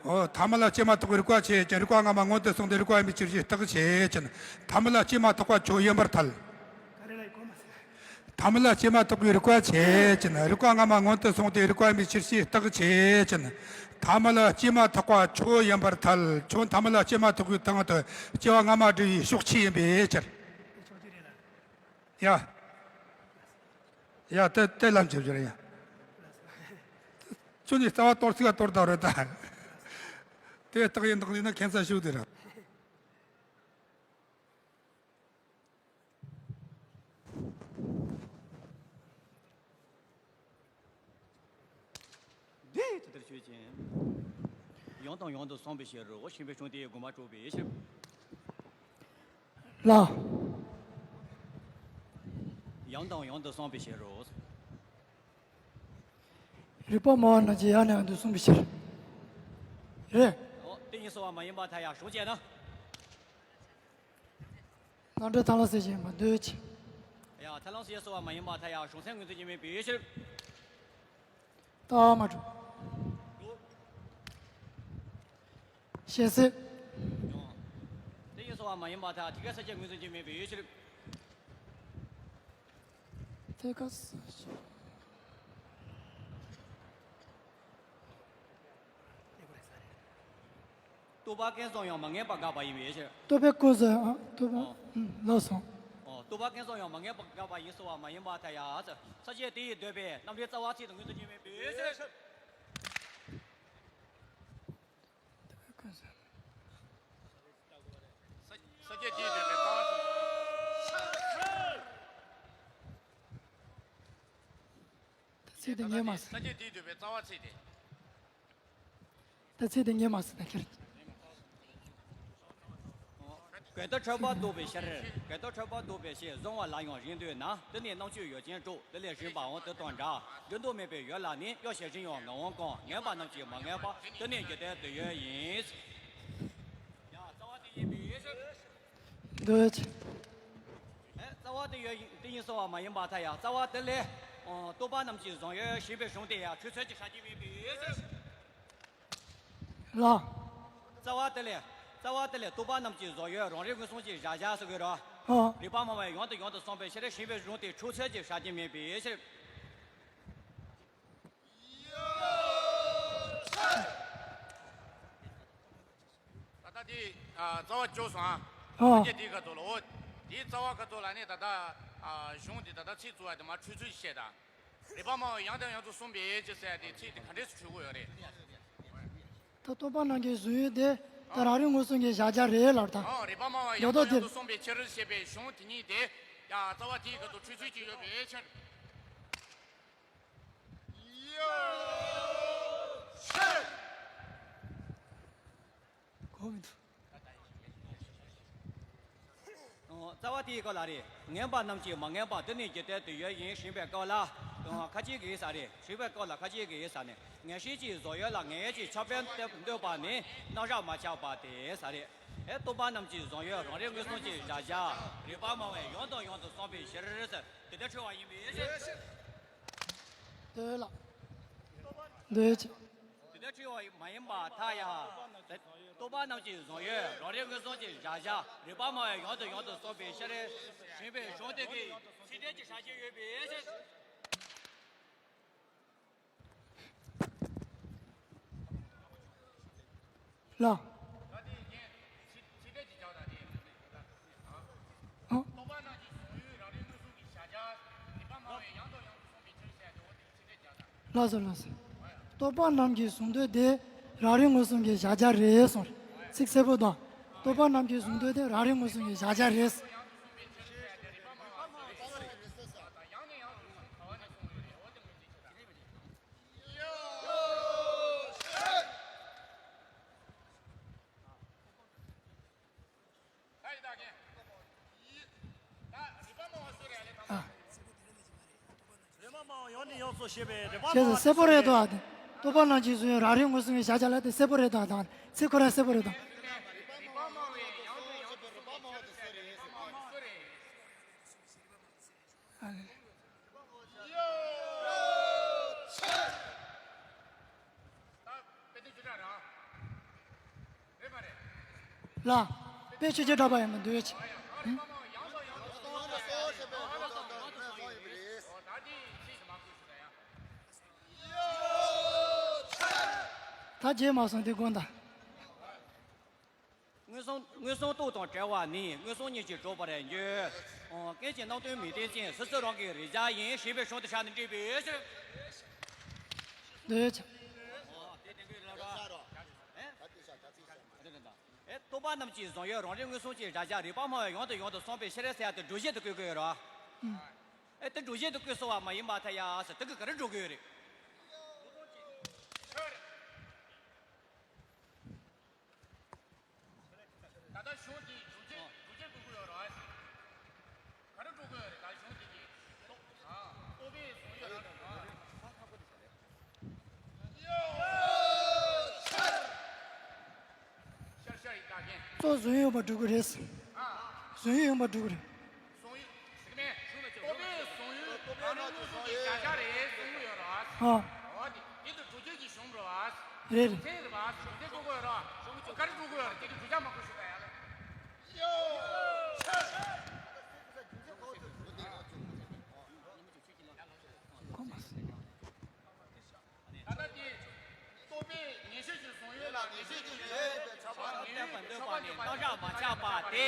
འོ་ཐ་མལ་ལ་སྐྱེ་བ་སྔ་མ་ཐུག་པའི་རིག་པ་ཆོད་ཅིང་རིག་པ་སྔ་མ་སྔོན་དུ་སོང་སྟེ་རིག་པ་ཡིན་པའི་ཕྱིར་ཞེས་རྟགས་ཆོད་ཅིང་ཐ་མལ་ལ་སྐྱེ་བ་སྔ་མ་ཐུག་པ་ཆོས་ཡིན་པར་ཐལ། ཐ་མལ་ལ་སྐྱེ་བ་སྔ་མ་ཐུག་པའི་རིག་པ་ཆོད་ཅིང་རིག་པ་སྔ་མ་སྔོན་དུ་སོང་སྟེ་རིག་པ་ཡིན་པའི་ཕྱིར་ཞེས་རྟགས་ཆོད་ཅིང་། ཐ་མལ་ལ་སྐྱེ་བ་སྔ་མ་ཐུག་པ་ཆོས་ཡིན་པར་ཐལ། ཁྱོད་ཐ་མལ་ལ་སྐྱེ་བ་སྔ་མ་ཐུག་པའི་སྟེང་དུ་སྐྱེ་བ་སྔ་མ་སྒྲུབ་པའི་ཕྱོགས་ཆོས་ཡིན་པའི་ཕྱིར། ཡ། ཡ་དེ་དེ་ལམ་ཆབ་ཆུ་རེད་ཡ། ཁྱོད་ནི་རྩ་བ་གཏོར་ཚིག་ག་གཏོར་དང་རེད་ད། དེ་རྟགས་ཡིན་རྟགས་ཡིན་ན་ཁྱད་མཚར་ཤོས་དེ་རེད། འདི་ལྟར་ཆོས་ཅན། ཡང་དང་ཡང་དུ་གསུངས་པའི་ཕྱིར་རོ། ཞེས་པའི་ཆུང་དེའི་དགོངས་པ་གྲུབ་པའི་ཕྱིར། ལ། ཡང་དང་ཡང་དུ་གསུངས་པའི་ཕྱིར་རོ། རིགས་པ་སྨྲ་བ་རྣམས་ཀྱིས་ཡང་ནས་ཡང་དུ་གསུངས་པའི་ཕྱིར། རེད། འོ་དེ་ཉིད་སོ་བ་མ་ཡིན་པར་ཐལ་ཡང་གཞུང་བྱས་ན། རྣམ་འགྲེལ་ཐར་ལམ་གསལ་བྱེད་ཡིན་པར་འདོད་ཅིང་། ཡང་ཐར་ལམ་གསལ་བྱེད་སོ་བ་མ་ཡིན་པར་ཐལ་ཡང་གཞུང་ཚན་ངོས་འཛིན་གྱི་མིན་པའི་ཕྱིར། ལྟ་བ་མ་གྲུབ། ཞེས་གསལ། ཡང་དེ་ཉིད་སོ་བ་མ་ཡིན་པར་ཐལ་ཐད་ཀར་གསལ་བྱེད་ངོས་འཛིན་གྱི་མིན་པའི་ཕྱིར། ལས་ཀ་ས་ཆ། བསྟོད་པ་ཀུན་བཟང་ཡང་མ་ངན་པ་དགག་པ་ཡིན་པའི་ཕྱིར། བསྟོད་པའི་ཀུན་བཟང་ཡང་བསྟོད་པ། ཨོ། ཨུམ། ལགས་སོ། ཨོ། བསྟོད་པ་ཀུན་བཟང་ཡང་མ་ངན་པ་དགག་པ་ཡིན་ཟེར་བ་མ་ཡིན་པར་ཐལ་ཡང་། ས་བཅད་དེ་ཡིས་འདོད་པའི་རྣམ་འགྲེལ་རྩ་བ་ཚིག་དང་མངོན་དུ་གྱུར་མིན་པའི་ཕྱིར། ས་ས་བཅད་དེ་ཡིས་འདོད་པའི་རྩ་བ་ཚིག་ད་ཚིག་དེ་ངས་མ་ཟེར། ས་བཅད་དེ་ཡིས་འདོད་པའི་རྩ་བ་ཚིག་དེ། ད་ཚིག་དེ་ངས་མ་ཟེར་ན་ཁྱེར། གལ་ཏེ་འཕྲོད་པ་ལྡོག་པའི་ཕྱིར། གལ་ཏེ་འཕྲོད་པ་ལྡོག་པའི་ཕྱིར་གཟུང་བ་ལ་ཡང་རིགས་འདོད་ན། དེ་ནི་རྣམ་གཅོད་ཡོད་ཅན་དྲུག་དེ་ལས་གཞན་པའང་དེ་དང་འདྲ། འབྲིང་དུ་དམིགས་པའི་ཡུལ་ལ་ནི། གཡོ་ཞེས་གཞན་ཡང་མི་འོང་གང་། ངན་པ་རྣམས་ཀྱི་མ་ངན་པ། དེ་ནི་རྒྱུ་དེ་དེ་ཡོད་ཡིན། ཡང་རྩ་བ་དེ་ཡིན་པའི་ཕྱིར། འདོད། ཨེ། རྩ་བ་དེ་ཡོད་ཡིན། དེ་ཡིན་ཟེར་བ་མ་ཡིན་པར་ཐལ་ཡང་། རྩ་བ་དེ་ལས། ཨ། བསྟོད་པ་རྣམས་ཀྱི་བཟང་ཡུལ་ཞེས་པའི་གཞུང་དེ་ཡང་འཁྲུལ་ཚུལ་གྱི་ཆ་རྐྱེན་མིན་པའི་ཕྱིར། ལ། རྩ་བ་དེ་ལས། རྩ་བ་དེ་ལས་བསྟོད་པ་རྣམས་ཀྱི་བཟང་ཡུལ་རང་རིག་མངོན་སུམ་གྱི་གཞལ་བྱ་ཟེར་དགོས་རེད། ཨ། རིགས་པ་སྨྲ་བས་ཡང་དང་ཡང་དུ་གསུངས་པའི་ཕྱིར་ཞེས་པའི་གཞུང་དེ་འཁྲུལ་ཚུལ་གྱི་ཆ་རྐྱེན་མིན་པའི་ཕྱིར། ད་ལྟ་དེ། ཨ། རྩ་བ་བཅོས་སོང་ཨ། ཨ། ས་བཅད་དེའི་ཁ་ཐོག་ལ། འོ། དེའི་རྩ་བ་ཁ་ཐོག་ལ་ནི་ད་ལྟ། ཨ། གཞུང་དེ་ད་ལྟ་ཚིག་བཙུགས་པ་དེ་མར་འཁྲུལ་ཚུལ་བཤད་དང་། རིགས་པ་སྨྲ་བས་ཡང་དང་ཡང་དུ་གསུངས་པའི་ཕྱིར་ཟེར་ཡ་དེ་ཚིག་དེ་ག་འདྲས་སུ་འཁྲུལ་གྱི་ཡོད་རེད། ད་བསྟོད་པ་རྣམས་ཀྱི་བཟང་ཡུལ་དེ་ད་རང་རིག་མངོན་སུམ་གྱི་གཞལ་བྱ་རེད་ལབ་དང་། ཨ། རིགས་པ་སྨྲ་བས་ཡང་དང་ཡང་དུ་གསུངས་པའི་ཕྱིར་ཞེས་པའི་གཞུང་དེ་ཉིད་དེ་ཡང་རྩ་བ་དེའི་ཁ་ཐོག་འཁྲུལ་ཚུལ་གྱི་ཡོད་པའི་ཕྱིར། གོ་མི་འདུག་ཨོ། རྩ་བ་དེའི་སྐོར་ལ་རེད། ངན་པ་རྣམས་ཀྱི་མ་ངན་པ། དེ་ནི་རྒྱུ་དེ་དེ་ཡོད་ཡིན་ཞེས་པའི་སྐོར་ལ། ཨོ། ཁ་ཅིག་གིས་ས་རེད། ཞེས་པའི་སྐོར་ལ་ཁ་ཅིག་གིས་ས་ནི། ངེས་ཤེས་ཀྱི་བཟང་ཡུལ་ལ་ངེས་ཡུལ་གྱི་ཁྱབ་པ་སྟེ་འདོད་པ་ནི་རྣམ་གཞག་མ་ཁྱབ་པ་སྟེ་ས་རེད། ཨེ། བསྟོད་པ་རྣམས་ཀྱི་བཟང་ཡུལ་རང་རིག་མངོན་སུམ་གྱི་གཞལ་བྱ། རིགས་པ་སྨྲ་བས་ཡང་དང་ཡང་དུ་གསུངས་པའི་ཕྱིར་ཟེར། དེ་ལྟར་འཁྲུལ་བ་ཡིན་པའི་ཕྱིར། འདོད་ལ། འདོད་ཅེས། དེ་ལྟར་འཁྲུལ་བ་མ་ཡིན་པར་ཐལ་ཡང་། བསྟོད་པ་རྣམས་ཀྱི་བཟང་ཡུལ་རང་རིག་མངོན་སུམ་གྱི་གཞལ་བྱ། རིགས་པ་སྨྲ་བས་ཡང་དང་ཡང་དུ་གསུངས་པའི་ཕྱིར་ཞེས་པའི་གཞུང་དེ་གིས་ཚིག་འགྲེལ་གྱི་ཆ་རྐྱེན་ཡོད་པའི་ཕྱིར། ལ། ཨ། ལགས་སོ་ལགས་སོ། བསྟོད་པ་རྣམས་ཀྱི་བཟང་འདོད་དེ་རང་རིག་མངོན་སུམ་གྱི་གཞལ་བྱ་རེད་གསུངས་རེད། ཚིག་གསལ་པོ་དང་། བསྟོད་པ་རྣམས་ཀྱི་བཟང་འདོད་དེ་རང་རིག་མངོན་སུམ་གྱི་གཞལ་བྱ་རེད། ཨ། བྱས་ཙང་གསལ་པོ་རེད་འདུག་ཨ། བསྟོད་པ་རྣམས་ཀྱི་བཟང་ཡུལ་རང་རིག་མངོན་སུམ་གྱི་གཞལ་བྱ་ལ་དེ་གསལ་པོ་རེད་འདུག་ཨ། ད་ཚིག་ཁོ་རང་གསལ་པོ་རེད་འདུག་ཨ། ལ། དཔེ་ཆོས་ཅན་གྲགས་པ་ཡང་མི་འདུག་ཅེས། ད་རྗེས་མ་སོང་དེ་དགོངས་དག་མངོན་སུམ། མངོན་སུམ་རྟོག་དང་བྲལ་བ་ནི་མངོན་སུམ་ཉིད་ཀྱིས་གྲུབ་པར་འགྱུར། ཀུན་གྱི་རྣམ་རྟོག་མི་ལྡན་ཅིང་། སོ་སོ་རང་གི་རེག་བྱ་ཡིན་ཞེས་པའི་གཞུང་དེ་ཆ་ནས་འགྲེལ་བའི་ཕྱིར། འདོད་ཅེས། ཨེ། བསྟོད་པ་རྣམས་ཀྱི་བཟང་ཡུལ་རང་རིག་མངོན་སུམ་གྱི་གཞལ་བྱ། རིགས་པ་སྨྲ་བས་ཡང་དང་ཡང་དུ་གསུངས་པའི་ཕྱིར་ཟེར་ཡ་དེ་སྒྲུབ་བྱེད་དུ་བཀོད་དགོས་ར། ཨེ། དེ་སྒྲུབ་བྱེད་དུ་བཀོད་སོང་བ་མ་ཡིན་པར་ཐལ་ཡ་ཟེར། དེ་གིས་ག་རེ་སྒྲུབ་དགོས་རེད། ད་ལྟ་གཞུང་འདིས་སྒྲུབ་བྱེད་སྒྲུབ་བྱེད་དགོས་ཀྱི་ཡོད་རེད་བ། ག་རེ་སྒྲུབ་དགོས་ཡོད་རེད། ད་གཞུང་འདི་གིས། ཨ། རྟོག་པའི་བཟང་ཡུལ་རང་དུ་མ། ཤར་ཤར་ཡི་ཀ་རྒྱན། གཙོ་བཟང་ཡོད་པར་སྒྲུབ་ཀྱི་རེད། ཨ། བཟང་ཡོད་ཡིན་པར་སྒྲུབ་ཀྱི་རེད། བཟང་ཡུལ། ཟེར་གི་མེད། རྟོག་པའི་བཟང་ཡུལ་རང་རིག་མངོན་སུམ་གྱི་གཞལ་བྱ་རེད་གསུངས་ཀྱི་ཡོད་རེད་བ། ཨ། འོ་དེ། དེ་དུ་སྒྲུབ་བྱེད་ཀྱི་གཞུང་རེད་བ། རེད་རེད། ཚན་རེད་བ། སྒྲུབ་བྱེད་དགོས་ཀྱི་ཡོད་རེད་བ། ག་རེ་སྒྲུབ་དགོས་ཡོད་རེད། དེ་དུ་སྒྲུབ་བྱ་མང་པོ་ཞིག་དང་ཡ་ལ། ཡོ། ཆ། བསྟན་པ་འདོད་པ་ནི་བརྟག་བཞག་མ་ཆགས་པ་སྟེ།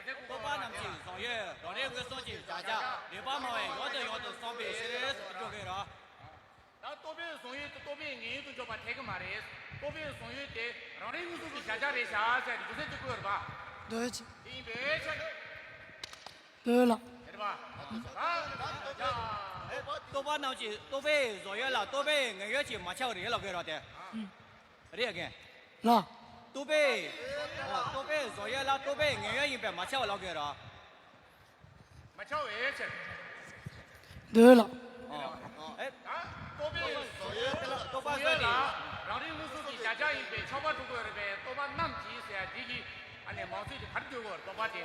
རྟོག་པ་རྣམས་ཀྱི་བཟང་ཡོད་རང་རིག་མངོན་སུམ་གྱི་གཞལ་བྱ་རིག་པ་སྨྲ་བས་ཡང་དང་ཡང་དུ་གསུངས་པའི་ཕྱིར་ཟེར་དུ་འགྲོ་གི་རེད། ད་རྟོག་པའི་བཟང་ཡོད་དེ་རྟོག་པའི་ངེས་ཡུལ་དུ་འཇོག་པ་འཐད་ཀྱི་མ་རེད། རྟོག་པའི་བཟང་ཡོད་དེ་རང་རིག་མངོན་སུམ་གྱི་གཞལ་བྱ་རེད་བཞག་ཟེར་ཏེ་རྒྱུ་མཚན་དེ་བཀོད་རེད་པ། འདོད། དེ་ཡིན་པའི་ཕྱིར། འདོད་ལ། རེད་པ། ད་རྟོག་པ་རྣམས་ཀྱི་རྟོག་པའི་བཟང་ཡོད་ལ་རྟོག་པའི་ངེས་ཡུལ་གྱིས་མ་ཁྱབ་པ་རེད་ལབ་དགོས་རེད་དེ། རེད་ཀྱི། ལ། རྟོག་པའི། རྟོག་པའི་བཟང་ཡོད་ལ་རྟོག་པའི་ངེས་ཡུལ་ཡིན་པས་མ་ཁྱབ་པ་ལབ་དགོས་རེད། མ་ཁྱབ་པའི་ཕྱིར། འདོད་ལ། ཨེ། རྟོག་པའི་བཟང་ཡོད་ལ་རྟོག་པ་བཟང་ཡོད་ལ་རང་རིག་མངོན་སུམ་གྱི་གཞལ་བྱ་ཡིན་པས་ཁྱབ་པ་འགྲོ་དགོས་རེད་པས། རྟོག་པ་རྣམས་ཀྱིས་ཟེར་ཡ་འདི་གི་ཨ་ནི་མང་ཚུལ་དེ་ག་རེ་འདོད་དགོས་རེད། རྟོག་པ་དེ།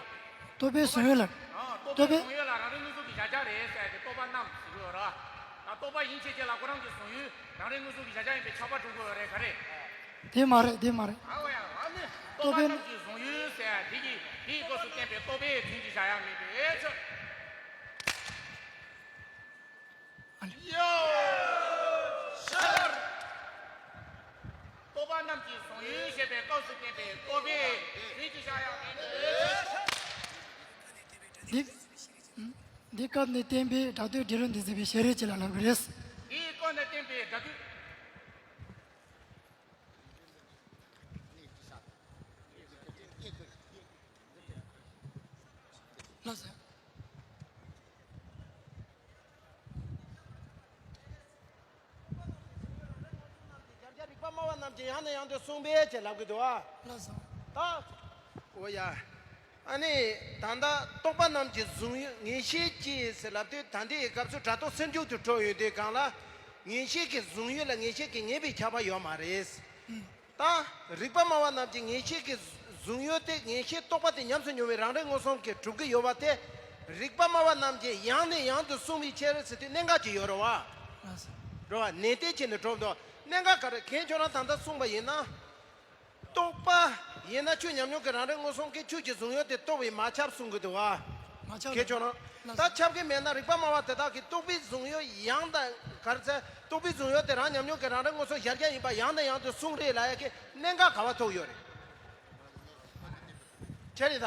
རྟོག་པའི་བཟང་ཡོད་ལ། རྟོག་པའི་བཟང་ཡོད་ལ་རང་རིག་མངོན་སུམ་གྱི་གཞལ་བྱ་རེད་ཟེར་ཏེ་རྟོག་པ་རྣམས་ཟེར་དགོས་རེད། ད་རྟོག་པ་ཡིན་ཕྱིར་ཅིག་ལ་ཁོ་རང་གི་བཟང་ཡོད་རང་རིག་མངོན་སུམ་གྱི་གཞལ་བྱ་ཡིན་པས་ཁྱབ་པ་འགྲོ་དགོས་རེད། ག་རེ། དེ་མ་རེད། དེ་མ་རེད། ཨ་ཝ་ཡ། ཨ་ནི་རྟོག་པ་རྟོག་པའི་རྣམས་ཀྱི་བཟང་ཡོད་ཟེར་ཡ་དེ་གི་དེའི་སྐབས་སུ་བསྟན་པའི་རྟོག་པའི་དོན་གྱི་གཞལ་ཡ་མེད་པའི་ཕྱིར། ཨ་ནི། ཡོད། ཕྱིར། རྟོག་པ་རྣམས་ཀྱི་བཟང་ཡོད་ཞེས་པའི་སྐབས་སུ་བསྟན་པའི་རྟོག་པའི་དོན་གྱི་གཞལ་ཡ་མེད་པའི་ཕྱིར། འདི། འདི་སྐབས་ནས་བསྟན་པའི་སྒྲ་སྡུད་འབྲི་རུ་འདི་ཟེར་བའི་ཞལ་རས་ཅིག་ལ་ལབ་ཀྱི་རེད། འདི་སྐབས་ནས་བསྟན་པའི་སྒྲ་སྡུད། ལགས་སོ། རིག་པ་སྨྲ་བ་རྣམས་ཀྱིས་ཡང་ནས་ཡང་དུ་གསུངས་པའི་ཅེས་ལབ་ཀྱི་འདུག་ཨ། ལགས་སོ། ད། འོ་ཡ། ཨ་ནི། ད་ལྟ་རྟོག་པ་རྣམས་ཀྱི་གཟུང་ཡུལ་ངེས་ཤེས་ཀྱིས་ཟེར་ལབ་དུས་ད་ལྟའི་སྐབས་སུ་སྒྲ་རྟོག་སེལ་འཇུག་ཏུ་གྲུབ་ཡོད་དུས་གང་ལ། ངེས་ཤེས་ཀྱི་གཟུང་ཡུལ་ལ་ངེས་ཤེས་ཀྱིས་ངེས་པའི་ཁྱབ་པ་ཡོད་མ་རེད། ད། རིག་པ་སྨྲ་བ་རྣམས་ཀྱི་ངེས་ཤེས་ཀྱི་གཟུང་ཡུལ་དེ་ངེས་ཤེས་རྟོག་པ་དེ་ཉམས་སུ་མྱོང་བའི་རང་རིག་མངོན་སུམ་གྱིས་གྲུབ་ཀྱི་ཡོད་པ་དེ། རིག་པ་སྨྲ་བ་རྣམས་ཀྱིས་ཡང་ནས་ཡང་དུ་གསུང་བའི་ཕྱིར་ཟེར་དུས་གནད་འགག་ཅིག་ཡོད་རེད་བ། རེད་བ། ནན་ཏན་བྱས་ནས་གྲུབ་འདུག་གནད་འགག་ག་རེ་གན་ཁྱོད་རང་ད་ལྟ་གསུངས་པ་ཡིན་ན། རྟོག་པ་ཡིན་ན་ཆོས་ཉམས་མྱོང་གི་རང་རིག་མངོན་སུམ་གྱིས་ཆོས་ཀྱི་གཟུང་ཡུལ་དེ་རྟོགས་པས་མ་ཁྱབ་གསུང་གི་འདུག་བ། མ་ཁྱབ་ཁྱེད་ཆོ་ན། ལགས། ད་ཁྱབ་ཀྱི་མེད་ན་རིག་པ་སྨྲ་བ་དེ་དག་གིས་རྟོག་པའི་གཟུང་ཡུལ་ཡང་དང་གར་ཚེ་རྟོག་པའི་གཟུང་ཡུལ་དེ་རང་ཉམས་མྱོང་གི་རང་རིག་མངོན་སུམ་གཞལ་བྱ་ཡིན་པ་ཡང་དང་ཡང་དུ་གསུང་རེད་ལབ་ཡ་གི་གནད་འགག་ག་བ་ཐུག་ཡོད་རེད། ཁྱེད་རེད་ད།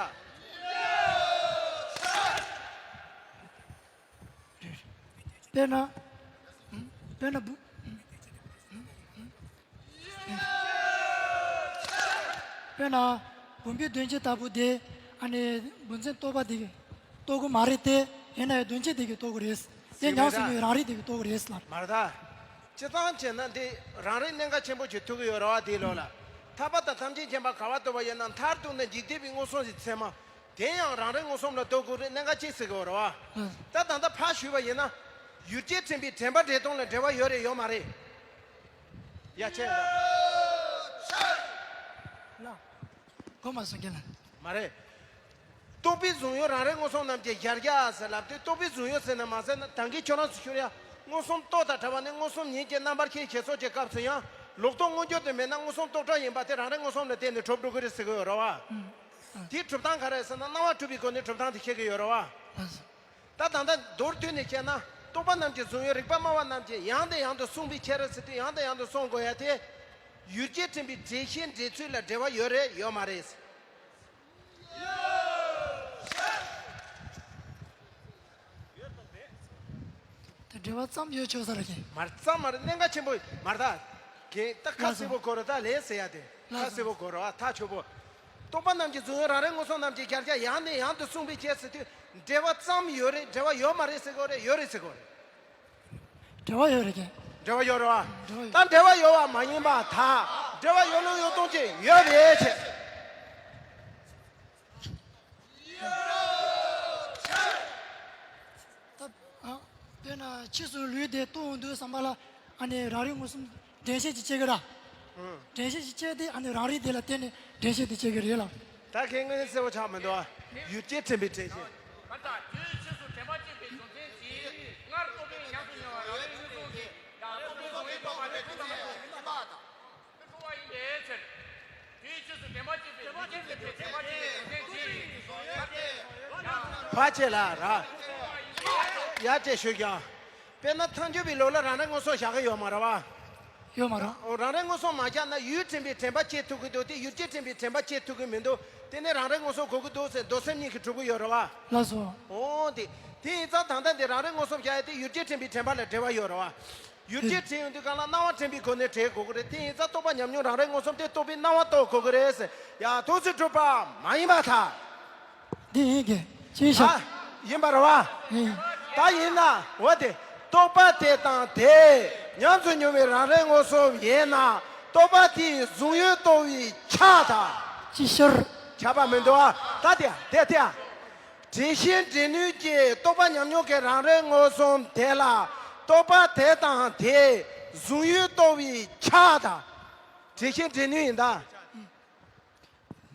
དཔེར་ན། དཔེར་ན་བུ། དཔེར་ན། བུམ་པའི་དོན་སྤྱི་ལྟ་བུ་དེ། ཨ་ནི་བུམ་འཛིན་རྟོག་པ་དེ་གིས་རྟོགས་ཀྱི་མ་རེད་དེ། ཡིན་ན་ཡང་དོན་སྤྱི་དེ་གིས་རྟོགས་ཀྱི་རེད། དེ་ཉམས་སུ་མྱོང་བའི་རང་རིག་དེ་གིས་རྟོགས་ཀྱི་རེད་ལབ། མ་རེད་ད། སྤྱིར་བཏང་བྱས་ན་འདི་རང་རིག་གནད་འགག་ཆེན་པོ་ཞིག་ཐུག་གི་ཡོད་རེད་བ། དེའི་ལོགས་ལ། ཐར་པ་དང་ཐམས་ཅད་མཁྱེན་པ་ག་བ་ཐུག་པ་ཡིན་ན་མཐར་ཐུག་ནས་འཇིག་རྟེན་པའི་མངོན་སུམ་ཞིག་ཚད་མ། དེ་ཡང་རང་རིག་མངོན་སུམ་ལ་ལྟོས་དགོས་རེད། གནད་འགག་གཅིག་ཟེར་གི་ཡོད་རེད་བ། ད་ད་ལྟ་ཕར་ཞུས་པ་ཡིན་ན། ཡུལ་སྐྱེས་འདྲེན་པའི་དྲན་པ་འདྲེན་སྟངས་ལ་འབྲེལ་བ་ཡོད་རེད་ཡོད་མ་རེད། ཡ་ཆེ་ད། ལ། གོ་མ་སོང་ཁྱེད་ལ། མ་རེད། རྟོག་པའི་གཟུང་ཡུལ་རང་རིག་མངོན་སུམ་རྣམས་ཀྱི་གཞལ་བྱ་ཟེར་ལབ་དུས་རྟོག་པའི་གཟུང་ཡུལ་ཟེར་ན་མ་ཟེར་ན་ད་གིན་ཁྱོད་རང་ཚོ་ཤོད་ཡ། མངོན་སུམ་རྟོག་དང་བྲལ་བ་ནི་མངོན་སུམ་ཉིད་ཀྱི་རྣམ་པར་ཤེས་ཞེས་སོགས་ཀྱི་སྐབས་སུ་ཡང་ལོག་རྟོག་མངོན་གྱུར་དུ་མེད་ན་མངོན་སུམ་རྟོག་བྲལ་ཡིན་པ་དེ་རང་རིག་མངོན་སུམ་ལ་བརྟེན་ནས་གྲུབ་འགྲོ་གི་རེད་ཟེར་གི་ཡོད་རེད་བ། དེའི་གྲུབ་སྟངས་ག་རེ་ཟེར་ན་སྣང་བ་འཁྲུལ་པའི་སྒོ་ནས་གྲུབ་སྟངས་དེ་བཤད་ཀྱི་ཡོད་རེད་བ། ད་ད་ལྟ་མདོར་བསྡུས་ནས་བཤད་ན་རྟོག་པ་རྣམས་ཀྱི་གཟུང་ཡུལ་རིག་པ་སྨྲ་བ་རྣམས་ཀྱིས་ཡང་དང་ཡང་དུ་གསུངས་པའི་ཕྱིར་ཟེར་དུས་ཡང་དང་ཡང་དུ་གསུང་དགོས་ཡ་དེ། ཡུལ་སྐྱེས་འདྲེན་པའི་འདྲེན་ཤེས་འདྲེན་ཚུལ་ལ་འབྲེལ་བ་ཡོད་རེད་ཡོད་མ་རེད། དེ་འབྲེལ་བ་ཙམ་ཡོད་ཆོག་ས་རེད་ཀྱི། མར་ཙམ་མར་གནད་འགག་ཆེན་པོ་མར་ད། གན་ད་ཁ་གསལ་པོ་གོ་རོ་ད་ལས་ཟེར་ཡ་དེ་ཁ་གསལ་པོ་གོ་རོ་ཨ་ཐག་ཆོད་པོ། རྟོག་པ་རྣམས་ཀྱི་གཟུང་ཡུལ་རང་རིག་མངོན་སུམ་རྣམས་ཀྱི་གཞལ་བྱ་ཡང་ནས་ཡང་དུ་གསུངས་པའི་རྗེས་སུ་དུས་འབྲེལ་བ་ཙམ་ཡོད་རེད་འབྲེལ་བ་ཡོད་མ་རེད་ཟེར་གོ་རེད་ཡོད་རེད་ཟེར་གོ་རེད། འབྲེལ་བ་ཡོད་རེད་ཀྱི། འབྲེལ་བ་ཡོད་རེད་བ། འབྲེལ་བ་ཡོད། ད་འབྲེལ་བ་ཡོད་བ་མ་ཡིན་པ་ད། འབྲེལ་བ་ཡོད་ལུགས་ཡོད་སྟངས་ཅིག་ཡོད་རེད་ཅེས། ད། ཨ། དཔེར་ན་ཕྱིས་སུ་ལུས་དེ་རྟོགས་འོང་དུས་བསམ་པ་ལ་ཨ་ནི་རང་རིག་མངོན་སུམ་འདྲེན་བྱེད་ཅིག་སྐྱེ་གི་ར། འདྲེན་བྱེད་ཅིག་སྐྱེ་དེ་ཨ་ནི་རང་རིག་དེ་ལ་བརྟེན་ནས་འདྲེན་བྱེད་དེ་སྐྱེ་གི་རེད་ལ། ད་ཁྱེད་ངོས་གསལ་པོ་ཆགས་མི་འདུག་ཨ། ཡུལ་སྐྱེས་འདྲེན་པའི་འདྲེན་བྱེད། མ་ད་དུས་ཕྱིས་སུ་དྲན་པ་སྐྱེས་པའི་རྒྱུ་མཚན་གྱིས་སྔར་རྟོག་པས་ཉམས་སུ་མྱོང་བ་རང་རིག་མངོན་སུམ་གྱིས་ཀྱང་རྟོག་པའི་གཟུང་ཡུལ་རྟོགས་པ་ནི་ཐུགས་དམ་པ་ཡིན་པ་དང་། ཕ་ཆེ་ལ་ར། ཡ་ཅེ་ཞུ་ཀྱང་། དཔེར་ན་ཐལ་འགྱུར་བའི་ལུགས་ལ་རང་རིག་མངོན་སུམ་བཞག་གི་ཡོད་མ་རེད་བ། ཡོད་མ་རེད། རང་རིག་མངོན་སུམ་མ་ཁྱབ་ན་ཡུལ་དྲན་པའི་དྲན་པ་སྐྱེ་ཐུབ་ཀྱི་འདུག་སྟེ། ཡུལ་སྐྱེ་དྲན་པའི་དྲན་པ་སྐྱེ་ཐུབ་ཀྱི་མི་འདུག་དེ་ནས་རང་རིག་མངོན་སུམ་གོ་གི་འདུག་ཟེར་འདོད་སེམས་གཉིས་ཀྱིས་གྲུབ་ཀྱི་ཡོད་རེད་བ། ལགས་སོ། འོ་དེ། དེ་ཡིན་ཙང་ད་ལྟ་འདི་རང་རིག་མངོན་སུམ་བྱ་ཡ་དེ་ཡུལ་སྐྱེ་དྲན་པའི་དྲན་པ་ལ་འབྲེལ་བ་ཡོད་རེད་བ། ཡུལ་སྐྱེ་དྲན་ཡོང་དུས་སྒང་ལ་སྣང་བ་དྲན་པའི་སྒོ་ནས་དྲན་དགོས་ཀྱི་རེད། དེ་ཡིན་ཙང་རྟོག་པ་ཉམས་མྱོང་རང་རིག་མངོན་སུམ་དེ་རྟོགས་པའི་སྣང་བ་རྟོགས་དགོས་ཀྱི་རེད་ཟེར། ཡ། ཐུགས་སུ་གྲུབ་པ་མ་ཡིན་པར་ཐལ། འདི་ཡིན་གྱི། ཅི་ཤ། ཨ། ཡིན་པ་རེད་བ། ཡིན། ད་ཡིན་ན་འོ་དེ། རྟོག་པ་དེ་དང་དེས་ཉམས་སུ་མྱོང་བའི་རང་རིག་མངོན་སུམ་ཡིན་ན། རྟོག་པ་དེས་གཟུང་ཡུལ་རྟོགས་པས་ཁྱབ་དང་། ཅི་ཤར། ཁྱབ་པ་མི་འདུག་ཨ། ད་དེ་དེ་དེ། དེ་བཞིན་འདྲེས་ནུས་ཀྱི་རྟོག་པ་ཉམས་མྱོང་གི་རང་རིག་མངོན་སུམ་དེ་ལ། རྟོག་པ་དེ་དང་དེས་གཟུང་ཡུལ་རྟོགས་པས་ཁྱབ་དང་། དེ་བཞིན་འདྲེས་ནུས་ཡིན་ད།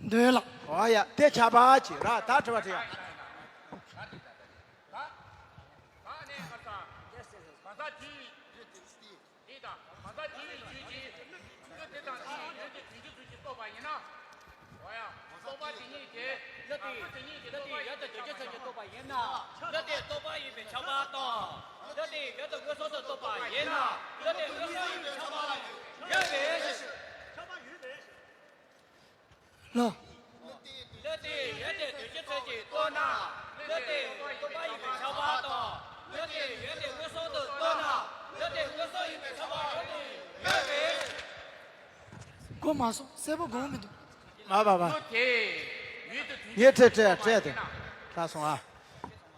འདོད་ལ། ཨོ་ཡ། དེ་ཁྱབ་པ་ཅི་ར། ད་དྲི་བ་དྲི་ཡ། དེ་དང་གང་ཟག་དེ་ཡི་རྒྱུད་ཀྱི་ཡུལ་དེ་དང་དེ་ཡི་ཡུལ་དེ་དོན་སྤྱི་ཚུལ་གྱིས་རྟོགས་པ་ཡིན་ན། འོ་ཡ། རྟོག་པ་དེ་ཉིད་དེ། ཡུལ་དེ་དེ་ཉིད་དེ་རྟོག་པ་ཡུལ་དེ་དོན་སྤྱི་ཚུལ་གྱིས་རྟོགས་པ་ཡིན་ན། ཡུལ་དེ་རྟོག་པ་ཡིན་པས་ཁྱབ་པ་དང་། ཡུལ་དེ་ཡུལ་དེ་མངོན་སུམ་དུ་རྟོགས་པ་ཡིན་ན། ཡུལ་དེ་མངོན་སུམ་ཡིན་པས་ཁྱབ་པ་ཡོད་པའི་ཕྱིར། ལོ། ལུས་དེ་ཡོད་དེ་དོན་སྤྱི་ཚུལ་གྱིས་རྟོགས་ན། ལུས་དེ་རྟོག་པ་ཡིན་པས་ཁྱབ་པ་དང་། ལུས་དེ་ཡོད་དེ་མངོན་སུམ་དུ་རྟོགས་ན། ལུས་དེ་མངོན་སུམ་ཡིན་པས་ཁྱབ་པ་ཡོད་པའི། གོ་མ་སོང་། གསལ་པོ་གོ་མི་འདུག་མ་པ་པ། ལུས་དེ་ཡོད་དེ་དོན་ངས་སྤྲད་སྤྲད་སྤྲད་དེ། ལྷག་སོང་ཨ།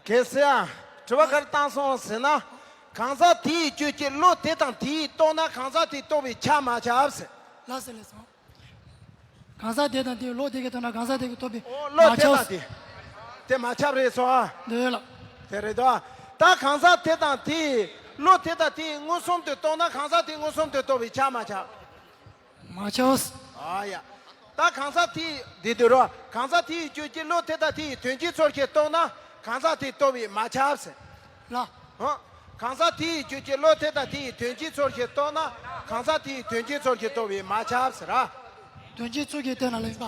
གལ་སྲིད་ཨ། དྲི་བ་ག་རེ་བཏང་སོང་ཟེར་ན། གང་ཟག་དེ་ཡི་རྒྱུད་ཀྱི་བློ་དེ་དང་དེ་ཡིས་རྟོགས་ན་གང་ཟག་དེས་རྟོགས་པས་ཁྱབ་མ་ཁྱབ་ཟེར། ལགས་སོ་ལགས་སོ། གང་ཟག་དེ་དང་དེའི་བློ་དེ་གིས་རྟོགས་ན་གང་ཟག་དེ་གིས་རྟོགས་པས། འོ། བློ་མ་དེ་ཁྱབ། དང་དེ། དེ་མ་ཁྱབ་རེད་སོ། འདོད་ལ། དེ་རེད་དོ། ད་གང་ཟག་དེ་དང་དེའི་བློ་དེ་དང་དེའི་མངོན་སུམ་དུ་རྟོགས་ན་གང་ཟག་དེ་མངོན་སུམ་དུ་རྟོགས་པས་ཁྱབ་མ་ཁྱབ། མ་ཁྱབ། ཨ་ཡ། ད་གང་ཟག་དེའི་འདི་འདོད་རོ། གང་ཟག་དེའི་རྒྱུད་ཀྱི་བློ་དེ་དང་དེའི་དོན་སྤྱིའི་ཚུལ་གྱིས་རྟོགས་ན་གང་ཟག་དེས་རྟོགས་པས་མ་ཁྱབ་ཟེར། ལ། ཧོ། གང་ཟག་དེའི་རྒྱུད་ཀྱི་བློ་དེ་དང་དེའི་དོན་སྤྱིའི་ཚུལ་གྱིས་རྟོགས་ན་གང་ཟག་དེའི་དོན་སྤྱིའི་ཚུལ་གྱིས་རྟོགས་པས་མ་ཁྱབ་ཟེར་ར། དོན་སྤྱིའི་ཚུལ་གྱིས་བསྟན་ན་ལེགས་པ།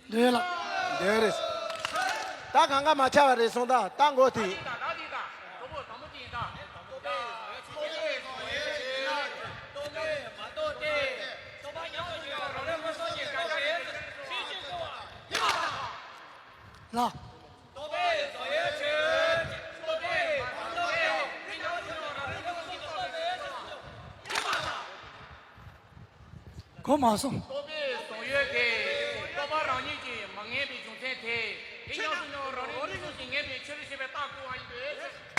འདོད་ལ། འདོད་རེད། ད་གང་ག་མ་ཁྱབ་པ་རེད་སོང་ད། ད་མགོ་དེ། ལ། རྟོག་པས་བཟོ་ཡོད་ཆོས་ཅན། རྟོག་པས་མ་རྟོགས་ཏེ། ཕན་ཡང་ཕྱིར་རང་རིག་མངོན་སུམ་དུ་རྟོགས་པའི་ཕྱིར་ཟེར་རོ། ཡིན་པར་ཐལ། གོ་མ་སོང་། རྟོག་པས་བཟོ་ཡོད་དེ། རྟོག་པ་རང་ཉིད་ཀྱིས་མ་ངེས་པའི་རྒྱུ་མཚན་དེ། ཕན་ཡང་ཕྱིར་རང་རིག་མངོན་སུམ་གྱིས་ངེས་པའི་ཕྱིར་ཞེས་པའི་རྟགས་བཀོད་པ་ཡིན་པས།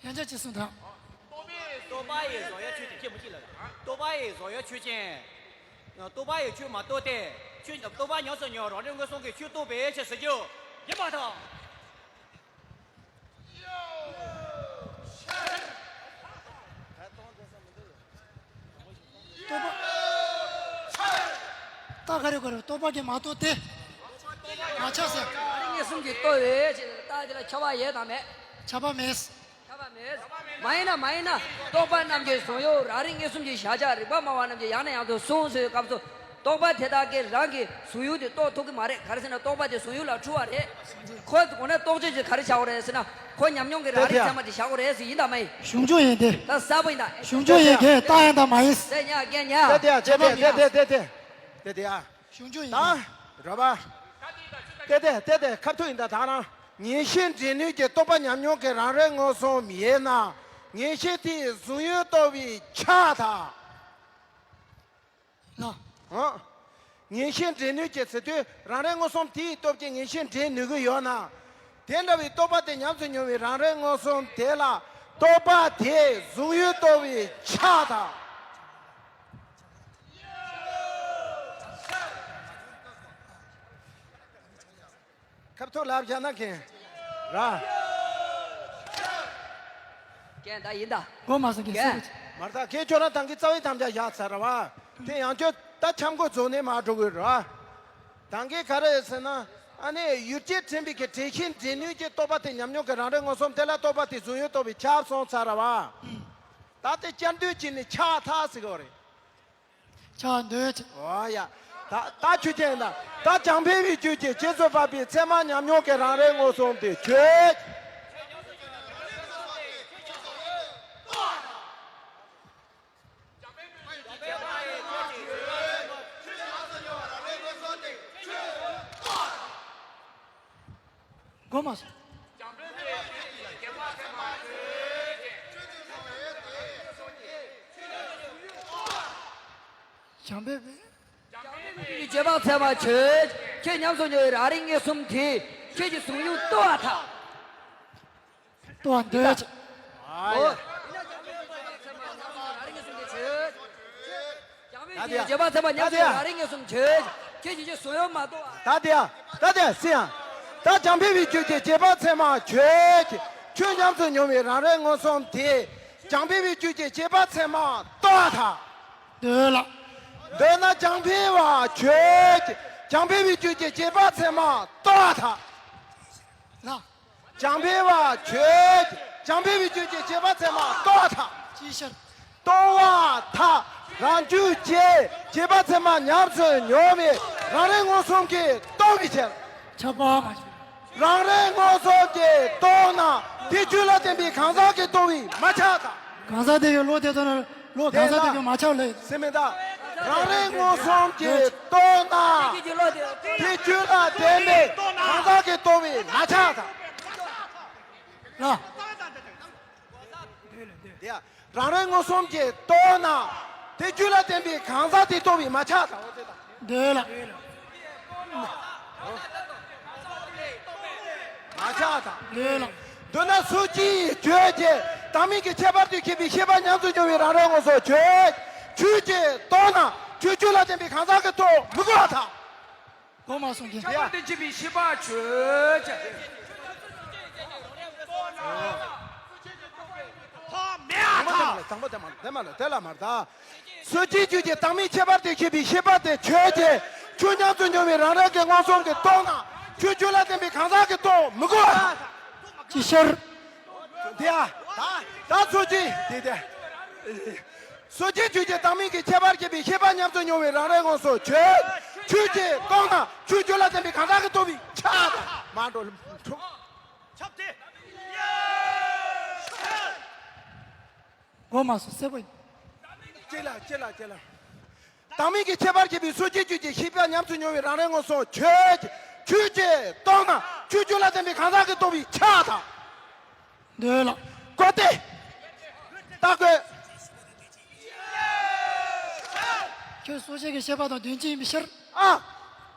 ཡང་བསྐྱར་ཅིག་གསུངས་དང་། རྟོག་པ་ཡིས་བཟོ་ཡོད་ཆོས་ཅན། སྐྱེ་མི་སྐྱེ་ལ། རྟོག་པ་ཡིས་བཟོ་ཡོད་ཆོས་ཅན། རྟོག་པ་ཡིས་ཆོས་མ་རྟོགས་ཏེ། ཆོས་རྟོག་པ་ཉམས་སུ་མྱོང་རང་རིག་མངོན་སུམ་གྱིས་ཆོས་རྟོགས་པའི་ཕྱིར་ཟེར་རྒྱུ། ཡིན་པར་ཐལ། རྟོག་པ། རྟགས་ག་རེ་གོ་རེད། རྟོག་པ་གིས་མ་རྟོགས་ཏེ། མ་ཁྱབ་ཟེར། རང་རིག་མངོན་སུམ་གྱིས་རྟོགས་པའི་ཕྱིར་རྟགས་དེ་ལ་ཁྱབ་པ་ཡོད་དམ་མེད། ཁྱབ་པ་མེད། ཁྱབ་པ་མེད། མ་ཡིན་ན་མ་ཡིན་ན་རྟོག་པ་རྣམས་ཀྱི་གཟུང་ཡུལ་རང་རིག་མངོན་སུམ་གྱི་གཞལ་བྱ་རིགས་པ་སྨྲ་བ་རྣམས་ཀྱིས་ཡང་ནས་ཡང་དུ་གཟུང་ཟེར་བའི་སྐབས་སུ། རྟོག་པ་དེ་དག་གིས་རང་གི་གཟུང་ཡུལ་དེ་རྟོགས་ཐུབ་ཀྱི་མ་རེད། ག་རེ་ཟེར་ན་རྟོག་པ་དེ་གཟུང་ཡུལ་ལ་འཁྲུལ་བ་རེད། ཁོ་འོ་ན་རྟོག་དཔྱོད་ཀྱིས་ག་རེ་བྱ་དགོས་རེད་ཟེར་ན། ཁོ་ཉམས་མྱོང་གི་རང་རིག་ཚད་མ་དེ་བཞག་དགོས་རེད་ཟེར། ཡིན་དང་མ་ཡིན། གཞུང་ཆོས་ཡིན་ཏེ། ད་གསལ་པོ་ཡིན་ད། གཞུང་ཆོས་ཡིན་གྱི་རྟགས་ཡང་དང་མ་ཡིན། ཟེར་ཉག་རྒན་ཉག་དེ་དེ་དེ་དེ་དེ་དེ་དེ་དེ་ཨ། གཞུང་ཆོས་ཡིན་ད། གྱི། རོ་པ། དེ་དེ་དེ་དེ་ཁ་ཐུག་ཡིན་ད། ད་རང་ངེས་ཤེས་འདྲེས་ནུས་ཀྱི་རྟོག་པ་ཉམས་མྱོང་གི་རང་རིག་མངོན་སུམ་ཡིན་ན། ངེས་ཤེས་དེས་གཟུང་ཡུལ་རྟོགས་པས་ཁྱབ་ད། ལ། ཨ། ངེས་ཤེས་འདྲེས་ནུས་ཀྱི་ཟེར་དུས་རང་རིག་མངོན་སུམ་དེའི་སྟོབས་ཀྱིས་ངེས་ཤེས་འདྲེས་ནུས་ཀྱི་ཡོད་ན། དེ་འདྲ་བའི་རྟོག་པ་དེ་ཉམས་སུ་མྱོང་བའི་རང་རིག་མངོན་སུམ་དེ་ལ་རྟོག་པ་དེས་གཟུང་ཡུལ་རྟོགས་པས་ཁྱབ་ད། ཁ་ཐུག་ལབ་བཞག་ན་མཁན། ར། རྒན་ད་ཡིན་ད། གོ་མ་སོང་། རྒན་གསལ་པོ་ཅིག་མར་ད་ཁྱེད་ཁྱོད་རང་ཐང་གི་རྩ་བའི་དམ་བཅའ་བཞག་ཚར་བ། དེ་ཡང་ཁྱོད་ད་འཆམ་གོ་རྫོགས་ནས་མ་འགྲོ་དགོས་ར། ཐང་གི་ག་རེ་ཟེར་ན། ཨ་ནི་ཡུལ་སྐྱེ་དྲན་པའི་གི་དྲན་ཤེས་འདྲེས་ནུས་ཀྱི་རྟོག་པ་དེ་ཉམས་མྱོང་གི་རང་རིག་མངོན་སུམ་དེ་ལ་རྟོག་པ་དེ་གཟུང་ཡུལ་རྟོགས་པས་ཁྱབ་སོང་ཚར་བ། ད་དེ་བསྐྱར་ཟློས་བྱས་ནས་ཁྱབ་ད་ཟེར་གི་རེད། ཆགས་འདོད་ཆེ། ཨོ་ཡ། ད་ད་ཆོས་ཅན་ད་ད་བྱང་འཕེལ་བའི་ཆོས་ཀྱི་རྗེས་སུ་དཔག་པའི་ཚད་མ་ཉམས་མྱོང་གི་རང་རིག་མངོན་སུམ་དེ་ཆོས། གོ་མ་སོང་། བྱང་འཕེལ་བའི། རྗེས་དཔག་ཚད་མ་ཆོས། ཁྱོད་ཉམས་སུ་མྱོང་བའི་རང་རིག་མངོན་སུམ་དེས་ཁྱོད་ཀྱི་གཟུང་ཡུལ་རྟོགས་པར་ཐལ། ལྟོ་བ་འདོད་ཅིག་ཨ་ཡ། ད་དེ་ཡ། རྗེས་དཔག་ཚད་མ་ཉམས་སུ་རང་རིག་མངོན་སུམ་ཆོས། ཁྱེད་ཀྱི་ཆོས་གསུང་ཡོད་མ་གཏོགས། ད་དེ་ཡ། ད་དེ་ཡ་སི་ཡ། ད་བྱང་འཕེལ་བའི་ཆོས་ཀྱི་རྗེས་དཔག་ཚད་མ་ཆོས། ཁྱོད་ཉམས་སུ་མྱོང་བའི་རང་རིག་མངོན་སུམ་དེས། བྱང་འཕེལ་བའི་ཆོས་ཀྱི་རྗེས་དཔག་ཚད་མ་རྟོགས་པར་ཐལ། འདོད་ལ། འདོད་ན་བྱང་འཕེལ་བ་ཆོས། བྱང་འཕེལ་བའི་ཆོས་ཀྱི་རྗེས་དཔག་ཚད་མ་རྟོགས་པར་ཐལ། ལ། བྱང་འཕེལ་བ་ཆོས། བྱང་འཕེལ་བའི་ཆོས་ཀྱི་རྗེས་དཔག་ཚད་མ་རྟོགས་པར་ཐལ། ཅིའི་ཕྱིར། རྟོགས་པར་ཐལ། རང་རྒྱུད་ཀྱི་རྗེས་དཔག་ཚད་མ་ཉམས་སུ་མྱོང་བའི་རང་རིག་མངོན་སུམ་གྱིས་རྟོགས་པའི་ཕྱིར། ཁྱབ་པ་མ་བྱེད། རང་རིག་མངོན་སུམ་གྱིས་རྟོགས་ན་དེ་རྒྱུད་ལ་བརྟེན་པའི་གང་ཟག་གིས་རྟོགས་པས་མ་ཁྱབ་པར་ཐལ། གང་ཟག་དེ་གི་བློ་དེ་དང་བློ་གང་ཟག་དེ་གི་མ་ཁྱབ་ལས། སེམས་མི་གདའ། རང་རིག་མངོན་སུམ་གྱིས་རྟོགས་ན་དེ་རྒྱུད་ལ་བརྟེན་པའི་གང་ཟག་གིས་རྟོགས་པས་མ་ཁྱབ་པར་ཐལ། ལ། དེ་ཡང་རང་རིག་མངོན་སུམ་གྱིས་རྟོགས་ན་དེ་རྒྱུད་ལ་བརྟེན་པའི་གང་ཟག་དེས་རྟོགས་པས་མ་ཁྱབ་པར་ཐལ། འདོད་ལ། མ་ཁྱབ་པར་ཐལ། འདོད་ལ། འདོད་ན་སོ་སྐྱེའི་ཆོས་ཀྱི་བདག་མེད་ཀྱི་ཁྱད་པར་དུ་ཤེས་པའི་ཤེས་པ་ཉམས་སུ་མྱོང་བའི་རང་རིག་མངོན་སུམ་ཆོས་ཆོས་ཀྱིས་རྟོགས་ན་ཆོས་རྒྱུད་ལ་བརྟེན་པའི་གང་ཟག་གིས་རྟོགས་མི་དགོས་པར་ཐལ། གོ་མ་སོང་གི། ཁྱད་པར་དུ་ཤེས་པའི་ཤེས་པ་ཆོས་ཅན། ཐ་མེད་ཨ་ཐ། དང་པོ་དེ་མ་དེ་མ་ལ་དེ་ལ་མར་ད། སོ་སྐྱེའི་རྒྱུད་ཀྱི་བདག་མེད་ཁྱད་པར་དུ་ཤེས་པའི་ཤེས་པ་དེ་ཆོས་ཅན། ཆོས་ཉམས་སུ་མྱོང་བའི་རང་རིག་གི་མངོན་སུམ་གྱིས་རྟོགས་ན་ཆོས་རྒྱུད་ལ་བརྟེན་པའི་གང་ཟག་གིས་རྟོགས་མི་དགོས་པར་ཐལ། ཅིའི་ཕྱིར། དེ་ཡང་ད་ད་སོ་སྐྱེ་དེ་དེ། སོ་སྐྱེའི་རྒྱུད་ཀྱི་བདག་མེད་ཀྱི་ཁྱད་པར་ཤེས་པའི་ཤེས་པ་ཉམས་སུ་མྱོང་བའི་རང་རིག་མངོན་སུམ་ཆོས་ཆོས་ཀྱིས་རྟོགས་ན་ཆོས་རྒྱུད་ལ་བརྟེན་པའི་གང་ཟག་གིས་རྟོགས་པས་ཁྱབ་པར་ཐལ། མ་འགྲོ་ཁྱབ་སྟེ། གོ་མ་སོང་གསལ་པོ་ཡིན། ཅི་ལ་ཅི་ལ་ཅི་ལ། བདག་མེད་ཀྱི་ཁྱད་པར་ཤེས་པའི་སོ་སྐྱེའི་རྒྱུད་ཀྱི་ཤེས་པ་ཉམས་སུ་མྱོང་བའི་རང་རིག་མངོན་སུམ་ཆོས་ཆོས་ཀྱིས་རྟོགས་ན་ཆོས་རྒྱུད་ལ་བརྟེན་པའི་གང་ཟག་གིས་རྟོགས་པས་ཁྱབ་པར་ཐལ། འདོད་ལ། གོ་སྟེ། ད་གོ། ཁྱོད་སོ་སྐྱེ་གི་ཤེས་པ་དང་དོན་གཅིག་ཡིན་པའི་ཕྱིར། ཨ།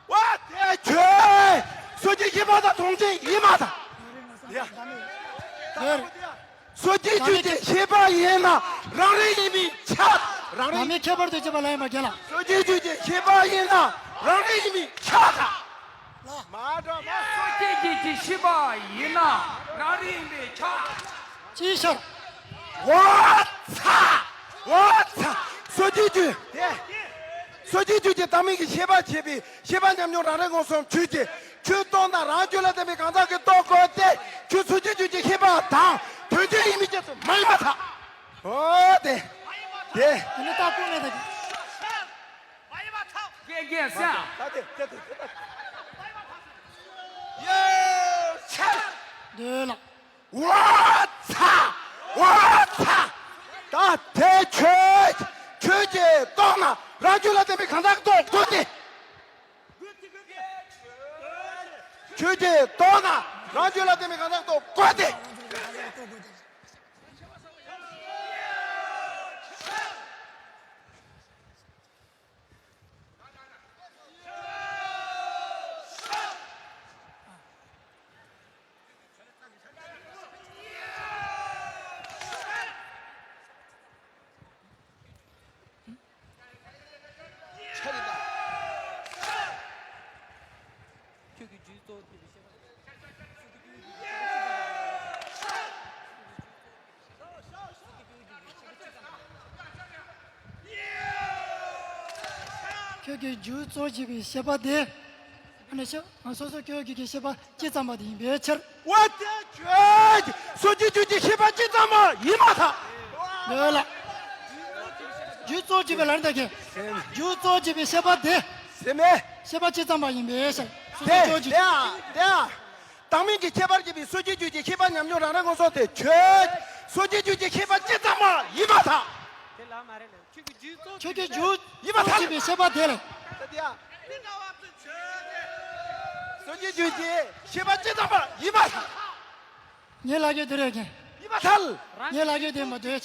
ཝ་དེ་ཁྱོད། སོ་སྐྱེ་ཤེས་པ་དང་དོན་གཅིག་ཡིན་མ་ཐལ། ཡ། འདོད། སོ་སྐྱེའི་རྒྱུད་ཀྱི་ཤེས་པ་ཡིན་ན་རང་རིག་ཡིན་པས་ཁྱབ། རང་རིག་བདག་མེད་ཁྱད་པར་དུ་ཤེས་པ་ལ་ཡིན་པ་རྒྱལ་ལ། སོ་སྐྱེའི་རྒྱུད་ཀྱི་ཤེས་པ་ཡིན་ན་རང་རིག་ཡིན་པས་ཁྱབ་ཐལ། མ་འགྲོ་མ། སོ་སྐྱེའི་རྒྱུད་ཀྱི་ཤེས་པ་ཡིན་ན་རང་རིག་ཡིན་པས་ཁྱབ། ཅིའི་ཕྱིར། འོ་ཚ། འོ་ཚ། སོ་སྐྱེའི་རྒྱུད་དེ། སོ་སྐྱེའི་རྒྱུད་ཀྱི་བདག་མེད་ཀྱི་ཤེས་པ་ཤེས་པའི་ཤེས་པ་ཉམས་མྱོང་རང་རིག་མངོན་སུམ་ཆོས་ཀྱི་ཆོས་རྟོགས་ན་རང་རྒྱུད་ལ་བརྟེན་པའི་གང་ཟག་གིས་རྟོགས་དགོས་ཏེ་ཁྱོད་སོ་སྐྱེའི་རྒྱུད་ཀྱི་ཤེས་པ་དང་དོན་གཅིག་ཡིན་པའི་རྒྱུ་མཚན་མ་ཡིན་པར་ཐལ། འོ་དེ། དེ། དེ་ནི་རྟགས་སྐུ་ནས་ད། རྒན་རྒན་སེང་། ད་དེ་དེ་དེ་དེ། ཡེ་ཆེ། འདོད་ལ། འོ་ཚ། འོ་ཚ། ད་དེ་ཆོས་ཆོས་ཀྱིས་རྟོགས་ན་རང་རྒྱུད་ལ་བརྟེན་པའི་གང་ཟག་རྟོགས་དགོས་ཏེ། ཆོས་ཀྱིས་རྟོགས་ན་རང་རྒྱུད་ལ་བརྟེན་པའི་གང་ཟག་རྟོགས་དགོས་ཏེ། ཁྱོད་ཀྱི་རྒྱུད་གཙོ་བོ་དེ་ལ་ཤེས་པ། ཁྱོད་ཀྱི་རྒྱུད་གཙོ་བོ་བྱས་པའི་ཤེས་པ་དེ། ཨ་ནི་ཤེས་སོ་སོ་ཁྱོད་ཀྱི་ཤེས་པ་གཅིག་ཙམ་པ་དེ་ཡིན་པའི་ཕྱིར། འོ་དེ་ཁྱོད་སོ་སོའི་རྒྱུད་ཀྱི་ཤེས་པ་གཅིག་ཙམ་པ་ཡིན་མ་ཐལ། འདོད་ལ། རྒྱུ་གཙོ་བྱས་པའི་ལན་དེ་ག་རྒྱུ་གཙོ་བྱས་པའི་ཤེས་པ་དེ། ཟེར་མེད། ཤེས་པ་གཅིག་ཙམ་པ་ཡིན་པས་ཟེར། སོ་སོ་དེ་གཙོ་བྱས། དེ་ཨ་དེ་ཨ། བདག་མེད་ཀྱི་ཁྱད་པར་བྱས་པའི་སོ་སྐྱེའི་རྒྱུད་ཀྱི་ཤེས་པ་ཉམས་མྱོང་རང་རང་ངོ་སོ་དེ་ཆོས། སོ་སྐྱེའི་རྒྱུད་ཀྱི་ཤེས་པ་གཅིག་ཙམ་པ་ཡིན་པར་ཐལ། དེ་ལ་མ་རེད་ལ། ཁྱོད་ཀྱི་རྒྱུ་ཡིན་པར་ཐལ། གཙོ་བྱས་པའི་ཤེས་པ་དེ་ལ། དེ་ཨ། སོ་སྐྱེའི་རྒྱུད་ཀྱི་ཤེས་པ་གཅིག་ཙམ་པ་ཡིན་པར་ཐལ། ངའི་ལབ་རྒྱུ་དེ་རེད་ཀྱི། ཡིན་པར་ཐལ། ངའི་ལབ་རྒྱུ་དེ་མ་འདོད།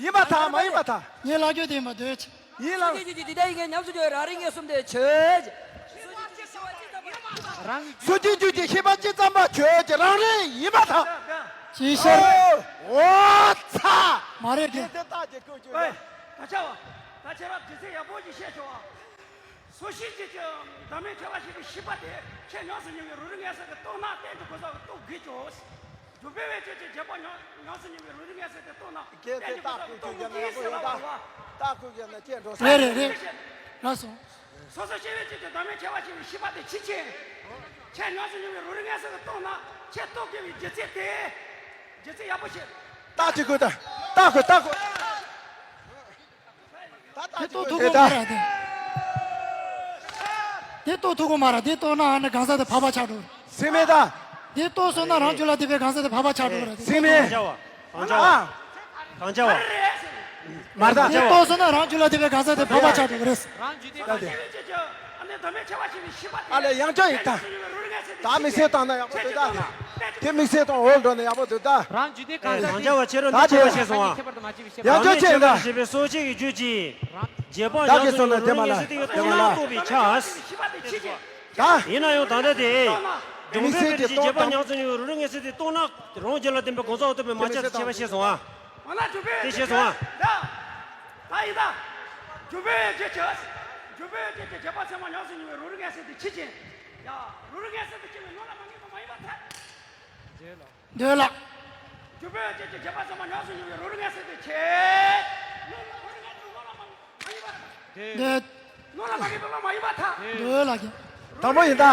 ཡིན་པར་ཐལ། མ་ཡིན་པར་ཐལ། ངའི་ལབ་རྒྱུ་དེ་མ་འདོད། ཡིན་ལ། སོ་སྐྱེའི་རྒྱུད་ཀྱི་དེ་ལྟ་ཡི་གེ་ཉམས་སུ་མྱོང་བའི་རང་རིག་ངེས་གསུམ་དེ་ཆོས་ཅན། སོ་སྐྱེའི་རྒྱུད་ཀྱི་ཤེས་པ་གཅིག་ཙམ་པ་ཆོས་ཅན་རང་རིག་ཡིན་པར་ཐལ། ཅི་ཤར། འོ་ཚ། མ་རེད་དེ། དེ་དེ་ལྟ་ཅི་ཀུན་ཀྱི་ཨེ། ད་ཆ་བ། ད་ཁྱེད་རང་རྒྱུ་མཚན་ཡག་པོ་ཅིག་བཤད་ཆོག་ཨ། སོ་སྐྱེའི་རྒྱུད་ཀྱི་བདག་མེད་ཁྱད་པར་ཞེས་པའི་ཤེས་པ་དེ་ཁྱེད་ཉམས་སུ་མྱོང་བའི་རང་རིག་ངེས་གསལ་གྱི་རྟོགས་ན་གཏན་གྱི་གོ་ས་གི་རྟོགས་དགོས་ཀྱང་། རྒྱུ་འབྲས་བའི་རྒྱུད་ཀྱི་བྱེད་པ་ཉམས་ཉམས་སུ་མྱོང་བའི་རང་རིག་ངེས་གསལ་དེ་རྟོགས་ན་གཏན་གྱི་གོ་ས་གི་རྟོགས་དགོས་ཀྱི་ཟེར་ལབ་པ་བ། རེད་རེད་རེད། ལགས་སོ། སོ་སོ་སྐྱེ་བོའི་རྒྱུད་ཀྱི་བདག་མེད་ཁྱད་པར་ཞེས་པའི་ཤེས་པ་དེ་ཕྱིན་ཆད། ཁྱེད་ཉམས་སུ་མྱོང་བའི་རང་རིག་ངེས་གསལ་གྱི་རྟོགས་ན་ཁྱེད་རྟོགས་དགོས་པའི་རྒྱུ་མཚན་དེ། རྒྱུ་མཚན་ཡག་པོ་བཤད། ལྟ་ཅི་དགོས་ད། ལྟ་དགོས་ལྟ་དགོས། དེ་ལྟོས་ཐུབ་ཀྱི་མ་རེད་དེ། དེ་ལྟོས་ཐུབ་ཀྱི་མ་རེད། དེ་ལྟོས་ན་ཨ་ནི་གང་ཟག་དེ་འཕགས་པ་ཆགས་འགྲོ། ཟེར་མེད་ད། དེ་ལྟོས་སོང་ན་རང་རྒྱུད་ལ་ལྡན་པའི་གང་ཟག་དེ་འཕགས་པ་ཆགས་འགྲོ་རེད། ཟེར་མེད། གང་བྱ་བ། གང་བྱ་བ། ཨ། གང་བྱ་བ། མ་རེད་ད། དེ་ལྟོས་སོང་ན་རང་རྒྱུད་ལ་ལྡན་པའི་གང་ཟག་དེ་འཕགས་པ་ཆགས་འགྲོ་རེད། ད་དེ། ཨ་ལས་ཡང་བསྐྱར་ཡིན་ད། ད་མི་སེར་བཏང་ན་ཡག་པོ་འདུག་ད། དེ་མི་སེར་བཏང་འོག་འགྲོ་ན་ཡག་པོ་འདུག་ད། རང་རྒྱུད་ལྡན་གང་ཟག་གང་བྱ་བ་ཕྱི་རོལ་ད་འདི་བྱས་པ་ཤེས་སོང་ཨ། ཡང་བསྐྱར་བྱས་ཡིན་ད། ཞེས་པའི་སོ་སྐྱེ་གི་རྒྱུད་ཀྱི། བྱེད་པ་ཉམས་སུ་མྱོང་བའི་རང་རིག་ངེས་གསལ་དེ་རྟོགས་ན་རྟོགས་པའི་ཆ། ད། ཡིན་ན་ཡང་ད་ལྟ་དེ། སྒྲུང་དཔེ་དཔེར་བརྗོད་བྱེད་པ་ཉམས་སུ་མྱོང་བའི་རང་རིག་ངེས་གསལ་དེ་རྟོགས་ན་རང་རྒྱུད་ལ་ལྡན་པའི་གང་ཟག་རྟོགས་པའི་མ་ཆགས་ཞེས་པ་ཤེས་སོང་ཨ། དེ་ཤེས་སོང་ཨ། ད་ཡིན་ད། སྒྲུང་དཔེ་བརྗོད་བྱེད། སྒྲུང་དཔེ་བརྗོད་བྱེད་བྱེད་པ་ཚད་མ་ཉམས་སུ་མྱོང་བའི་རང་རིག་ངེས་གསལ་དེ་ཕྱིན་ཆད། ཡ། རང་རིག་ངེས་གསལ་དེ་སྐྱེ་བའི་སྣང་ལ་མ་ངེས་པ་མ་ཡིན་པར་ཐལ། འདོད་ལ། འཇུག་པའི་རྒྱུད་ཀྱི་བྱེད་པ་ཚང་མ་ཉམས་སུ་མྱོང་བའི་རང་རིག་ངེས་གསལ་དེ་ཆེ། འདོད། སྣང་ལ་མ་ངེས་པའི་བློ་མ་ཡིན་པར་ཐལ། འདོད་ལ། དང་པོ་ཡིན་ད།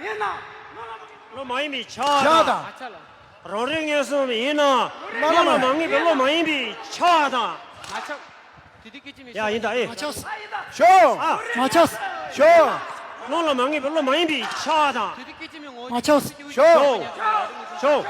ཡིན་ན། སྣང་ལ་མ་ངེས་པའི་བློ་མ་ཡིན་པའི་ཆ་དང་། རང་རིག་ངེས་གསལ་ཡིན་ན། སྣང་ལ་མ་ངེས་པའི་བློ་མ་ཡིན་པའི་ཆ་དང་། ཡ་ཡིན་ད་ཨེ། མ་ཆགས། ཤོག་ཨ། མ་ཆགས། ཤོག་སྣང་ལ་མ་ངེས་པའི་བློ་མ་ཡིན་པའི་ཆ་དང་། མ་ཆགས། ཤོག་ཤོག་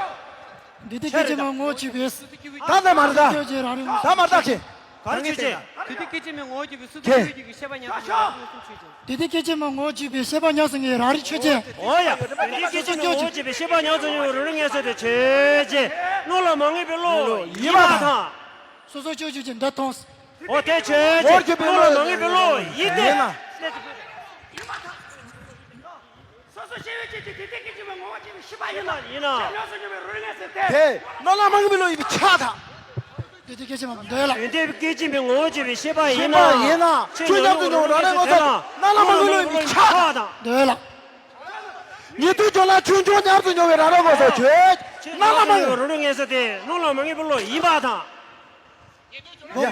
འདོད་དེ་སྐད་ཅིག་མའི་ངོ་བོ་གཅིག་པས། ད་ད་མ་རེད་ད། ཆོས་ཅན། རང་རིག་ངོ་། ད་མ་རེད་ད་ཁྱེད། ག་རེ་ཆོས་ཅན། འདོད་དེ་སྐད་ཅིག་མའི་ངོ་བོ་གཅིག་པས་སོ་སོའི་རྒྱུད་ཀྱི་ཤེས་པ་ཉམས་སུ་མྱོང་བའི་རང་རིག་ངེས་གསལ་དེ་ཆོས་ཅན། འདོད་དེ་སྐད་ཅིག་མའི་ངོ་བོ་གཅིག་པས་ཤེས་པ་ཉམས་སུ་མྱོང་བའི་རང་རིག་ཆོས་ཅན། འོ་ཡ། འདོད་དེ་སྐད་ཅིག་མའི་ངོ་བོ་གཅིག་པས་ཤེས་པ་ཉམས་སུ་མྱོང་བའི་རང་རིག་ངེས་གསལ་དེ་ཆོས་ཅན། སྣང་ལ་མ་ངེས་པའི་བློ་ཡིན་པར་ཐལ། སོ་སོ་ཅོག་ཅོག་གི་འདོད་དང་། འོ་དེ་ཆོས་ཅན། སྣང་ལ་མ་ངེས་པའི་བློ་ཡིན་ཏེ། སོ་སོ་སྐྱེ་བོའི་རྒྱུད་ཀྱི་དེ་དེ་སྐད་ཅིག་མའི་ངོ་བོ་གཅིག་པའི་ཤེས་པ་ཡིན་ན། ཡིན་ན། ཉམས་སུ་མྱོང་བའི་རང་རིག་ངེས་གསལ་དེ། སྣང་ལ་མ་ངེས་པའི་བློ་ཡིན་པའི་ཆ་དང་། འདོད་དེ་སྐད་ཅིག་མ་འདོད་ལ། འདོད་དེ་སྐད་ཅིག་མའི་ངོ་བོ་གཅིག་པའི་ཤེས་པ་ཡིན་ན། ཤེས་པ་ཡིན་ན། ཆོས་ཉམས་སུ་མྱོང་བའི་རང་རིག་ངེས་གསལ་དེ་ལ། སྣང་ལ་མ་ངེས་པའི་བློ་ཡིན་པའི་ཆ་དང་། འདོད་ལ། ཉན་ཐོས་སྦྱོར་ལམ་ཆོས་མཆོག་ཉམས་སུ་མྱོང་བའི་རང་རིག་ངོ་སོ་ཆོས། སྣང་ལ་མ་ངེས། རང་རིག་ངེས་གསལ་དེ་སྣང་ལ་མ་ངེས་པའི་བློ་ཡིན་པར་ཐལ།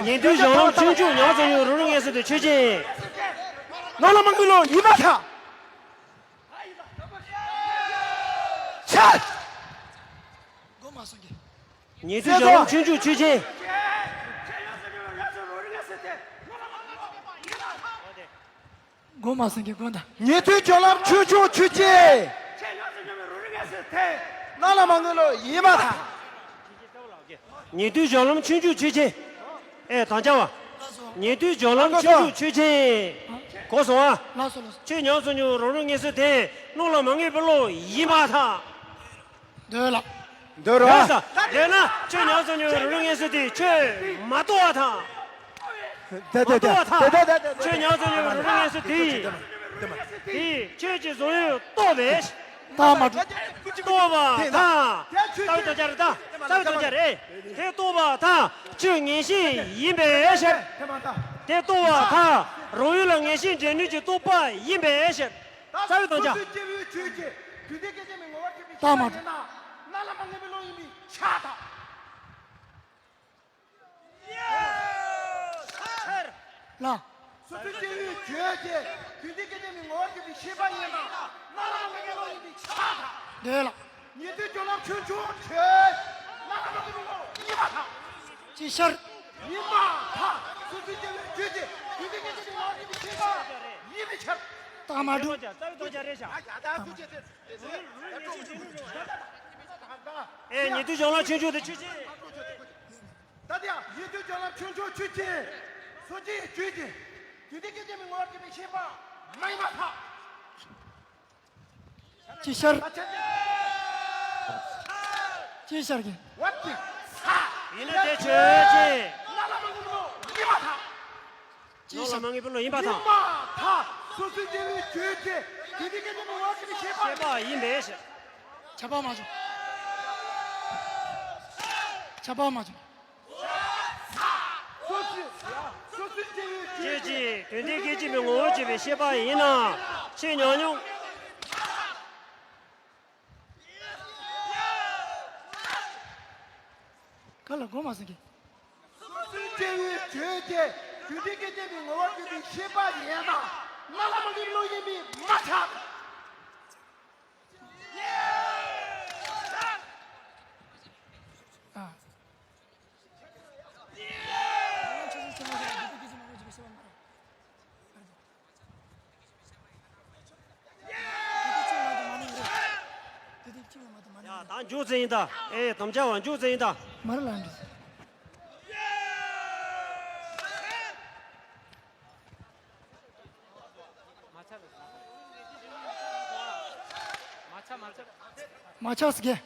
ཉན་ཐོས་སྦྱོར་ལམ་ཆོས་མཆོག་ཉམས་སུ་མྱོང་བའི་རང་རིག་ངེས་གསལ་དེ་ཆོས་ཅན། སྣང་ལ་མ་ངེས་པའི་བློ་ཡིན་པར་ཐལ། ཆ། གོ་མ་སོང་གི། ཉན་ཐོས་སྦྱོར་ལམ་ཆོས་མཆོག་ཆོས་ཅན། གོ་མ་སོང་གི་གོ་ད། ཉན་ཐོས་སྦྱོར་ལམ་ཆོས་མཆོག་ཆོས་ཅན། སྣང་ལ་མ་ངེས་པའི་བློ་ཡིན་པར་ཐལ། ཉན་ཐོས་སྦྱོར་ལམ་ཆོས་མཆོག་ཆོས་ཅན། ཨེ་དང་བྱ་བ། ཉན་ཐོས་སྦྱོར་ལམ་ཆོས་མཆོག་ཆོས་ཅན། གོ་སོང་ཨ། ལགས་སོ་ལགས་སོ། ཆོས་ཉམས་སུ་མྱོང་བའི་རང་རིག་ངེས་གསལ་དེ་སྣང་ལ་མ་ངེས་པའི་བློ་ཡིན་པར་ཐལ། འདོད་ལ། འདོད་རོ། འདོད་ན་ཆོས་ཉམས་སུ་མྱོང་བའི་རང་རིག་ངེས་གསལ་དེ་ཆོས་མ་རྟོགས་པར་ཐལ། མ་རྟོགས་པར་ཐལ། ཆོས་ཉམས་སུ་མྱོང་བའི་རང་རིག་ངེས་གསལ་དེ། དེ་ཆོས་ཀྱི་གཟུང་ཡུལ་རྟོགས་པས། རྟགས་མ་གྲུབ། རྟོགས་པར་ཐལ། རྩ་བའི་དོན་རྐྱང་རེད་ད། རྩ་བའི་དོན་རྐྱང་རེད། དེ་རྟོགས་པར་ཐལ། ཆོས་ངེས་ཤེས་ཡིན་པའི་ཕྱིར། དེ་རྟོགས་པར་ཐལ། རང་ཡུལ་ལ་ངེས་ཤེས་འདྲེན་ནུས་ཀྱི་རྟོག་པ་ཡིན་པའི་ཕྱིར། རྩ་བའི་དོན་རྐྱང་། སོ་སོའི་སྐྱེ་བོའི་རྒྱུད་ཀྱི་རྒྱུད་སྡེ་སྐད་ཅིག་མའི་ངོ་བོར་གྱུར་པའི་ཤེས་པ་ཡིན་ན། སྣང་ལ་མ་ངེས་པའི་བློ་ཡིན་པའི་ཆ་དང་། ལ། སོ་སོའི་སྐྱེ་བོའི་རྒྱུད་ཀྱི་རྒྱུད་སྡེ་སྐད་ཅིག་མའི་ངོ་བོར་གྱུར་པའི་ཤེས་པ་ཡིན་ན། སྣང་ལ་མ་ངེས་པའི་བློ་ཡིན་པའི་ཆ་དང་། འདོད་ལ། ཉན་ཐོས་སྦྱོར་ལམ་ཆོས་མཆོག་ཆོས། སྣང་ལ་མ་ངེས་པའི་བློ་ཡིན་པར་ཐལ། ཅིའི་ཕྱིར། ཡིན་པར་ཐལ། སོ་སོའི་སྐྱེ་བོའི་རྒྱུད་ཀྱི་རྒྱུད་སྡེ་སྐད་ཅིག་མའི་ངོ་བོར་གྱུར་པའི་ཤེས་པ་ཡིན་པའི་ཕྱིར། རྟགས་མ་གྲུབ། རྩ་བའི་དོན་རྒྱ་རེད་བཞག་ཨ་ཡ་ད་ཐུགས་རྗེ་ཆེ། ཨེ་ཉན་ཐོས་སྦྱོར་ལམ་ཆོས་མཆོག་དེ་ཆོས་ཅན། ད་དེ་ཡང་ཉན་ཐོས་སྦྱོར་ལམ་ཆོས་མཆོག་ཆོས་ཅན། སོ་སྐྱེའི་རྒྱུད་ཀྱི་རྒྱུད་སྡེ་སྐད་ཅིག་མའི་ངོ་བོར་གྱུར་པའི་ཤེས་པ་མ་ཡིན་པར་ཐལ། ཅི་ཤར། ཅི་ཤར་གྱི། ཡིན་ན་དེ་ཆོས་ཅན། ཅི་ཤར། ཡིན་པར་ཐལ། སོ་སོའི་སྐྱེ་བོའི་རྒྱུད་ཀྱི་རྒྱུད་སྡེ་སྐད་ཅིག་མའི་ངོ་བོར་གྱུར་པའི་ཤེས་པ། ཤེས་པ་ཡིན་པའི་ཕྱིར། ཁྱབ་པ་མ་བྱུང་། ཁྱབ་པ་མ་བྱུང་། ཅེས་ཀྱི་དོན་དེ་སྐད་ཅིག་མའི་ངོ་བོར་གྱུར་པའི་ཤེས་པ་ཡིན་ན་ཆོས་ཉམས་མྱོང་། ག་ལ་གོ་མ་སོང་གི། སྐྱེ་བོའི་རྒྱུད་ཀྱི་རྒྱུད་སྡེ་སྐད་ཅིག་མའི་ངོ་བོར་གྱུར་པའི་ཤེས་པ་ཡིན་ན་རྣ་བ་མ་གིའི་བློ་ཡིན་པས་མ་ཁྱབ། ཡ་ད་མཇུག་རྩིས་ཡིན་ད། ཨེ་དམ་བཅའ་བ་མཇུག་རྩིས་ཡིན་ད། མ་རེད་ལ་འདྲི། མ་ཆགས་མ་ཆགས། མ་ཆགས་ཟེར་གི།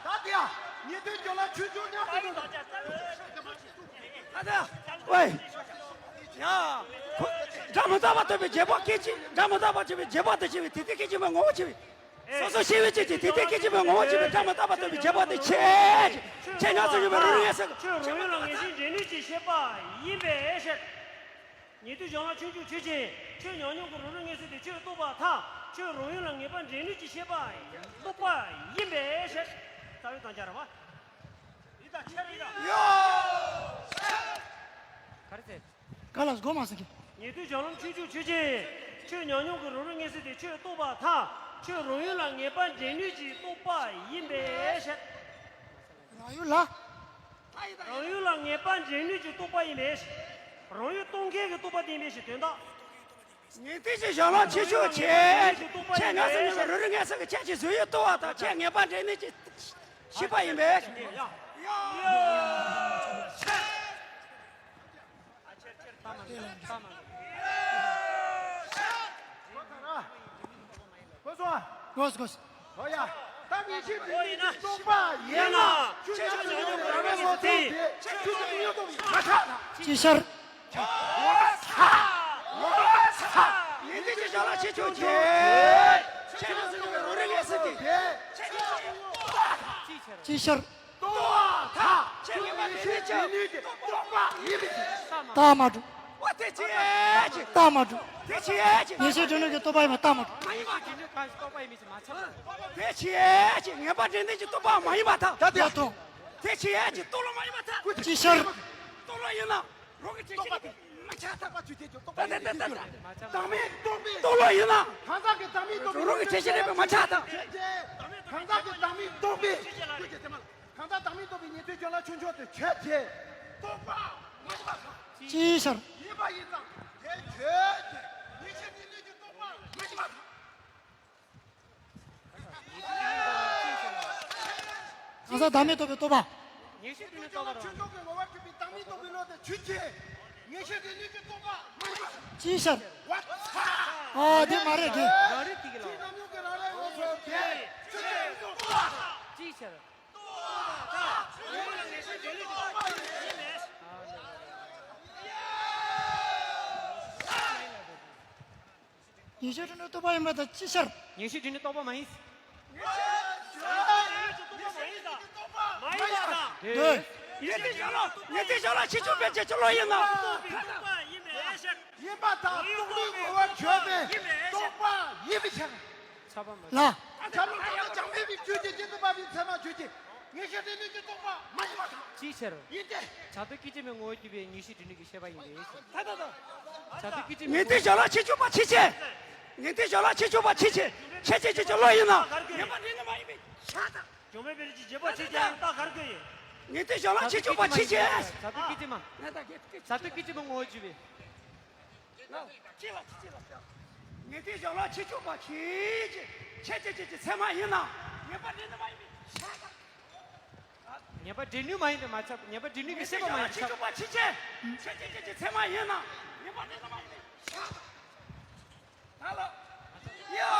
ད་དེ་ཡང་ཉན་ཐོས་སྦྱོར་ལམ་ཆོས་མཆོག་མཉམ་དུ་ད་དེ་ཡང་ཝེ། ཡ། ཁོ་སྒྲ་མི་རྟག་པ་ཐོབ་པའི་རྗེས་དཔག་སྐད་ཅིག་སྒྲ་མི་རྟག་པ་ཐོབ་པའི་རྗེས་དཔག་ཏུ་བྱས་པའི་དེ་དེ་སྐད་ཅིག་མའི་ངོ་བོ་བྱས་པའི། སོ་སོ་ཤེས་པའི་ཆོས་ཅན་དེ་དེ་སྐད་ཅིག་མའི་ངོ་བོ་བྱས་པའི་སྒྲ་མི་རྟག་པ་ཐོབ་པའི་རྗེས་དཔག་ཏུ་བྱས། ཆོས་ཉམས་སུ་མྱོང་བའི་རང་རིག་ངེས་གསལ་གྱི། ཆོས་རང་ཡུལ་ལ་ངེས་ཤེས་འབྲེལ་ནུས་ཀྱི་ཤེས་པ་ཡིན་པའི་ཕྱིར། ཉན་ཐོས་སྦྱོར་ལམ་ཆོས་མཆོག་ཆོས་ཅན། ཆོས་ཉམས་མྱོང་གི་རང་རིག་ངེས་གསལ་དེ་ཆོས་རྟོགས་པར་ཐལ། ཆོས་རང་ཡུལ་ལ་ངེས་པ་འདྲེན་ནུས་ཀྱི་ཤེས་པ་རྟོགས་པ་ཡིན་པའི་ཕྱིར། རྩ་བའི་དོན་རྒྱ་རེད་བ། ཡིན་དང་ཁྱེད་རེད་ཡ། ག་རེ་ཟེར། ག་ལ་གོ་མ་སོང་གི། ཉན་ཐོས་སྦྱོར་ལམ་ཆོས་མཆོག་ཆོས་ཅན། ཆོས་ཉམས་མྱོང་གི་རང་རིག་ངེས་གསལ་དེ་ཆོས་རྟོགས་པར་ཐལ། ཆོས་རང་ཡུལ་ལ་ངེས་པ་འདྲེན་ནུས་ཀྱི་རྟོགས་པ་ཡིན་པའི་ཕྱིར། རང་ཡུལ་ལ། རང་ཡུལ་ལ་ངེས་པ་འདྲེན་ནུས་ཀྱི་རྟོགས་པ་ཡིན་པས། རང་ཡུལ་རྟོགས་མཁན་གྱི་རྟོགས་པ་དེ་ཡིན་པའི་ཕྱིར་དོན་དག་ཉན་ཐོས་ཀྱི་སྦྱོར་ལམ་ཆོས་མཆོག་ཆོས་ཅན། ཆོས་ཉམས་སུ་མྱོང་བའི་རང་རིག་ངེས་གསལ་གྱི་ཆོས་ཀྱི་གཟུགས་ཡུལ་རྟོགས་པར་ཐལ། ཆོས་ངེས་པ་འདྲེན་ནུས་ཀྱི་ཤེས་པ་ཡིན་པས། གོ་སོང་། གོ་སོང་། ཨོ་ཡ། ད་ངེས་ཤེས་འདྲེན་ནུས་ཀྱི་རྟོག་པ་ཡིན་ན། ཆོས་ཉམས་སུ་མྱོང་བའི་རང་རིག་ངེས་གསལ་དེ་ཆོས་ཉམས་སུ་མྱོང་བ་མ་ཆགས་ན། ཅི་ཤར། ལོ་ལ་ས། ལོ་ལ་ས། ཉན་ཐོས་ཀྱི་སྦྱོར་ལམ་ཆོས་མཆོག་ཆོས་ཅན། ཆོས་ཉམས་སུ་མྱོང་བའི་རང་རིག་ངེས་གསལ་དེ། ཅི་ཤར། རྟོགས་པར་ཐལ། ཆོས་ཉམས་སུ་མྱོང་བའི་རང་རིག་ངེས་གསལ་དེ་རྟོགས་པ་ཡིན་པའི་ཕྱིར། རྟགས་མ་གྲུབ། འོ་དེ་ཅི་ཅི། རྟགས་མ་གྲུབ། དེ་ཅི་ཅི། ངེས་ཤེས་འདྲེན་ནུས་ཀྱི་རྟོག་པ་ཡིན་པ་རྟགས་མ་གྲུབ། མ་ཡིན་པ་དེ་ནི་གང་ཞིག་རྟོགས་པ་ཡིན་མིན་ཞིག་མ་ཆགས། དེ་ཅི་ཅི། ངེས་པ་འདྲེན་ནུས་ཀྱི་རྟོག་པ་མ་ཡིན་པར་ཐལ། ད་དེ་མཐོང་། དེ་ཅི་ཅི། རྟོག་བློ་མ་ཡིན་པར་ཐལ། ཅི་ཤར། རྟོག་བློ་ཡིན་ན། རང་གི་བྱས་རྗེས་ཀྱི་མ་ཆགས་ཐལ། རྟོག་པ་ཆོས་ཅན་གྱི་རྟོག་པ་ཡིན་པའི་ཕྱིར། བདག་མེད་རྟོག་པའི་རྟོག་བློ་ཡིན་ན། གང་ཟག་གི་བདག་མེད་རྟོག་པའི་རང་གི་བྱས་རྗེས་རིགས་པས་མ་ཆགས་ཐལ། གང་ཟག་གི་བདག་མེད་རྟོག་པའི་ཆོས་ཅན་ལ་རེད། གང་ཟག་བདག་མེད་རྟོག་པའི་ཉན་ཐོས་སྦྱོར་ལམ་ཆོས་མཆོག་དེ་ཆོས་ཅན། རྟོག་པ་མ་ཡིན་པར་ཐལ། ཅི་ཤར། ཡིན་པ་ཡིན་ཙང་དེ་ཆོས་ཅན། ངེས་ཤེས་འདྲེན་ནུས་ཀྱི་རྟོག་པ་མ་ཡིན་པར་ཐལ། གང་ཟག་བདག་མེད་རྟོག་པའི་རྟོག་པ། ངེས་ཤེས་འདྲེན་ནུས་རྟོག་པ་རང་། ཆོས་མཆོག་གི་ངོ་བོར་གྱུར་པའི་བདག་མེད་རྟོག་པའི་བློ་དེ་ཆོས་ཅན། ངེས་ཤེས་འདྲེན་ནུས་ཀྱི་རྟོག་པ་མ་ཡིན་པར་ཐལ། ཅི་ཤར། ཨ་དེ་མ་རེད་དེ། རང་རིག་གི་ལ། ཆོས་ཉམས་མྱོང་གི་རང་རིག་ངོ་བོ་དེ་ཆོས་ཅན་རྟོག་པ་དང་། ཅི་ཤར། ངེས་ཤེས་འདྲེན་ནུས་རྟོག་པ་ཡིན་པ་དང་ཅི་ཤར། ངེས་ཤེས་འདྲེན་ནུས་རྟོག་པ་མ་ཡིན། ངེས་ཤེས་འདྲེན་ནུས་རྟོག་པ་མ་ཡིན་པ་དང་། ངེས་ཤེས་འདྲེན་ནུས་རྟོག་པ་མ་ཡིན་པ་དང་། ཡིན་པ་དང་རྟོག་བློའི་ངོ་བོར་གྱུར་པའི་རྟོག་པ་ཡིན་པའི་ཕྱིར། ལ། ཁྱབ་བློ་གྲངས་ལས་ཀྱང་མེད་པའི་ཆོས་ཅན། ཇི་ལྟ་བ་བའི་ཚད་མ་ཆོས་ཅན། ངེས་ཤེས་འདྲེན་ནུས་ཀྱི་རྟོག་པ་མ་ཡིན་པར་ཐལ། ཅིའི་ཕྱིར། ཡིན་ཏེ། བྱ་རྟོག་སྐད་ཅིག་མའི་ངོ་བོར་གྱུར་པའི་ངེས་ཤེས་འདྲེན་ནུས་ཀྱི་ཤེས་པ་ཡིན་པས། ད་ད་ད། བྱ་རྟོག་སྐད་ཅིག་མའི་ངོ་བོ། ཉན་ཐོས་སྦྱོར་ལམ་ཆོས་མཆོག་པ་ཆོས་ཅན། ཉན་ཐོས་སྦྱོར་ལམ་ཆོས་མཆོག་པ་ཆོས་ཅན། ཆོས་ཅན་ཅིག་གི་བློ་ཡིན་ན། ངེས་པ་འདྲེན་ནུས་མ་ཡིན་པའི་ཕྱིར་ད། གྱོང་པའི་བེ་རི་ཅི་བརྗེ་པོ་ཆེ་ཅན་རྟ་གར་གོ་ཡི། ངེས་དོན་གཞུང་ལམ་ཆེ་ཆུང་པ་ཆེ་ཆེ། ས་དུ་སྐད་ཅིག་མ། ས་དུ་སྐད་ཅིག་མ་ངོ་བོ་བརྒྱུད་པའི། ལ་ཅི་ལ་ཅི་ལ། ངེས་དོན་གཞུང་ལམ་ཆེ་ཆུང་པ་ཆེ་ཆེ་ཆེ་ཆེ་ཆེ་ཆེ་ཚད་མ་ཡིན་ན། ངེས་པ་འདྲེན་ནུས་མ་ཡིན་པའི་ཆ་དང་། ངེས་པ་འདྲེན་ནུས་མ་ཡིན་པའི་མ་ཚབ། ངེས་པ་འདྲེན་ནུས་ཀྱི་ཤེས་པ་མ་ཡིན་པའི་ཆ་དང་། ཆེ་ཆེ་ཆེ་ཆེ་ཚད་མ་ཡིན་ན། ངེས་པ་འདྲེན་ནུས་མ་ཡིན་པའི་ཆ་དང་། ད་ལ། ཡ།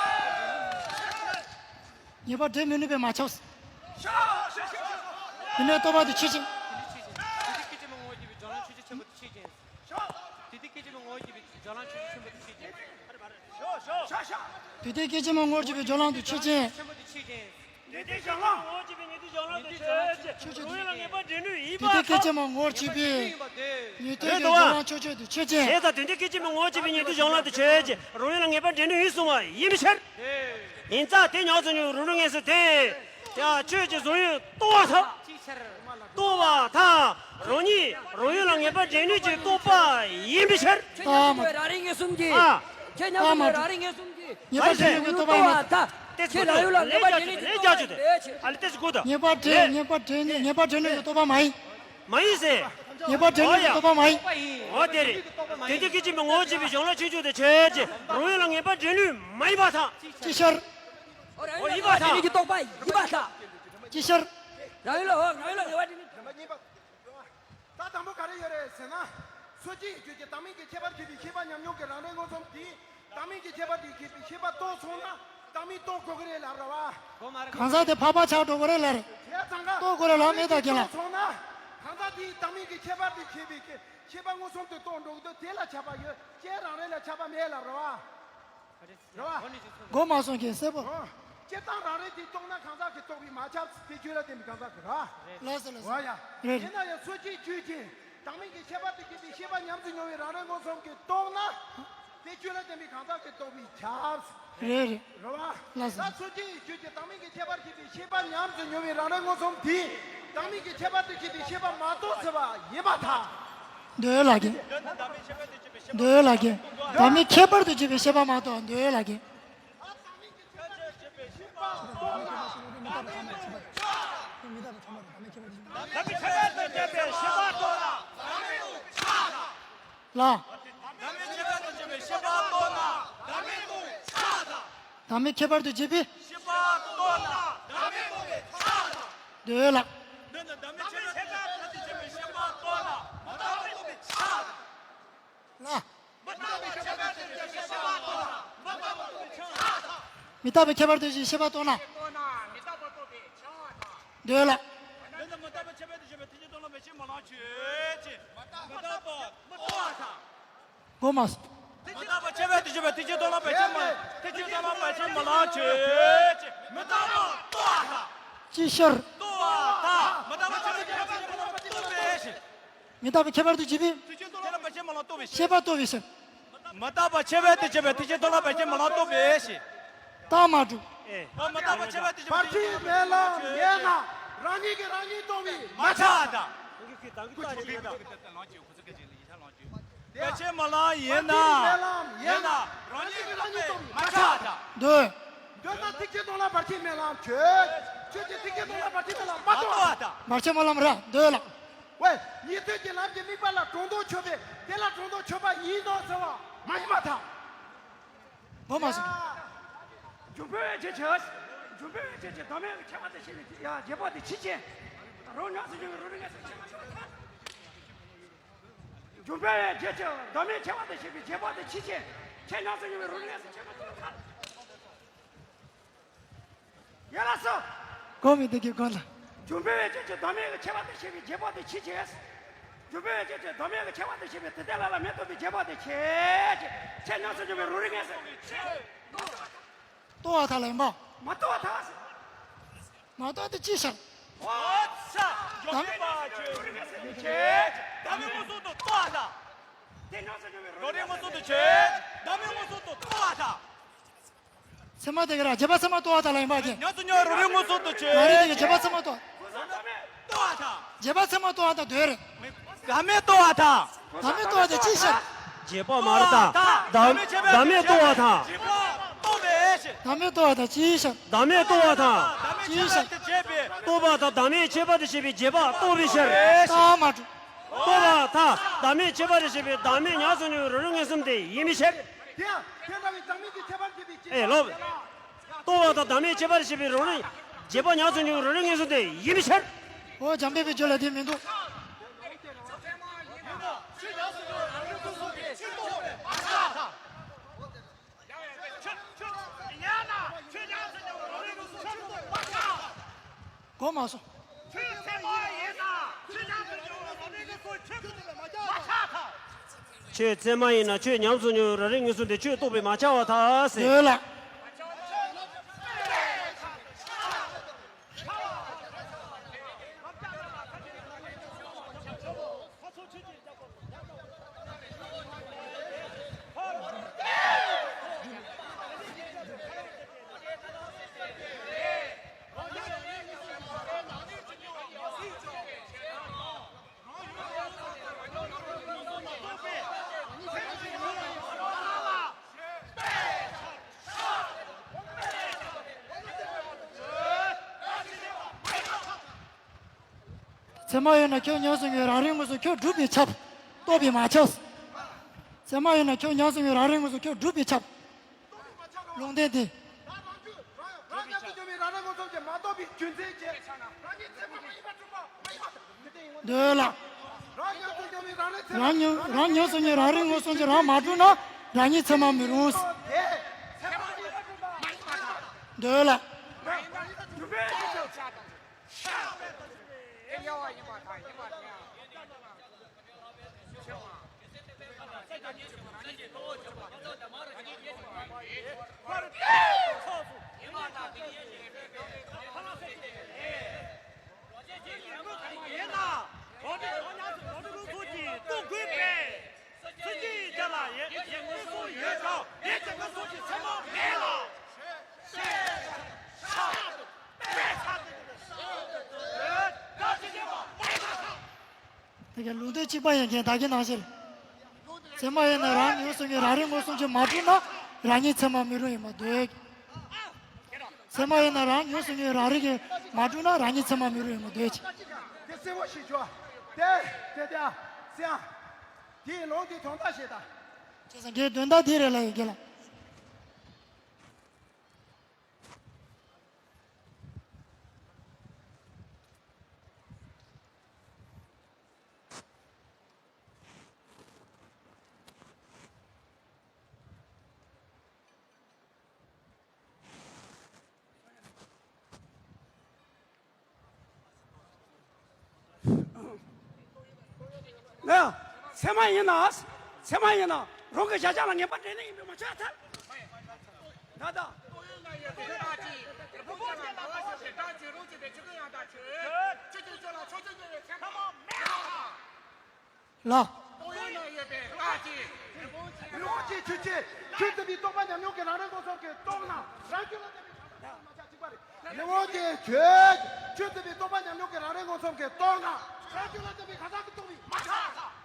ངེས་པ་འདྲེན་མི་ནུས་པའི་མ་ཁྱབ། ཤ་ཤ་ཤ་ཤ། དེ་ནས་རྟོག་པ་དེ་ཆོས་ཅན། དེ་དུས་སྐད་ཅིག་མ་ངོ་བོ་བརྒྱུད་པའི་སྦྱོར་ལམ་ཆོས་ཅན་ཆེན་པོ་དེ་ཆོས་ཅན། དེ་དུས་སྐད་ཅིག་མ་ངོ་བོ་བརྒྱུད་པའི་སྦྱོར་ལམ་ཆོས་ཅན་ཆེན་པོ་དེ་ཆོས་ཅན། དེ་དུས་སྐད་ཅིག་མ་ངོ་བོ་བརྒྱུད་པའི་སྦྱོར་ལམ་དེ་ཆོས་ཅན། ཆེན་པོ་དེ་ཆོས་ཅན། དེ་དུས་སྐད་ཅིག་མ་ངོ་བོ་བརྒྱུད་པའི་ཉན་ཐོས་སྦྱོར་ལམ་དེ་ཆོས་ཅན། རང་ཡུལ་ལ་ངེས་པ་འདྲེན་ནུས་ཡིན་པར་ཐལ། དེ་དུས་སྐད་ཅིག་མ་ངོ་བོ་བརྒྱུད་པའི་ཉན་ཐོས་ཀྱི་སྦྱོར་ལམ་ཆོས་ཅན་དེ་ཆོས་ཅན། དེ་ལྟར་དེ་དུས་སྐད་ཅིག་མ་ངོ་བོ་བརྒྱུད་པའི་ཉན་ཐོས་སྦྱོར་ལམ་དེ་ཆོས་ཅན། རང་ཡུལ་ལ་ངེས་པ་འདྲེན་ནུས་ཡིན་གསུངས་པ་ཡིན་པའི་ཕྱིར། ཡིན་ཙང་དེ་ཉམས་སུ་མྱོང་བའི་རང་ལུགས་ངེས་སུ་དེ། ཡང་ཆོས་ཀྱི་གཟུང་ཡུལ་རྟོགས་པར་ཐལ། རྟོགས་པར་ཐལ། རང་ཉིད་རང་ཡུལ་ལ་ངེས་པ་འདྲེན་ནུས་ཀྱི་རྟོག་པ་ཡིན་པའི་ཕྱིར། ཁྱེད་ཉམས་སུ་མྱོང་བའི་རང་རིག་ངེས་གསུམ་གྱིས། ཨ། ཁྱེད་ཉམས་སུ་མྱོང་བའི་རང་རིག་ངེས་གསུམ་གྱིས། ངེས་པ་འདྲེན་ནུས་ཀྱི་རྟོག་པ་ཡིན། རྟོགས་པར་ཐལ། ཁྱེད་རང་ཡུལ་ལ་ངེས་པ་འདྲེན་ནུས་ཀྱི་རྟོག་པ་ཡིན་པའི་ཕྱིར། ཨ་ལས་དེ་ཞིག་གོ་དང་། ངེས་པ་འདྲེན་ངེས་པ་འདྲེན་ངེས་པ་འདྲེན་ནུས་ཀྱི་རྟོག་པ་མ་ཡིན། མ་ཡིན་ཟེར། ངེས་པ་འདྲེན་ནུས་ཀྱི་རྟོག་པ་མ་ཡིན། འོ་དེ་རེད། དེ་དུས་སྐད་ཅིག་མ་ངོ་བོ་བརྒྱུད་པའི་སྦྱོར་ལམ་ཆོས་ཅན་དེ་ཆོས་ཅན། རང་ཡུལ་ལ་ངེས་པ་འདྲེན་ནུས་མ་ཡིན་པར་ཐལ། ཅི་ཕྱིར། འོ་ཡིན་པར་ཐལ། ངེས་པ་འདྲེན་ནུས་ཀྱི་རྟོག་པ་ཡིན་པར་ཐལ། ཅི་ཕྱིར། རང་ཡུལ་ལ་འོ་རང་ཡུལ་ལ་ངེས་པ་འདྲེན་ནུས། ད་དང་པོ་ག་རེ་ཡོད་རེད་ཟེར་ན། སོ་སྐྱེའི་རྒྱུད་ཀྱི་བདག་མེད་ཀྱི་ཁྱད་པར་གྱུར་པའི་ཤེས་པ་ཉམས་མྱོང་གི་རང་རིག་མངོན་སུམ་དེ། བདག་མེད་ཀྱི་ཁྱད་པར་དེ་གྱུར་པའི་ཤེས་པ་རྟོགས་སོང་ན། བདག་མེད་རྟོགས་དགོས་ཀྱི་རེད་ལབ་རེད་བ། གང་ཟག་དེ་འཕགས་པ་ཆགས་འགྲོ་གི་རེད་ལབ་རེད། བྱས་ཙང་ཀ། རྟོགས་དགོས་རེད་ལབ་མེད་ད་རྒན་ལགས། རྟོགས་སོང་ན། གང་ཟག་དེའི་བདག་མེད་ཀྱི་ཁྱད་པར་དེ་གྱུར་པའི་ཤེས་པ་མངོན་སུམ་དུ་རྟོགས་འགྲོ་གི་འདུག་དེ་ལ་ཁྱབ་པ་ཡོད། སྤྱིར་རང་རིག་ལ་ཁྱབ་པ་མེད་ལབ་རེད་བ། རེད་བ། གོ་མ་སོང་གི་གསལ་པོ། ཨོ། སྤྱིར་བཏང་རང་རིག་དེ་རྟོགས་ན་གང་ཟག་གི་རྟོགས་པས་མ་ཁྱབ། དེ་རྒྱུད་ལ་བརྟེན་པའི་གང་ཟག་གི་རེད་བ། ལགས་སོ་ལགས་སོ། འོ་ཡ། རེད། ཡིན་ན་ཡང་སོ་སྐྱེའི་རྒྱུད་ཀྱི་བདག་མེད་ཀྱི་ཁྱད་པར་དུ་གྱུར་པའི་ཤེས་པ་ཉམས་སུ་མྱོང་བའི་རང་རིག་མངོན་སུམ་གྱིས་རྟོགས་ན། དེ་རྒྱུད་ལ་བརྟེན་པའི་གང་ཟག་གི་རྟོགས་པས་ཁྱབ། རེད་རེད། རེད་བ། ལགས་སོ། ད་སོ་སྐྱེའི་རྒྱུད་ཀྱི་བདག་མེད་ཀྱི་ཁྱད་པར་གྱུར་པའི་ཤེས་པ་ཉམས་སུ་མྱོང་བའི་རང་རིག་མངོན་སུམ་དེས་བདག་མེད་ཀྱི་ཁྱད་པར་དུ་གྱུར་པའི་ཤེས་པ་མ་རྟོགས་ཟེར་བ་ཡིན་པར་ཐལ། འདོད་ལགས་ཀྱི། འདོད་ལགས་ཀྱི། བདག་མེད་ཁྱད་པར་དུ་གྱུར་པའི་ཤེས་པ་མ་གཏོགས་འདོད་ལགས་ཀྱི། ལ། བདག་མེད་ཁྱད་པར་དུ་གྱུར་པའི། འདོད་ལགས། ལ། མི་རྟག་པའི་ཁྱད་པར་དུ་གྱུར་པའི་ཤེས་པ་རྟོགས་ན། འདོད་ལགས། གོ་མ་སོང་། མི་རྟག་པའི་ཁྱད་པར་དུ་གྱུར་པའི་ཐེག་ཆེན་མཐོང་ལམ་བར་ཆད་མ་ཐེག་ཆེན་མཐོང་ལམ་བར་ཆད་མ་ལང་ཆོས་ཅན། མི་རྟག་པ་རྟོགས་པར་ཐལ། ཅིའི་ཕྱིར། རྟོགས་པར་ཐལ། མི་རྟག་པའི་ཁྱད་པར་དུ་གྱུར་པའི་ཐེག་ཆེན་མཐོང་ལམ་བར་ཆད་མ་ལང་ཆོས་ཅན། མི་རྟག་པའི་ཁྱད་པར་དུ་གྱུར་པའི། ཐེག་ཆེན་མཐོང་ལམ་བར་ཆད་མ་ལང་རྟོགས་པའི་ཕྱིར། ཤེས་པ་རྟོགས་པའི་ཕྱིར། མི་རྟག་པའི་ཁྱད་པར་དུ་གྱུར་པའི་ཐེག་ཆེན་མཐོང་ལམ་བར་ཆད་མ་ལང་རྟོགས་པའི་ཕྱིར། རྟགས་མ་གྲུབ། རྟགས་མ་གྲུབ། མི་རྟག་པའི་ཁྱད་པར་དུ་གྱུར་པའི་ཐེག་ཆེན་མཐོང་ལམ་བར་ཆད་མ་ལང་རྟོགས་པའི་ཕྱིར། བར་ཆད་མེད་ལམ་ཡིན་ན། རང་ཉིད་ཀྱིས་རང་ཉིད་རྟོགས་པས་མ་ཆགས་དང་། བར་ཆད་མ་ལང་ཡིན་ན། ཡིན་ན། རང་ཉིད་ཀྱིས་རང་ཉིད་རྟོགས་པས་མ་ཆགས་དང་། འདོད། འདོད་ན་ཐེག་ཆེན་མཐོང་ལམ་བར་ཆད་མེད་ལམ་ཆོས། ཆོས་ཀྱི་ཐེག་ཆེན་མཐོང་ལམ་བར་ཆད་མེད་ལམ་མ་རྟོགས་པ་དང་། བར་ཆད་མེད་ལམ་ར་འདོད་ལ། ཝེ། ཉན་ཐོས་ཀྱི་ལམ་གྱི་དམིགས་པ་ལ་གྲོང་དོན་ཆོད་པས་དེ་ལ་གྲོང་དོན་ཆོད་པ་ཡིན་ནོ་ཟེར་བ་མ་ཡིན་པར་ཐལ། གོ་མ་སོང་། འབྱུང་པོའི་རྒྱུད་ཀྱི། འབྱུང་པོའི་རྒྱུད་ཀྱི་བདག་མེད་ཀྱི་ཁྱད་པར་དུ་བྱས་པའི་ཡ་བྱེད་པ་དེ་ཕྱིན་ཆད། རང་ཉམས་སུ་མྱོང་བའི་རང་རིག་ངེས་སུ་ཆེན་པོ་ཆེན་པོ་ཐལ། འབྱུང་པོའི་རྒྱུད་ཀྱི་བདག་མེད་ཁྱད་པར་དུ་བྱས་པའི་བྱེད་པ་དེ་ཕྱིན་ཆད། ཁྱེད་ཉམས་སུ་མྱོང་བའི་རང་རིག་ངེས་སུ་ཆེན་པོ་ཆེན་པོ་ཐལ། ཡ་ལགས་སོ། གོ་མི་འདུག་གི་གོ་ལ། འབྱུང་པོའི་རྒྱུད་ཀྱི་བདག་མེད་ཀྱི་ཁྱད་པར་དུ་བྱས་པའི་བྱེད་པ་དེ་ཕྱིན་ཆད། འབྱུང་པོའི་རྒྱུད་ཀྱི་བདག་མེད་ཀྱི་ཁྱད་པར་དུ་བྱས་པའི་དེ་དེ་ལ་ལ་མེ་ཐོབ་པའི་བྱེད་པ་དེ་ཕྱིན་ཆད། ཁྱེད་ཉམས་སུ་མྱོང་བའི་རང་རིག་ངེས་སུ། རྟོགས་པར་ཐལ་ལ་ཡིན་པ། མ་རྟོགས་པར་ཐལ། མ་རྟོགས་དེ་ཅིའི་ཕྱིར། འོ་ཙ། འབྱུང་པོའི་རྒྱུད་ཀྱི་བདག་མེད་མངོན་སུམ་དུ་རྟོགས་པར་ཐལ། རང་རིག་མངོན་སུམ་དུ་ཆོས་ཅན། བདག་མེད་མངོན་སུམ་དུ་རྟོགས་པར་ཐལ། ཚད་མ་དེ་ག་ར་རྗེས་དཔག་ཚད་མ་རྟོགས་པར་ཐལ་ལ་ཡིན་པ་དེ། ཉམས་སུ་མྱོང་བའི་རང་རིག་མངོན་སུམ་དུ་ཆོས་ཅན། རང་རིག་དེ་ག་རྗེས་དཔག་ཚད་མ་རྟོགས། རྟོགས་པར་ཐལ། རྗེས་དཔག་ཚད་མ་རྟོགས་པར་ཐལ་འདོད་རེད། བདག་མེད་རྟོགས་པར་ཐལ། བདག་མེད་རྟོགས་པར་ཐལ་ཅིའི་ཕྱིར། རྗེས་དཔག་མ་རེད་ད། བདག་མེད་ཆད་པའི་བདག་མེད་རྟོགས་པར་ཐལ། རྗེས་དཔག་རྟོགས་པའི་ཕྱིར། བདག་མེད་རྟོགས་པར་ཐལ་ཅིའི་ཕྱིར། བདག་མེད་རྟོགས་པར་ཐལ། བདག་མེད་ཆད་པའི་ཅིའི་ཕྱིར། དེ་བྱས་པའི། རྟོགས་པ་དང་བདག་མེད་ཁྱད་པར་དུ་བྱས་པའི་རྗེས་དཔག་རྟོགས་པའི་ཕྱིར། རྟགས་མ་གྲུབ། རྟོགས་པ་དང་བདག་མེད་ཁྱད་པར་དུ་བྱས་པའི་བདག་མེད་ཉམས་སུ་མྱོང་བའི་རང་རིག་མངོན་སུམ་དེ་ཡིན་པའི་ཕྱིར། དེ་ཡང་དེ་འདྲ་བའི་བདག་མེད་ཀྱི་ཁྱད་པར་འབྱེད་པའི་རྗེས་དཔག། ཨེ་ལོ། རྟོགས་པ་དང་བདག་མེད་ཁྱད་པར་དུ་བྱས་པའི་རང་རིག་རྗེས་དཔག་ཉམས་སུ་མྱོང་བའི་རང་རིག་མངོན་སུམ་དེ་ཡིན་པའི་ཕྱིར། འོ་འཇམ་དཔལ་བའི་རྒྱུད་ལ་དེ་མི་འདུག་གོ་མ་སོང་། ཁྱོད་ཚད་མ་ཡིན་ན་ཁྱོད་ཉམས་སུ་མྱོང་བའི་རང་རིག་མངོན་སུམ་དེ་ཁྱོད་རྟོགས་པས་མ་ཁྱབ་པར་ཐལ་ཟེར། འདོད་ལ། ཚད་མ་ཡོད་ན་ཁྱོད་ཉམས་སུ་མྱོང་བའི་རང་རིག་མངོན་སུམ་ཁྱོད་སྒྲུབ་པས་ཁྱབ། རྟོགས་པས་མ་ཁྱབ། ཚད་མ་ཡོད་ན་ཁྱོད་ཉམས་སུ་མྱོང་བའི་རང་རིག་མངོན་སུམ་ཁྱོད་སྒྲུབ་པས་ཁྱབ། ལུང་བསྟན་དེ། རང་ཉམས་སུ་མྱོང་བའི་རང་རིག་མངོན་སུམ་གྱིས་མ་རྟོགས་པའི་རྒྱུ་མཚན་བྱས། རང་ཉིད་ཚད་མ་མ་ཡིན་པ་གྲུབ་པ་མ་ཡིན་པ་དང་། འདོད་ལ། རང་ཉམས་སུ་མྱོང་བའི་རང་རིག་ཚད་མ། རང་ཉམས་རང་ཉམས་སུ་མྱོང་རང་རིག་མངོན་སུམ་གྱིས་རང་མ་གྲུབ་ན་རང་ཉིད་ཚད་མ་མི་རུང་། དེ་ཚད་མ་མ་ཡིན་པ་གྲུབ་པ་མ་ཡིན་པ་དང་། འདོད་ལ། མ་ཡིན་པ་ཡིན་པ་གྲུབ་པའི་རྒྱུ་མཚན། དེ་དམྱལ་བ་ཡིན་པ་དང་ཡིན་པ་དེ་ཡང་། དེ་གའི་ལུང་བསྟན་གཅིག་པ་ཡིན་མཁན་བདག་གི་ནང་བཞིན། ཚད་མ་ཡིན་ན་རང་ཉམས་སུ་མྱོང་རང་རིག་མངོན་སུམ་གྱིས་མ་གྲུབ་ན་རང་ཉིད་ཚད་མ་མི་རུང་ཡིན་པར་འདོད། ཚད་མ་ཡིན་ན་རང་ཉམས་སུ་མྱོང་རང་རིག་གིས་མ་གྲུབ་ན་རང་ཉིད་ཚད་མ་མི་རུང་ཡིན་པར་འདོད་ཅིང་། དེ་གསལ་བོ་ཞིག་ཞུ། དེ་དེ་དེ་སེང་། དེའི་ལུང་དེ་དོན་དག་ཞེས་དང་། བྱས་ཙང་དེའི་དོན་དག་དེ་རེད་ལ་ཡི་གེ་ལ། ན། ཚད་མ་ཡིན་ན། ཚད་མ་ཡིན་ན་རང་གི་གཞལ་བྱ་ལ་ངེས་པ་འདྲེན་ནི་ཡིན་པས་མ་ཁྱབ་ཐལ། ད་ལྟ། ལ། རི་བོ་ཆེ་ཁྱོད་ཀྱིས་ཁྱོད་ཚུད་པའི་རྟོག་པ་ཉམས་མྱོང་གི་རང་རིག་མངོན་སུམ་གྱིས་རྟོགས་ན་རང་རྒྱུད་ལ་ལྟོས་པའི་གང་ཟག་གི་རྟོག་པ་ཡིན་པ་ཅིག་པ་རེད། རི་བོ་ཆེ་ཁྱོད་ཁྱོད་ཚུད་པའི་རྟོག་པ་ཉམས་མྱོང་གི་རང་རིག་མངོན་སུམ་གྱིས་རྟོགས་ན་རང་རྒྱུད་ལ་ལྟོས་པའི་གང་ཟག་གི་རྟོག་པས་མ་ཁྱབ་པ་དང་།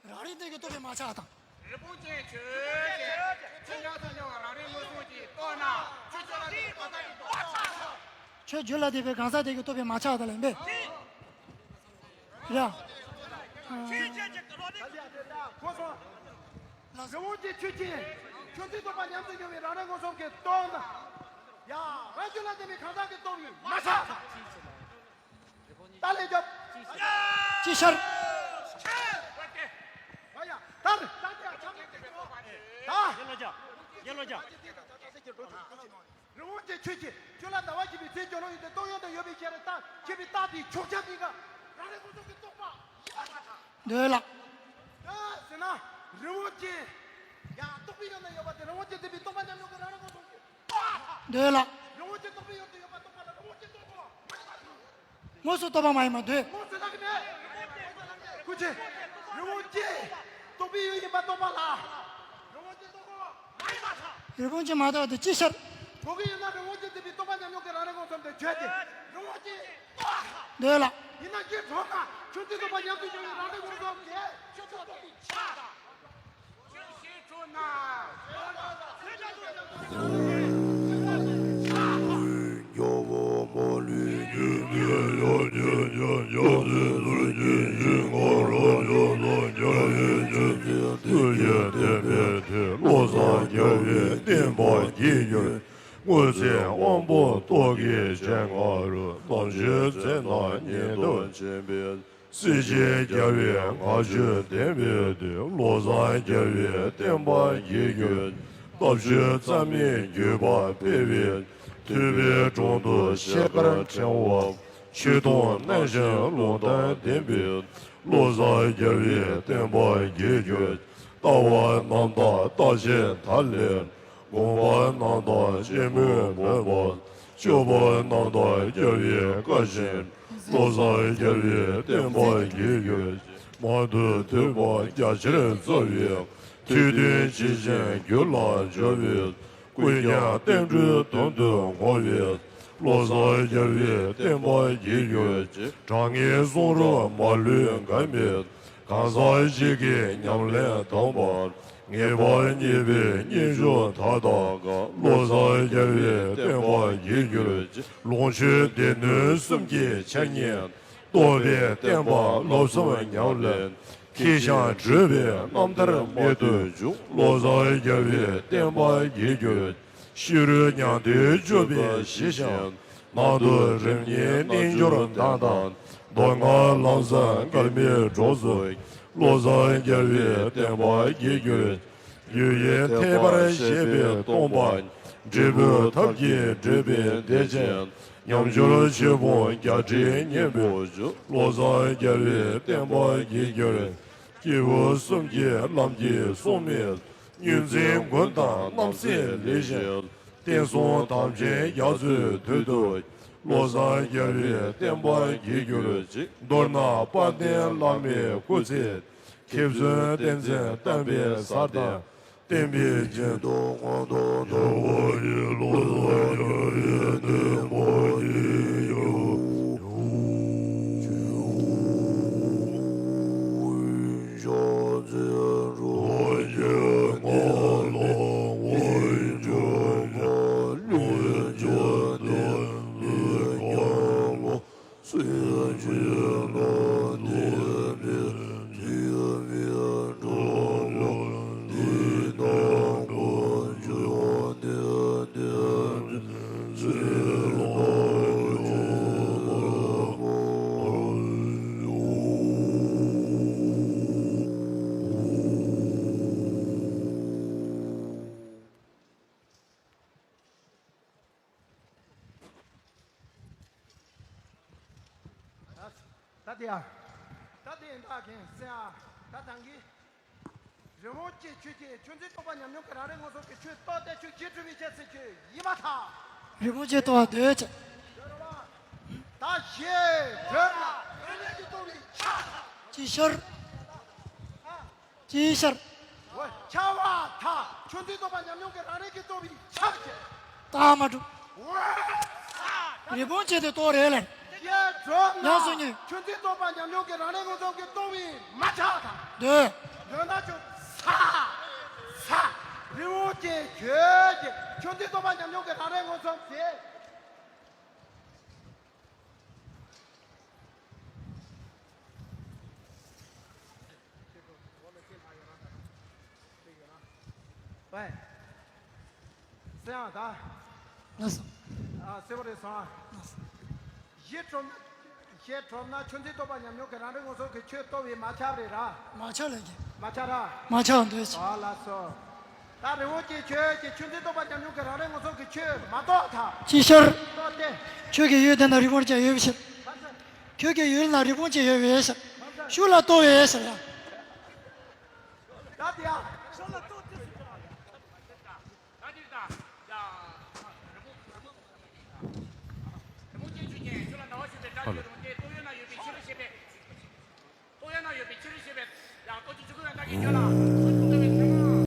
རང་རིག་སྟེང་གི་རྟོག་པས་མ་ཁྱབ་པ་དང་། རི་བོ་ཆེ་ཁྱོད་ཀྱིས་ཁྱོད་ཉམས་སུ་མྱོང་བ་རང་རིག་མངོན་སུམ་གྱིས་རྟོགས་ན་ཁྱོད་ཁྱོད་ལ་ལྟོས་པའི་གང་ཟག་གི་རྟོག་པས་མ་ཁྱབ་པ་དང་། ཁྱོད་རྒྱུད་ལ་ལྟོས་པའི་གང་ཟག་དེ་གི་རྟོག་པས་མ་ཁྱབ་པ་དང་ལེན་པས། ཡ། ལགས་སོ། རི་བོ་ཆེ་ཁྱོད་ཀྱིས་ཁྱོད་ཚོའི་རྟོག་པ་ཉམས་སུ་མྱོང་བའི་རང་རིག་མངོན་སུམ་གྱིས་རྟོགས་ན། ཡ། རང་རྒྱུད་ལ་ལྟོས་པའི་གང་ཟག་གི་རྟོག་པས་མ་ཁྱབ། ད་ལན་རྒྱོབ། ཅི་ཤར། ཨ་ཡ། ད་རེ། ད་དེ་ཡང་ཆགས་ཀྱི་འདུག་གོ། ད། ཡེ་ལོ་རྒྱ། ཡེ་ལོ་རྒྱ། རི་བོ་ཆེ་ཁྱོད་ཀྱིས་ཁྱོད་ལ་ཟླ་བ་བཞིན་པའི་ཚེ་སྐྱོ་ལོ་ཡོད་དེ་སྟོང་ཡོད་དུ་ཡོད་པའི་ཤེས་རབ་དང་ཁྱེད་པའི་རྟགས་དེའི་ཕྱོགས་ཆ་འདི་ག་རང་རིག་མངོན་སུམ་གྱི་རྟོག་པ་ཡིན་པར་ཐལ། འདོད་ལ། འདོད་ཟེར་ན། རི་བོ་ཆེ། ཡང་རྟོག་པའི་ཡུལ་ན་ཡོད་པ་དེ་རི་བོ་ཆེ་འདི་པའི་རྟོག་པ་ཉམས་མྱོང་གི་རང་རིག་མངོན་སུམ་གྱི་རྟོག་པ་ཡིན་པར་ཐལ། འདོད་ལ། རི་བོ་ཆེ་རྟོག་པའི་ཡུལ་དུ་ཡོད་པ་རྟོག་པ་ལ་རི་བོ་ཆེ་རྟོག་པ། མངོན་སུམ་རྟོག་པ་མ་ཡིན་པར་འདོད། ཀུན་བྱེད། རི་བོ་ཆེ། རྟོག་པའི་ཡུལ་ཡིན་པ་རྟོག་པ་ལ། རི་བོ་ཆེ་མ་རྟོགས་དེ་ཅི་ཕྱིར། གོ་གི་ཡོད་ན་རི་བོ་ཆེ་འདི་པའི་རྟོག་པ་ཉམས་མྱོང་གི་རང་རིག་མངོན་སུམ་དེ་བརྗོད་དེ། རི་བོ་ཆེ། འདོད་ལ། ཡིན་ན་ཅི་གྲོགས་ན་ཁྱོད་ཚོའི་རྟོག་པ་ཉམས་སུ་མྱོང་བའི་རང་རིག་མངོན་སུམ་གྱིས་ཁྱོད་ཚོ་རྟོག་པའི་ཆ་དང་། ཁྱོད་ཤེས་ཚོད་ན། ཁྱོད་ཚོ་རྟོག་པའི་ཆ་དང་། བློ་བཟང་རྒྱལ་བའི་བསྟན་པ་རྒྱས་གྱུར། སྔོན་ཚེ་དབང་པོ་ཏོག་གི་སྤྱན་སྔ་རུ། ནམ་ཞིག་ཚེ་ན་ཉིད་དུ་ཕྱིན་པའི། སྲིད་ཞིའི་རྒྱལ་བའི་མངའ་གཞུང་ལྡན་པའི་དུས། བློ་བཟང་རྒྱལ་བའི་བསྟན་པ་རྒྱས་གྱུར། སྟོབས་ཆེན་རྩ་མེད་བརྒྱུད་པ་སྤེལ་བའི། ཐུབ་པའི་དྲུང་དུ་ཤེལ་དཀར་ཕྲེང་བ། ཆོས་དུང་རྣམ་བཞིན་ལུང་དང་ལྡན་པའི། བློ་བཟང་རྒྱལ་བའི་བསྟན་པ་རྒྱས་གྱུར། ལྟ་བ་རྣམ་དག་རྟག་ཆད་མཐའ་ཀླས། དགོངས་པ་རྣམ་དག་སྤྱན་མི་མོས་པ། སྤྱོད་པ་རྣམ་དག་རྒྱལ་བའི་བཀའ་བཞིན། བློ་བཟང་རྒྱལ་བའི་བསྟན་པ་རྒྱས་གྱུར་ཅིག། མང་དུ་ཐོས་པ་རྒྱ་ཆེར་སྩོལ་བའི། ཐོས་དོན་ཇི་བཞིན་རྒྱུད་ལ་འཇོག་པའི། ཀུན་ཀྱང་བསྟན་འགྲོའི་དོན་དུ་བསྔོ་བའི། བློ་བཟང་རྒྱལ་བའི་བསྟན་པ་རྒྱས་གྱུར་ཅིག། དྲང་ངེས་གསུང་རབ་མ་ལུས་འགལ་མེད། གང་ཟག་གཅིག་གིས་ཉམས་ལེན་དམ་པར། ངེས་པར་རྙེད་པའི་སྙན་ཞུ་མཐའ་དག་ག། བློ་བཟང་རྒྱལ་བའི་བསྟན་པ་རྒྱས་གྱུར་ཅིག། ལོངས་སྤྱོད་སྡེ་སྣོད་གསུམ་གྱི་འཆད་ཉན། རྟོགས་པའི་བསྟན་པ་བསླབ་གསུམ་ཉམས་ལེན། མཁས་ཤིང་གྲུབ་པའི་རྣམ་ཐར་རྨད་དུ་བྱུང་། བློ་བཟང་རྒྱལ་བའི་བསྟན་པ་རྒྱས་གྱུར། ཕྱི་རོལ་མྱང་འདས་སྤྱོད་པའི་གཞི་བཞིན། ནང་དུ་རིམ་གཉིས་རྣལ་འབྱོར་གདངས་དང་། མདོ་སྔགས་ལམ་གསུམ་འགལ་མེད་གྲོགས་སུ། བློ་བཟང་རྒྱལ་བའི་བསྟན་པ་རྒྱས་གྱུར། རྒྱུ་ཡི་ཐེག་པར་བཤད་པའི་སྟོང་པ། འབྲས་བུའི་ཐབས་ཀྱིས་འབྲེལ་བའི་བདེ་ཆེན། ཉམས་འགྱུར་ཆོས་ཕུང་རྒྱ་ཁྲིད་སྙིང་པོ་བཅུ། བློ་བཟང་རྒྱལ་བའི་བསྟན་པ་རྒྱས་གྱུར། སྐྱེས་བུ་གསུམ་གྱི་ལམ་གྱི་སྲོག་མེད། བསྙུན་འཛིན་མགོན་དང་རྣམ་སྲས་ལས་གཞན། བསྟན་སྲུང་དམ་ཅན་རྒྱ་མཚོའི་དུས་སུ། བློ་བཟང་རྒྱལ་བའི་བསྟན་པ་རྒྱས་གྱུར་ཅིག། མདོར་ན་དཔལ་ལྡན་བླ་མའི་སྐུ་ཚེ། མཁས་བཙུན་བསྟན་འཛིན་བསྟན་པའི་གསར་དང་། བསྟན་པའི་སྦྱིན་བདག་ངོ་ཐོག་ཏུ། བློ་བཟང་རྒྱལ་བའི་བསྟན་པ་རྒྱས་གྱུར། ད་དེ་ཡ། ད་དེ་ཡིན་ད་གན་སེ་ཨ། ད་ཐང་གི། རི་བོང་ཅན་ཁྱོད་ཀྱིས་ཆོས་འཛིན་རྟོགས་པ་ཉམས་མྱོང་གི་རང་རིག་ངོ་སོ་གི་ཆོས་རྟོགས་ཏེ་ཆོས་རྗེས་གྲུབ་པའི་ཆ་ཚིག་ཁྱོད་ཡིན་མ་ཐག་རི་བོང་ཅན་རྟོགས་པ་འདོད་ཅེས། ད་ཞེས་བོད་ལ་བོད་ལས་ཀྱི་རྟོགས་པའི་ཆ་ཅི་ཤར། ཅི་ཤར། འོ་ཆ་བ་ཐ། ཆོས་འཛིན་རྟོགས་པ་ཉམས་མྱོང་གི་རང་རིག་གི་རྟོགས་པའི་ཆ་བྱས། རྟགས་མ་གྲུབ། འོ་ས། རི་བོང་ཅན་དེ་རྟོགས་རེད་ལ། ཡེ་གྲོགས་ན། ཡང་སོ་གཉིས། ཆོས་འཛིན་རྟོགས་པ་ཉམས་མྱོང་གི་རང་རིག་ངོ་མཚར་གྱི་རྟོགས་པའི་མ་ཆགས་དང་། འདོད། འདོད་ན་ཆོག་ས། ས། རི་བོང་ཅན་ཁྱོད་ཀྱི་ཆོས་འཛིན་རྟོགས་པ་ཉམས་མྱོང་གི་རང་རིག་ངོ་མཚར་དེ། ཝེ། སེ་ཡང་ད། ལགས་སོ། ཨ་སེ་བ་རེ་སོང་ཨ། ལགས་སོ། ཞེས་གྲུབ་ན། ཞེས་གྲུབ་ན་ཆོས་འཛིན་རྟོགས་པ་ཉམས་མྱོང་གི་རང་རིག་ངོ་མཚར་གྱི་ཆོས་རྟོགས་པའི་མ་ཆགས་རེད་ར། མ་ཆགས་ལས་ཀྱི། མ་ཆགས་ར། མ་ཆགས་འདོད་ཅིང་། ཨ་ལགས་སོ། ད་རི་བོང་ཅན་ཁྱོད་ཀྱིས་ཆོས་འཛིན་རྟོགས་པ་ཉམས་མྱོང་གི་རང་རིག་ངོ་མཚར་གྱི་ཆོས་མ་རྟོགས་ཐལ། ཅི་ཤར། རྟོགས་ཏེ། ཁྱོད་ཀྱི་ཡུལ་དེ་ན་རི་བོང་ཅན་ཡོད་པའི་ཕྱིར། ཁྱོད་ཀྱི་ཡུལ་ན་རི་བོང་ཅན་ཡོད་པའི་ཕྱིར། ཤུགས་ལ་རྟོགས་པའི་ཕྱིར་ལ། ད་དེ་ཡ། ཤུགས་ལ་རྟོགས་ཏེ། ཨ་ལོ།